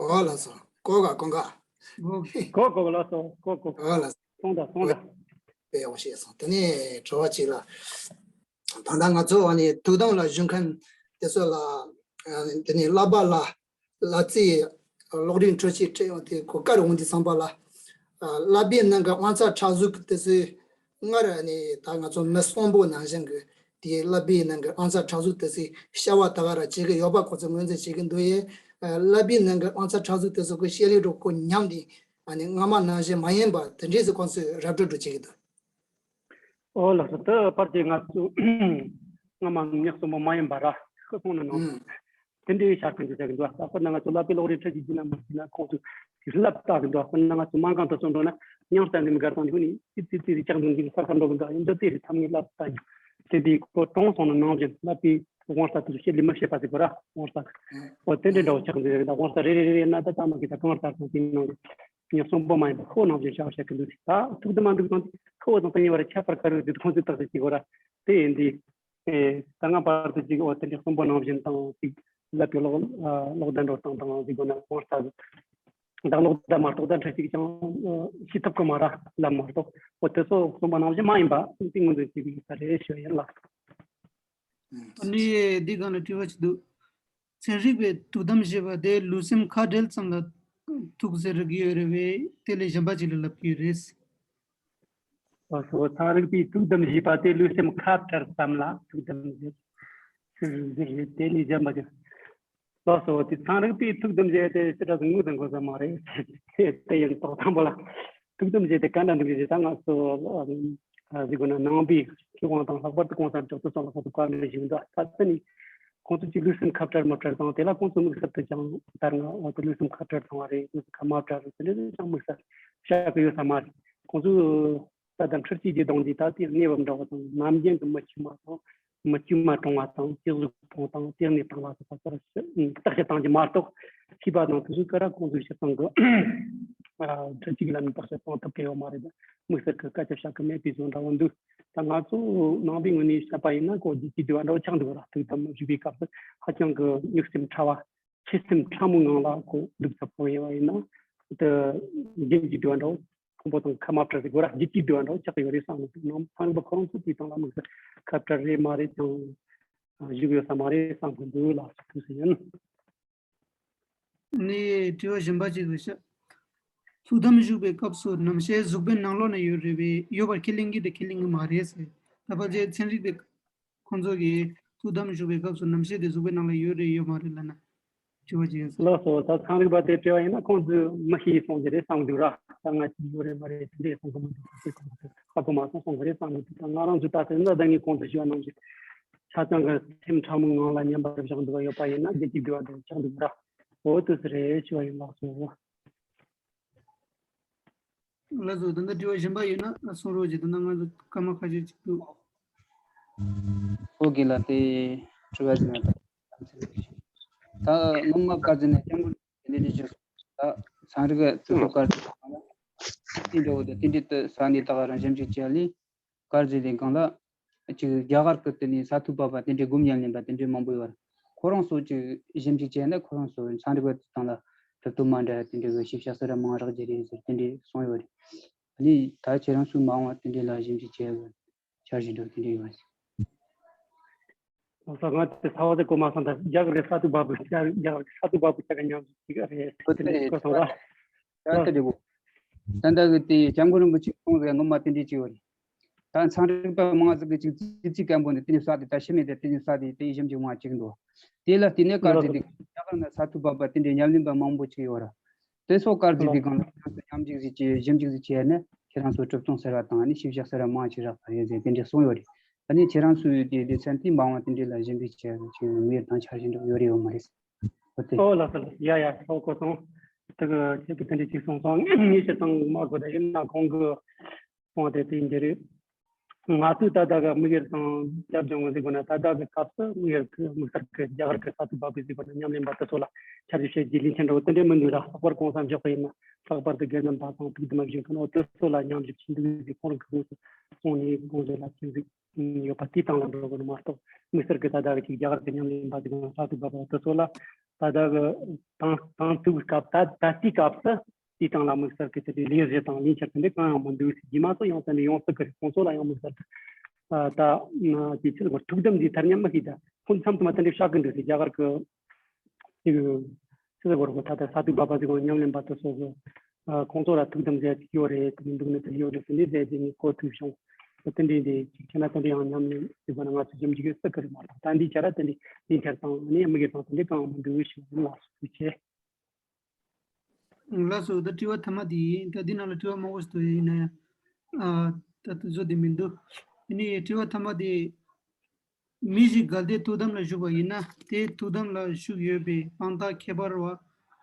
ཨོ་ལགས་སོ། གོ་ག་གོ་ག་གོ་གོ་གོ་ལགས་སོ། གོ་གོ། ཨོ་ལགས་སོ། སོང་ད་སོང་ད། དཔེ་ཡག་པོ་བཤད་སོང་། དེ་ནས་དྲི་བ་གཅིག་ལ། ད་ལྟ་ང་ཚོ་ཨ་ནི་ཐུགས་དམ་ལ་བཞུགས་མཁན་དེ་ཚོ་ལ་ཨ་ནི་དེ་ནས་བསླབ་པ་ལ་ལ་རྩིས་གློག་རིན་འཕྲུལ་ཆས་སྤྲད་ཡོང་དེ་གོ་སྐབས་འོང་དུས་ཙམ་པ་ལ། ཨ་བསླབ་པའི་ནང་གི་དབང་རྩ་ཕྲ་གཟུགས་དེ་ཚོའི་སྔར་ནས་ད་ང་ཚོ་མི་གསོན་པོ་ནང་བཞིན་གྱི་དེའི་བསླབ་པའི་ནང་གི་དབང་རྩ་ཕྲ་གཟུགས་དེ་ཚོའི་བྱ་བ་ད་ག་རང་བྱེད་ཀྱི་ཡོད་པ་ཁོ་ཚོ་ངོས་འཛིན་བྱེད་ཀྱི་འདུག་ཡས། ཨ་བསླབ་པའི་ནང་གི་དབང་རྩ་ཕྲ་གཟུགས་དེ་ཚོ་གི་བཤད་ལུགས་འགྲོ་ཁོ་ཉམས་ཏེ་ཨ་ནི་སྔ་མ་ནང་བཞིན་མ་ཡིན་པ་དེ་འདྲས་སུ་ཁོང་ཚོས་ར་སྤྲོད་འགྲོ་བྱེད་ཀྱི་འདུག་ཨོ་ལགས་སོ། ད་བར་དེ་ང་ཚོ་སྔ་མ་མི་གསོན་པོ་མ་ཡིན་པ་ར་ཤི་སོང་ན་ནང་། ཨུམ། དེ་འདྲའི་ཤར་ཁང་དུ་བྱ་གི་འདུག་ཨ་ཁོ་ན་ང་ཚོ་བསླབ་པའི་གློག་རིན་འཕྲུལ་ཆས་བྱིན་ན་མ་བྱིན་ན་ཁོང་ཚོས་ལབ་བལྟ་གི་འདུག་ཨ་ཁོ་ན་ང་ཚོ་སྨན་ཁང་དུ་སོང་འགྲོ་ན་མྱང་རྩ་འདི་མི་དགར་དང་འདི་ཁོ་ནི་ཙི་ཙི་ཙི་ཙི་ལྕགས་འདོན་གྱི་ས་ཁར་འགྲོ་གི་འདུག་ཨ་ཡིན་ཙི་ཙི་རི་ཐམ་ངེས་ལབ་བལྟ་ཡིན། དེ་དུས་ཁོ་གྲོངས་སོང་ན་ནང་བཞིན་བསླབ་པའི་དབང་རྩ་དེ་ཚོ་བཤད་ལས་མི་བཤད་པ་ཟིག་གོ་ར་དབང་རྩ། ཨོ་དེ་འདྲའི་འདྲ་བོ་ཆགས་འདུག་རེད། ད་དབང་རྩ་རེ་རེ་རེ་རེ་ན་ད་ཚང་མ་གི་ད་གང་ལྟར་དང་དེའི་ནང་གི་ཉག་གསོན་པོ་མ་ཡིན་པ་ཁོ་ནང་བཞིན་བྱ་བ་བྱེད་ཀྱི་འདུག་ད་ཐུགས་དམ་མ་འདུག་དང་ཁོ་དང་དེ་གཉིས་བར་ཁྱད་པར་ག་རེ་ཡོད་དེ་ཁོང་ཚོས་བརྟག་དཔྱད་བྱེད་དགོས་ར། དེ་ཡིན་དུས། ཨེ་ད་སྔ་བར་དུ་ཅིག་འོ་དེ་འདྲའི་གསོན་པོ་ནང་བཞིན་དང་ཅིག་ལབ་པའི་གློག་ཨ་གློག་བརྡ་འགྲོ་སྟངས་དང་ཅིག་དགོས་ན་དབང་རྩ་ཟིག་ད་གློག་བརྡ་མ་གཏོགས་ད་འཕྲུལ་ཆས་ཀྱང་ཤེས་ཐུབ་ཀྱི་མ་ར་ལབ་མ་གཏོགས་འོ་དེ་ཚོ་གསོན་པོ་ནང་བཞིན་མ་ཡིན་པ་དེ་ངོས་འཛིན་བྱེད་ཀྱི་ཡོད་ས་རེད་ཞུ་ཡིན་ལགས། ཨ་ནི་འདི་སྒང་ལ་དྲི་བ་ཅིག་འདུག་ཚན་རིག་པས་ཐུགས་དམ་བཞེས་པ་དེ་ལུས་སེམས་ཁ་བྲལ་ཙམ་ལ་ཐུག་ཟེར་གྱི་ཡོད་རེད་པས། དེ་ལས་གཞན་པ་ཅིག་ལ་ལབ་ཀྱི་ཡོད་རེད། ལགས་སོ། ཚན་རིག་པས་ཐུགས་དམ་བཞེས་པ་དེ་ལུས་སེམས་ཁ་བྲལ་ཙམ་ལ་ཐུགས་དམ་བཞེས་ཟེར་རེད། དེ་ལས་གཞན་པ་ཅིག་ལགས་སོ། དེ་ཚན་རིག་པས་ཐུགས་དམ་བཞེས་ཏེ་ཅི་འདྲ་ངོས་དང་དགོས་ས་མ་རེད། དེ་ཡིན་ཐོག་དང་པོ་ལ་ཐུགས་དམ་བཞེས་ཏེ་ག་འདྲ་འདུག་ཞེས་ད་ང་ཚོ་གཟིགས་དགོས་ན་ནང་པའི་མཁས་དབང་དང་ལྷག་པར་དུ་གོང་ས་མཆོག་ཏུ་སོང་ལ་ཁོང་ཚོ་བཀའ་འདྲི་ཞུ་གི་འདུག་ད་ལྟ་ནི་ཁོང་ཚོ་གཅིག་ལུས་སེམས་ཁ་བྲལ་མ་བྲལ་དང་དེ་ལ་ཁོང་ཚོ་དམིགས་བསལ་དུ་ཀྱང་ལྟར་ང་འོ་དེ་ལུས་སེམས་ཁ་བྲལ་སོང་བ་རེད། ལུས་སེམས་ཁ་མ་བྲལ་རེད། དེ་འདྲ་ཅང་དམིགས་བསལ་བཤད་གི་ཡོད་ས་མ་རེད། ཁོང་ཚོ་ད་ལྟ་འཕྲུལ་ཆས་ཀྱི་གདོང་འདི་ད་ལྟའི་གནས་བབ་འདྲ་བ་དང་ནམ་རྒྱུན་གྱི་མི་དཀྱུས་མ་དང་། མི་དཀྱུས་མ་གྲོངས་པ་དང་སྐྱེ་གཟུགས་ཕོངས་དང་དེ་ནས་དང་ལ་སོགས་པ་ལྟར་བརྟག་དཔྱད་བཏང་རྒྱུ་མ་གཏོགས་ཤེས་པ་དང་དེ་ཚོའི་སྐོར་ལ་ཁོང་ཚོའི་སྤྱིར་བཏང་གི་འཕྲུལ་ཆས་ཀྱི་ལམ་ནས་བརྟག་དཔྱད་གཏོང་ཐུབ་ཀྱི་ཡོད་མ་རེད། དམིགས་བསལ་གྱི་སྐད་ཆ་བཤད་ཀྱི་མེད་པའི་བཟོ་འདྲ་བོ་འདུག་ད་ང་ཚོ་ནང་པའི་ངོས་ནས་བཤད་པ་ཡིན་ན་ཁོ་བརྒྱུད་ཀྱི་འདུལ་བ་འདྲ་བོ་ཆགས་འདུག་ར། ཐུགས་དམ་བཞུགས་པའི་སྐབས་སུ་ཧ་ཅང་གི་གཉུག་སེམས་ཕྲ་བ། ཆོས་སེམས་ཕྲ་མོའི་ངང་ལ་ཁོ་འདུག་ཚར་པོ་ཡིན་པ་ཡིན་ན། དེ་རྒྱུན་གྱི་འདུལ་བ་འདྲ་བོ། ཕུང་པོ་དང་ཁ་མ་བྲལ་ཟེར་དགོས་ར། རྒྱུད་ཀྱི་འདུལ་བ་འདྲ་བོ་ཆགས་ཀྱི་ཡོད་རེད་བསམ་གྱི་འདུག་ནང་ཚན་རིག་པ་ཁོ་རང་ཚོ་དེའི་སྟེང་ལ་དམིགས་བསལ་ཁ་བྲལ་རེད་མ་རེད་ཀྱང་བཞུགས་ཡོད་ས་མ་རེད་བསམ་གྱི་འདུག་ལགས་སོ། ཐུགས་རྗེ་ཆེ། ནས་དྲི་བ་གཞན་པ་ཅིག་རེད་ཤག་ཐུགས་དམ་བཞུགས་པའི་སྐབས་སུ་རྣམ་ཤེས་གཟུགས་པོའི་ནང་ལོགས་ན་ཡོད་རེད་པས། ཡོད་པར་ཁས་ལེན་གྱི་རེད་ཁས་ལེན་གྱི་མ་རེད་ཟེར། ད་ཕལ་ཆེར་ཚན་རིག་པས་ཁོང་ཚོ་གིས་ཐུགས་དམ་བཞུགས་པའི་སྐབས་སུ་རྣམ་ཤེས་དེ་གཟུགས་པོའི་ནང་ལ་ཡོད་རེད་ཡོད་མ་རེད་ལབ་ན། དྲི་བ་ཅིག་ཡིན་ས། ལགས་སོ། ད་ཚན་རིག་པ་དེ་དྲི་བ་ཡིན་ན་ཁོང་ཚོས་མི་ཤེས་གསུང་གི་རེད་བསམ་འདུག་ར། ད་ང་ཅིག་ཡོད་རེད་མ་རེད་དེ་འདྲས་གསུང་གི་མི་འདུག་ཁོང་ཚོས་ཧ་གོ་མ་སོང་གསུང་གི་རེད་བསམ་གི་འདུག་ད་ང་རང་ཚོའི་ལྟ་ཚུལ་ན་ད་ངས་གོང་དུ་ཞུས་པ་ནང་བཞིན་ཆ་ཚང་གི་སེམས་ཕྲ་མོའི་ངང་ལ་མཉམ་པར་བཞག་འདུག་པ་ཡོད་པ་ཡིན་ན་བདེ་སྐྱིད་འདུལ་བ་དེ་ཆགས་འདུག་ར། འོ་དུ་སི་རེད་ཞུ་བ་ཡིན། ལགས་སོ། ལགས་སོ། ད་ལྟ་དྲི་བ་གཞན་པ་ཡོད་ན་གསུང་རོགས་གྱིས། ད་ལྟ་ང་ཚོ་སྐར་མ་ཁ་ཤས་ཅིག་འདུག་ཨོ་ཀེ་ལགས། དེ་དྲི་བ་ཅིག་མེད་པ། ད་སྔོན་མ་བཀའ་བརྒྱུད་ནས་སྐྱབས་མགོན་དེ་འདྲ་ཅིག་ད་ཚན་རིག་གི་ཚོགས་གཙོ་བཀའ་བརྒྱུད་དེ་འདྲ་བོ་དང་དེ་འདྲའི་ས་གནས་ད་ག་རང་ཞིབ་འཇུག་བྱས་ལས། དཀར་མཛེས་དེ་སྒང་ལ་ཅིག་རྒྱ་གར་གི་དེ་ནས་ས་ཐོབ་པ་པ་དེ་འདྲའི་སྒོམ་ཉམས་ལེན་པ་དེ་འདྲའི་མང་པོ་ཡོད་རེད། ཁོ་རང་ཚོ་ཅིག་ཞིབ་འཇུག་བྱས་ན་ཁོ་རང་ཚོ་ཚན་རིག་པ་དེ་དང་ལ་གྲུབ་ཐོབ་མ་འདྲ་དེ་འདྲའི་གི་ཞིབ་ཆ་ཟེར་ར་མང་རག་རྒྱུ་རེད་ཟེར་དེ་འདྲའི་གསུངས་ཡོད་རེད། ཨ་ནི་ད་ཁྱེད་རང་ཚོའི་མ་འོངས་པ་དེ་འདྲའི་ལ་ཞིབ་འཇུག་བྱས་ཡོད་འཆར་གཞི་འདྲ་དེ་འདྲའི་ཡོད་རེད། ང་ཚོ་ང་ཚོ་ཚ་བ་དེ་གོ་མ་སོང་། ད་རྒྱ་གར་ས་ཐོབ་པ་པོ་རྒྱ་གར་ས་ཐོབ་པ་པོ་ཆ་ག་ཉམས་ཅིག་རེད། དེ་འདྲའི་གོ་སོང་ར། ད་དེ་འདྲའི་གོ་ད་ལྟ་གི་དེ་སྐྱབས་མགོན་རིན་པོ་ཆེ་གསུངས་ཟེར་ངོ་མ་དེ་འདྲའི་ཅིག་ཡོད་རེད། ད་ཚན་རིག་པ་མང་ཟིག་གི་ཅིག་ཙི་ཙི་སྐད་འབོད་འདི་དེ་ནས་ས་དེ་ད་ཤི་མེད་དེ་དེ་ནས་ས་དེ་དེ་ཡི་ཞིབ་འཇུག་མང་ཅིག་འདུག་དེ་ལ་བལྟས་ནས་དཀར་རྗེ་དེ་རྒྱ་གར་ན་ས་ཐོབ་པ་པ་དེ་འདྲའི་ཉམས་ལེན་པ་མང་པོ་ཅིག་ཡོད་ར། དེ་སོགས་དཀར་རྗེ་དེ་གང་ལ་ཁྱེད་རང་ཚོ་ཉམས་ཞིབ་ཟིག་བྱས་ཞིབ་འཇུག་ཟིག་བྱས་ནས་ཁྱེད་རང་ཚོ་གྲུབ་ཚང་ཟེར་བ་དང་ནི་ཞིབ་བཤེར་ཟེར་བ་མང་ཅིག་རག་པ་རེད་ཟེར་དེ་འདྲའི་གསུངས་ཡོད་རེད། ད་ནི་ཁྱེད་རང་ཚོའི་དེ་སྡེ་ཚན་དེ་མ་འོངས་དེ་འདྲའི་ལ་ཞིབ་འཇུག་བྱས་ཅིག་དམིགས་ཡུལ་དང་འཆར་གཞི་འདྲ་ཡོད་རེད་ཡོད་མ་རེད། ཨོ་ལགས་སོ། ཡ་ཡ་ཧྲོ་གོ་སོང་། དེ་གི་ཁྱེད་ཀྱི་དེ་འདྲའི་ཅིག་གསུངས་སོང་། ངས་བཤད་སྟངས་མ་གོ་ད་ཡིན་ན་ཁོང་གི་གསུངས་དེ་དེ་འདྲ་རེད། ང་ཚོས་ད་ལྟ་གི་དམིགས་ཡུལ་དང་རྒྱབ་ལྗོངས་ཟེར་དགོས་ན། ད་ལྟ་གི་སྐབས་སུ་དམིགས་ཡུལ་དམིགས་བསལ་གྱི་རྒྱ་གར་གྱི་ས་ཐོག་བབས་པའི་ཟེར་དགོས་ན་ཉམས་ལེན་པ་དེ་ཚོ་ལ་ཁྱབ་བསྒྲགས་བྱེད་རྒྱུའི་ལས་འཆར་འདྲ་བོ་དེ་འདྲའི་མི་འདུག་ར། ལྷག་པར་གོང་ས་མཆོག་གིས་ཡིན་ན་ལྷག་པར་དུ་དགེ་འདུན་པ་དང་ཐུགས་དམ་བཞེས་མཁན་འོ་དེ་ཚོ་ལ་ཉམས་ཞིབ་བྱེད་འདུག་ཟེར། ཁོང་གི་ངོས་སུ་གསུངས་ནས་དགོངས་བཞེས་ལ་ཅིག་ཟིག་ཡོད་པ་དེའི་སྟེང་ལ་འགྲོ་དགོས་ནི་མ་གཏོགས། དམིགས་བསལ་གྱི་ད་ལྟ་གི་ཅིག་རྒྱ་གར་གྱི་ཉམས་ལེན་པ་ཟེར་དགོས་ན་ས་ཐོག་བབས་པ་དེ་ཚོ་ལ་ད་ལྟ་གི་དང་དང་ཐུག་སྐབས་ད་ད་ལྟའི་སྐབས་སུ། དེའི་སྟེང་ལ་དམིགས་བསལ་གྱི་དེ་འདྲའི་ལས་གཞི་དང་ལས་འཆར་དེ་འདྲ་གང་ཡང་མི་འདུག་ཟེར་རྒྱུ་མ་གཏོགས། ཡང་དེ་འདྲའི་ཡོང་སྲིད་ཀྱི་རེད། ཁོང་ཚོ་ལ་ཡང་དམིགས་བསལ་དུ་ད་དེའི་ཕྱིར་ཐུགས་དམ་གྱི་ཐ་སྙད་མི་ཤེས། ད་ཁོང་ཚོ་མཚམས་མཚམས་མ་དེ་འདྲའི་བཤད་ཀྱི་འདུག་ཟེར། རྒྱ་གར་གྱི་ཅིག་ཅི་ཟེར་དགོས་རེད། ད་ལྟ་ས་ཐོག་བབས་པ་ཟེར་གོ་ཉམས་ལེན་པ་དེ་ཚོ་གི་ཁོང་ཚོ་ལ་ཐུགས་དམ་ཟེར་ཅིག་ཡོད་རེད། དེ་མི་འདུག་ནི་དེ་ཡོད་རེད་ཟེར་ནས་ཟེར་རྒྱུ་ནི་གོ་ཐུབ་བྱུང་། དེ་འདྲའི་འདི་ཅིག་བྱས་ན་དེ་འདྲའི་ཡང་ཉམས་ལེན་ཟེར་གོ་ན་ང་ཚོ་རྒྱུན་གཅིག་གི་སྲིད་ཀྱི་རེད་མ་གཏོགས། ད་འདིའི་ཆ་ར་དེ་འདྲའི་ལས་འཆར་དང་ནི་དམིགས་ཡུལ་དང་དེ་འདྲའི་གང་ཡང་མི་འདུག་ཞུ་ཡིན། ལགས་སོ། ཐུགས་རྗེ་ཆེ། ལགས་སོ། ད་དྲི་བ་ཐ་མ་དེ་ཡིན། ད་འདི་ནང་ལ་དྲི་བ་མང་པོ་ཞིག་འདུག་ཡིན་ན་ཡང་། ཨ། ད་དུས་ཚོད་དེ་མི་འདུག་ཨ་ནི་དྲི་བ་ཐ་མ་དེ། མི་ཞིག་གལ་ཏེ་ཐུགས་དམ་ལ་བཞུགས་པ་ཡིན་ན། དེ་ཐུགས་དམ་ལ་བཞུགས་ཡོད་པའི་དཔང་རྟགས་ཁྱད་པར་བ་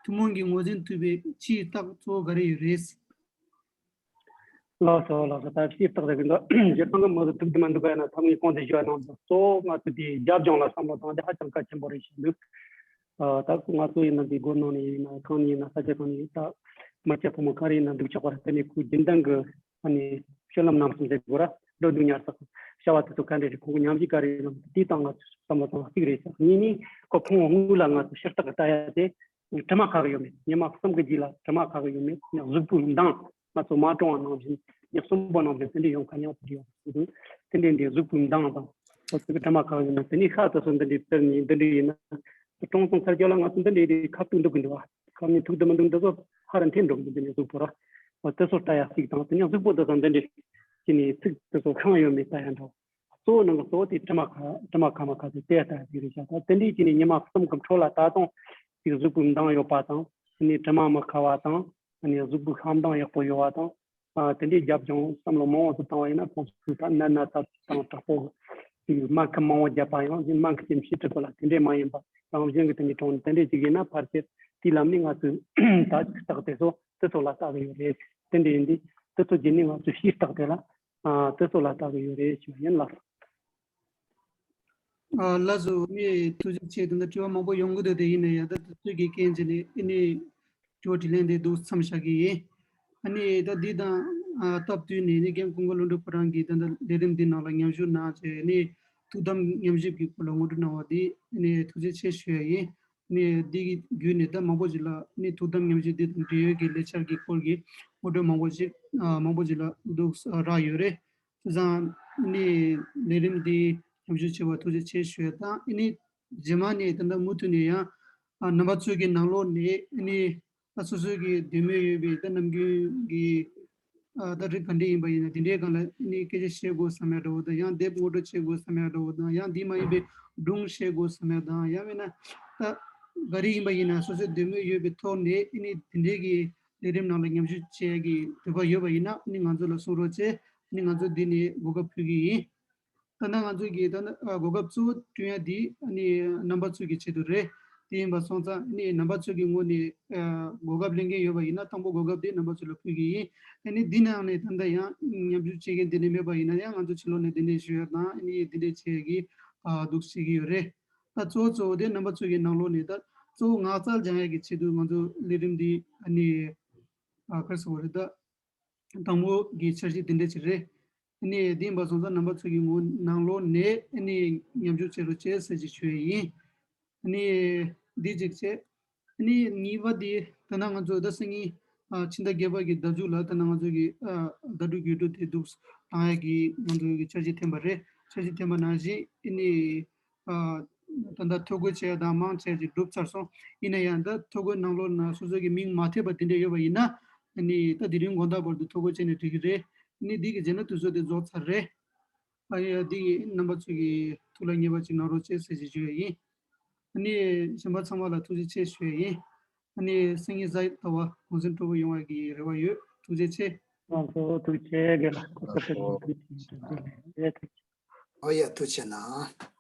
ཐུན་མོང་གིས་ངོས་འཛིན་ཐུབ་པའི་སྤྱིའི་རྟགས་གཙོ་བོ་ག་རེ་ཡོད་རེད། ལགས་སོ་ལགས་སོ། ད་སྤྱིའི་རྟགས་དེ་གི་འདུག་སྤྱིར་བཏང་གི་མི་ཚོ་ཐུགས་དམ་འདུག་ག་ཡིན་ན་ཐ་མའི་གོང་དུ་ཞུས་པ་ནང་བཞིན་གཙོ་བོ་ང་ཚོ་དེ་རྒྱབ་ལྗོངས་ལ་བསམ་བློ་བཏང་དེ་ཧ་ཅང་གལ་ཆེན་པོ་རེད་ཞུ་འདུག་ཨ། ད་ང་ཚོ་ཡིན་ན་འདི་སྒོ་ནང་ནས་ཡིན་ན་གང་ནས་ཡིན་ན་ས་ཆ་གང་ནས་ཡིན་ད་མི་སྐྱ་ཕོ་མོ་ག་རེ་ཡིན་ན་འདུག་ཆོག་པ་རེད། དེ་ནས་ཁོའི་རྒྱུན་ལྡན་གྱི་ཨ་ནི་སྤྱོད་ལམ་རྣམ་གསུམ་ཟེར་དགོས་ར། འགྲོ་འདུག་ཉར་ཚགས་བྱ་བ་དེ་ཚོ་ག་འདྲ་རེད། ཁོང་གི་ཉམས་ཞིབ་ག་རེ་ཡིན་ན་དེའི་སྟེང་ང་ཚོས་བསམ་བློ་གཏོང་བ་གཅིག་རེད་ཤག་གཉིས་ནི་ཁོ་ཁོང་དངོས་ལ་ང་ཚོ་ཤི་རྟགས་ཀྱི་ལྟ་ཡ་དེ་དྲི་མ་ག་གི་ཡོད་མེད། ཉི་མ་གསུམ་གྱི་རྗེས་ལ་དྲི་མ་ག་གི་ཡོད་མེད། གཟུགས་པོའི་མདངས་ང་ཚོ་མ་གྲོངས་པ་ནང་བཞིན་ཉི་གསུམ་པོ་ནང་བཞིན་དེ་འདྲ་ཡོང་ཁ་ཉག་དེ་འདྲ་ཡོང་གི་འདུག་དེ་འདྲ་འདི་གཟུགས་པོའི་མདངས་དང་ཁོ་ཚོ་གི་དྲི་མ་ག་གི་ཡོད་མེད། དེ་ནི་ཤ་དེ་ཚོ་འདི་འདྲའི་བཙིར་ནས་འདི་འདྲ་ཡིན་ན་གྲོངས་སོང་ཚར་རྒྱུ་ལ་ང་ཚོ་འདི་འདྲའི་དེ་ཁ་ཐུག་འདུག་གི་འདུག་བ། ཁ་ནས་ཐུག་འདུག་མི་འདུག་འདི་ཚོ་ཧ་ར་འཐེན་འགྲོ་གི་འདུག་དེ་ནས་གཟུགས་པོ་ར་བ་དེ་ཚོ་ལྟ་ཡ་གཅིག་དང་། དེ་ནས་གཟུགས་པོ་དེ་ཚོ་འདི་འདྲའི་ཅི་ནས་ཚིགས་དེ་ཚོ་གང་ཡོད་མེད་ལྟ་ཡ་འདྲ་བ། གཙོ་བོ་ནང་གི་གཙོ་བོ་དེ་དྲི་མ་ཁ་དྲི་མ་ཁ་མ་ཁ་དེ་དེ་ལྟ་ཡ་དེ་རེད་ཤག་ད་དེ་འདྲའི་ཅི་ནས་ཉི་མ་གསུམ་གི་འཕྲོ་ལ་ད་དུང་ཅིག་གཟུགས་པོའི་མདངས་ཡོད་པ་དང་། དེ་ནས་དྲི་མ་མི་ཁ་བ་དང་། དེ་ནས་གཟུགས་པོའི་ཤ་མདངས་ཡག་པོ་ཡོད་པ་དང་། ཨ། དེ་འདྲའི་རྒྱབ་ལྗོངས་བསམ་བློ་མང་བོ་ཞིག་བཏང་བ་ཡིན་ན་ཁོང་ཚོས་ད་ནད་ན་ཚ་དང་དྲག་པོ་དེ་སྨན་ཁབ་མང་བོ་བརྒྱབ་པ་ཡང་སྨན་ཁབ་ཀྱི་ཕྱིར་དྲག་པོ་ལ་དེ་འདྲས་མ་ཡིན་པ་རང་བཞིན་གྱི་དེ་འདྲའི་གྲོང་དེ་འདྲས་ཅིག་ཡིན་ན་ཕལ་ཆེར་དེའི་ལམ་ནས་ང་ཚོས་ད་རྟགས་དེ་ཚོ་དེ་ཚོ་ལ་ལྟ་གི་ཡོད་རེད། དེ་འདྲས་ཡིན་དུས་དེ་ཚོ་བརྒྱུད་ནས་ང་ཚོས་སྤྱིའི་རྟགས་དེ་ལ་ཨ། དེ་ཚོ་ལ་ལྟ་གི་ཡོད་རེད་ཞུ་བ་ཡིན་ལགས། ཨ། ལགས་སོ། ངས་ཐུགས་རྗེ་ཆེ། དེ་འདྲ་དྲི་བ་མང་པོ་ཡོང་གི་འདུག་དེ་ཡིན་ན་ཡང་ད་དུས་ཚོད་ཀྱི་རྐྱེན་བྱས་ནས་ཨ་ནི་དྲི་བ་དྲིས་ལན་དེ་འདུག་མཚམས་བཞག་གི་ཡིན། ཨ་ནི་ད་འདི་དང་ཨ་སྟབས་བསྟུན་ནས་ནི་རྒན་ཀུན་དགའ་བློ་གྲོས་ཁོ་རང་གིས་ད་ལྟ་ལས་རིམ་འདི་ནང་ལ་མཉམ་ཞུགས་གནང་བྱས་ནི་ཐུགས་དམ་ཉམས་ཞིབ་ཀྱི་སྐོར་ལ་ངོ་སྤྲོད་གནང་བ་འདི་ཨ་ནི་ཐུགས་རྗེ་ཆེ་ཞུ་ཡ་ཡིན། ནི་འདི་གི་བརྒྱུད་ནས་ད་མང་པོ་ཞིག་ལ་ནི་ཐུགས་དམ་ཉམས་ཞིབ་འདི་དང་འབྲེལ་ཡོད་ཀྱི་ལས་འཆར་གྱི་སྐོར་གྱི་ངོ་སྤྲོད་མང་པོ་ཞིག་ཨ་མང་པོ་ཞིག་ལ་འདུག་རག་ཡོད་རེད། དེ་ཙང་ནི་ལས་རིམ་འདི་མཉམ་ཞུགས་བྱས་པར་ཐུགས་རྗེ་ཆེ་ཞུ་ཡ་དང་། ཨ་ནི་རྗེས་མ་ནས་ད་ལྟ་མུ་མཐུད་ནས་ཡང་ཨ་རྣམ་པ་ཚོ་གི་ནང་ལོགས་ནས་ཨ་ནི་ད་སོ་སོ་གི་འདོད་མོས་ཡོད་པའི་ད་ནམ་རྒྱུན་གྱི་ཨ་ད་རིགས་ག་འདྲ་ཡིན་པ་ཡིན་ན་དེ་འདྲའི་སྒང་ལ་ཨ་ནི་སྐད་ཆ་བཤད་དགོས་བསམ་ཡ་འདྲ་བོ་དང་། ཡང་དེབ་ངོ་སྤྲོད་བྱེད་དགོས་བསམ་ཡ་འདྲ་བོ་དང་། ཡང་དེ་མ་ཡིན་པའི་སྒྲུང་བཤད་དགོས་བསམ་ཡ་དང་། ཡང་མིན་ན་ད་ག་རེ་ཡིན་པ་ཡིན་ན་སོ་སོའི་འདོད་མོས་ཡོད་པའི་ཐོག་ནས་ཨ་ནི་དེ་འདྲའི་གི་ལས་རིམ་ནང་ལ་མཉམ་ཞུགས་བྱེད་ཡ་གི་འདོད་པ་ཡོད་པ་ཡིན་ན་ཨ་ནི་ང་ཚོ་ལ་གསུང་རོགས་བྱེད། ཨ་ནི་ང་ཚོ་འདི་ནས་གོ་སྐབས་ཕུལ་གི་ཡིན། ད་ལྟ་ང་ཚོ་གི་ད་ལྟ་ཨ་གོ་སྐབས་གཙོ་བོ་བསྐྲུན་ཡ་འདི་ཨ་ནི་རྣམ་པ་ཚོ་གི་ཆེད་དུ་རེད། དེ་ཡིན་པ་སོང་ཙང་ཨ་ནི་རྣམ་པ་ཚོ་གི་ངོས་ནས་ཨ་གོ་སྐབས་ལེན་མཁན་ཡོད་པ་ཡིན་ན་དང་པོ་གོ་སྐབས་དེ་རྣམ་པ་ཚོ་ལ་ཕུལ་གི་ཡིན། ཨ་ནི་འདི་ནང་ནས་ད་ལྟ་ཡང་མཉམ་ཞུགས་བྱེད་མཁན་དེ་འདྲ་མེད་པ་ཡིན་ན་ཡང་ང་ཚོ་ཕྱི་ལོགས་ནས་དེ་འདྲ་ཞུ་ཡ་དང་ཨ་ནི་དེ་འདྲ་བྱེད་ཡ་གི་ཨ་འདུག་བྱེད་ཀྱི་ཡོད་རེད། ད་གཙོ་བོ་གཙོ་བོ་དེ་རྣམ་པ་ཚོ་གི་ནང་ལོགས་ནས་ད་གཙོ་བོ་ངག་རྩལ་སྦྱང་ཡ་གི་ཆེད་དུ་ང་ཚོ་ལས་རིམ་འདི་ཨ་ནི་ཨ་ག་རེ་ཟེར་དགོས་རེད། ད་དང་པོ་གི་འཆར་གཞི་འདི་འདྲ་ཅིག་རེད། ཨ་ནི་འདི་ཡིན་པ་སོང་ཙང་རྣམ་པ་ཚོ་གི་ངོ་ནང་ལོགས་ནས་ཨ་ནི་མཉམ་ཞུགས་བྱེད་རོགས་བྱེད་ཟེར་ཅིག་ཞུ་ཡ་ཡིན། ཨ་ནི་འདི་གཅིག་བྱས། ཨ་ནི་གཉིས་པ་འདི་ད་ལྟ་ང་ཚོ་ད་སང་ཉིན་ཨ་ཕྱི་ཟླ་བརྒྱད་པ་གི་ཟླ་མཇུག་ལ་ད་ལྟ་ང་ཚོ་གི་ཨ་ཟླ་དྲུག་དགུ་དྲུག་དེ་འདུག་བཏང་ཡ་གི་ང་ཚོ་གི་འཆར་གཞི་འཐེན་པ་རེད། འཆར་གཞི་འཐེན་པ་ནང་བཞིན་ཨ་ནི་ཨ་ད་ལྟ་ཐོ་འགོད་བྱས་ཡ་དང་མང་ཆེ་ཅིག་གྲུབ་ཚར་སོང་། ཡིན་ན་ཡང་ད་ཐོ་འགོད་ནང་ལོགས་ན་སོ་སོ་གི་མིང་མ་ཐེབས་པ་དེ་འདྲ་ཡོད་པ་ཡིན་ན་ཨ་ནི་ད་དེ་རིང་དགོང་དག་བར་དུ་ཐོ་འགོད་བྱས་ནས་འགྲིག་གི་རེད། ཨ་ནི་འདི་གི་རྗེས་ན་དུས་ཚོད་དེ་རྫོགས་ཚར་རེད། ཨ་ཡ་འདི་གི་རྣམ་པ་ཚོ་གི་ཐུགས་ལ་ངེས་པ་ཅིག་གནང་རོགས་བྱེད་ཟེར་ཞེས་ཞུ་ཡ་ཡིན། ཨ་ནི་གཞན་པ་ཚང་མ་ལ་ཐུགས་རྗེ་ཆེ་ཞུ་ཡ་ཡིན། ཨ་ནི་སང་ཉིན་གཟའ་ཟླ་བ་གུང་སེང་སྤྲོ་པོ་ཡོང་བ་གི་རེ་བ་ཡོད། ཐུགས་རྗེ་ཆེ། ང་ཚོ་ཐུགས་རྗེ་ཆེ་གི་ལ། ཨོ་ཡ་ཐུགས་རྗེ་གནང་།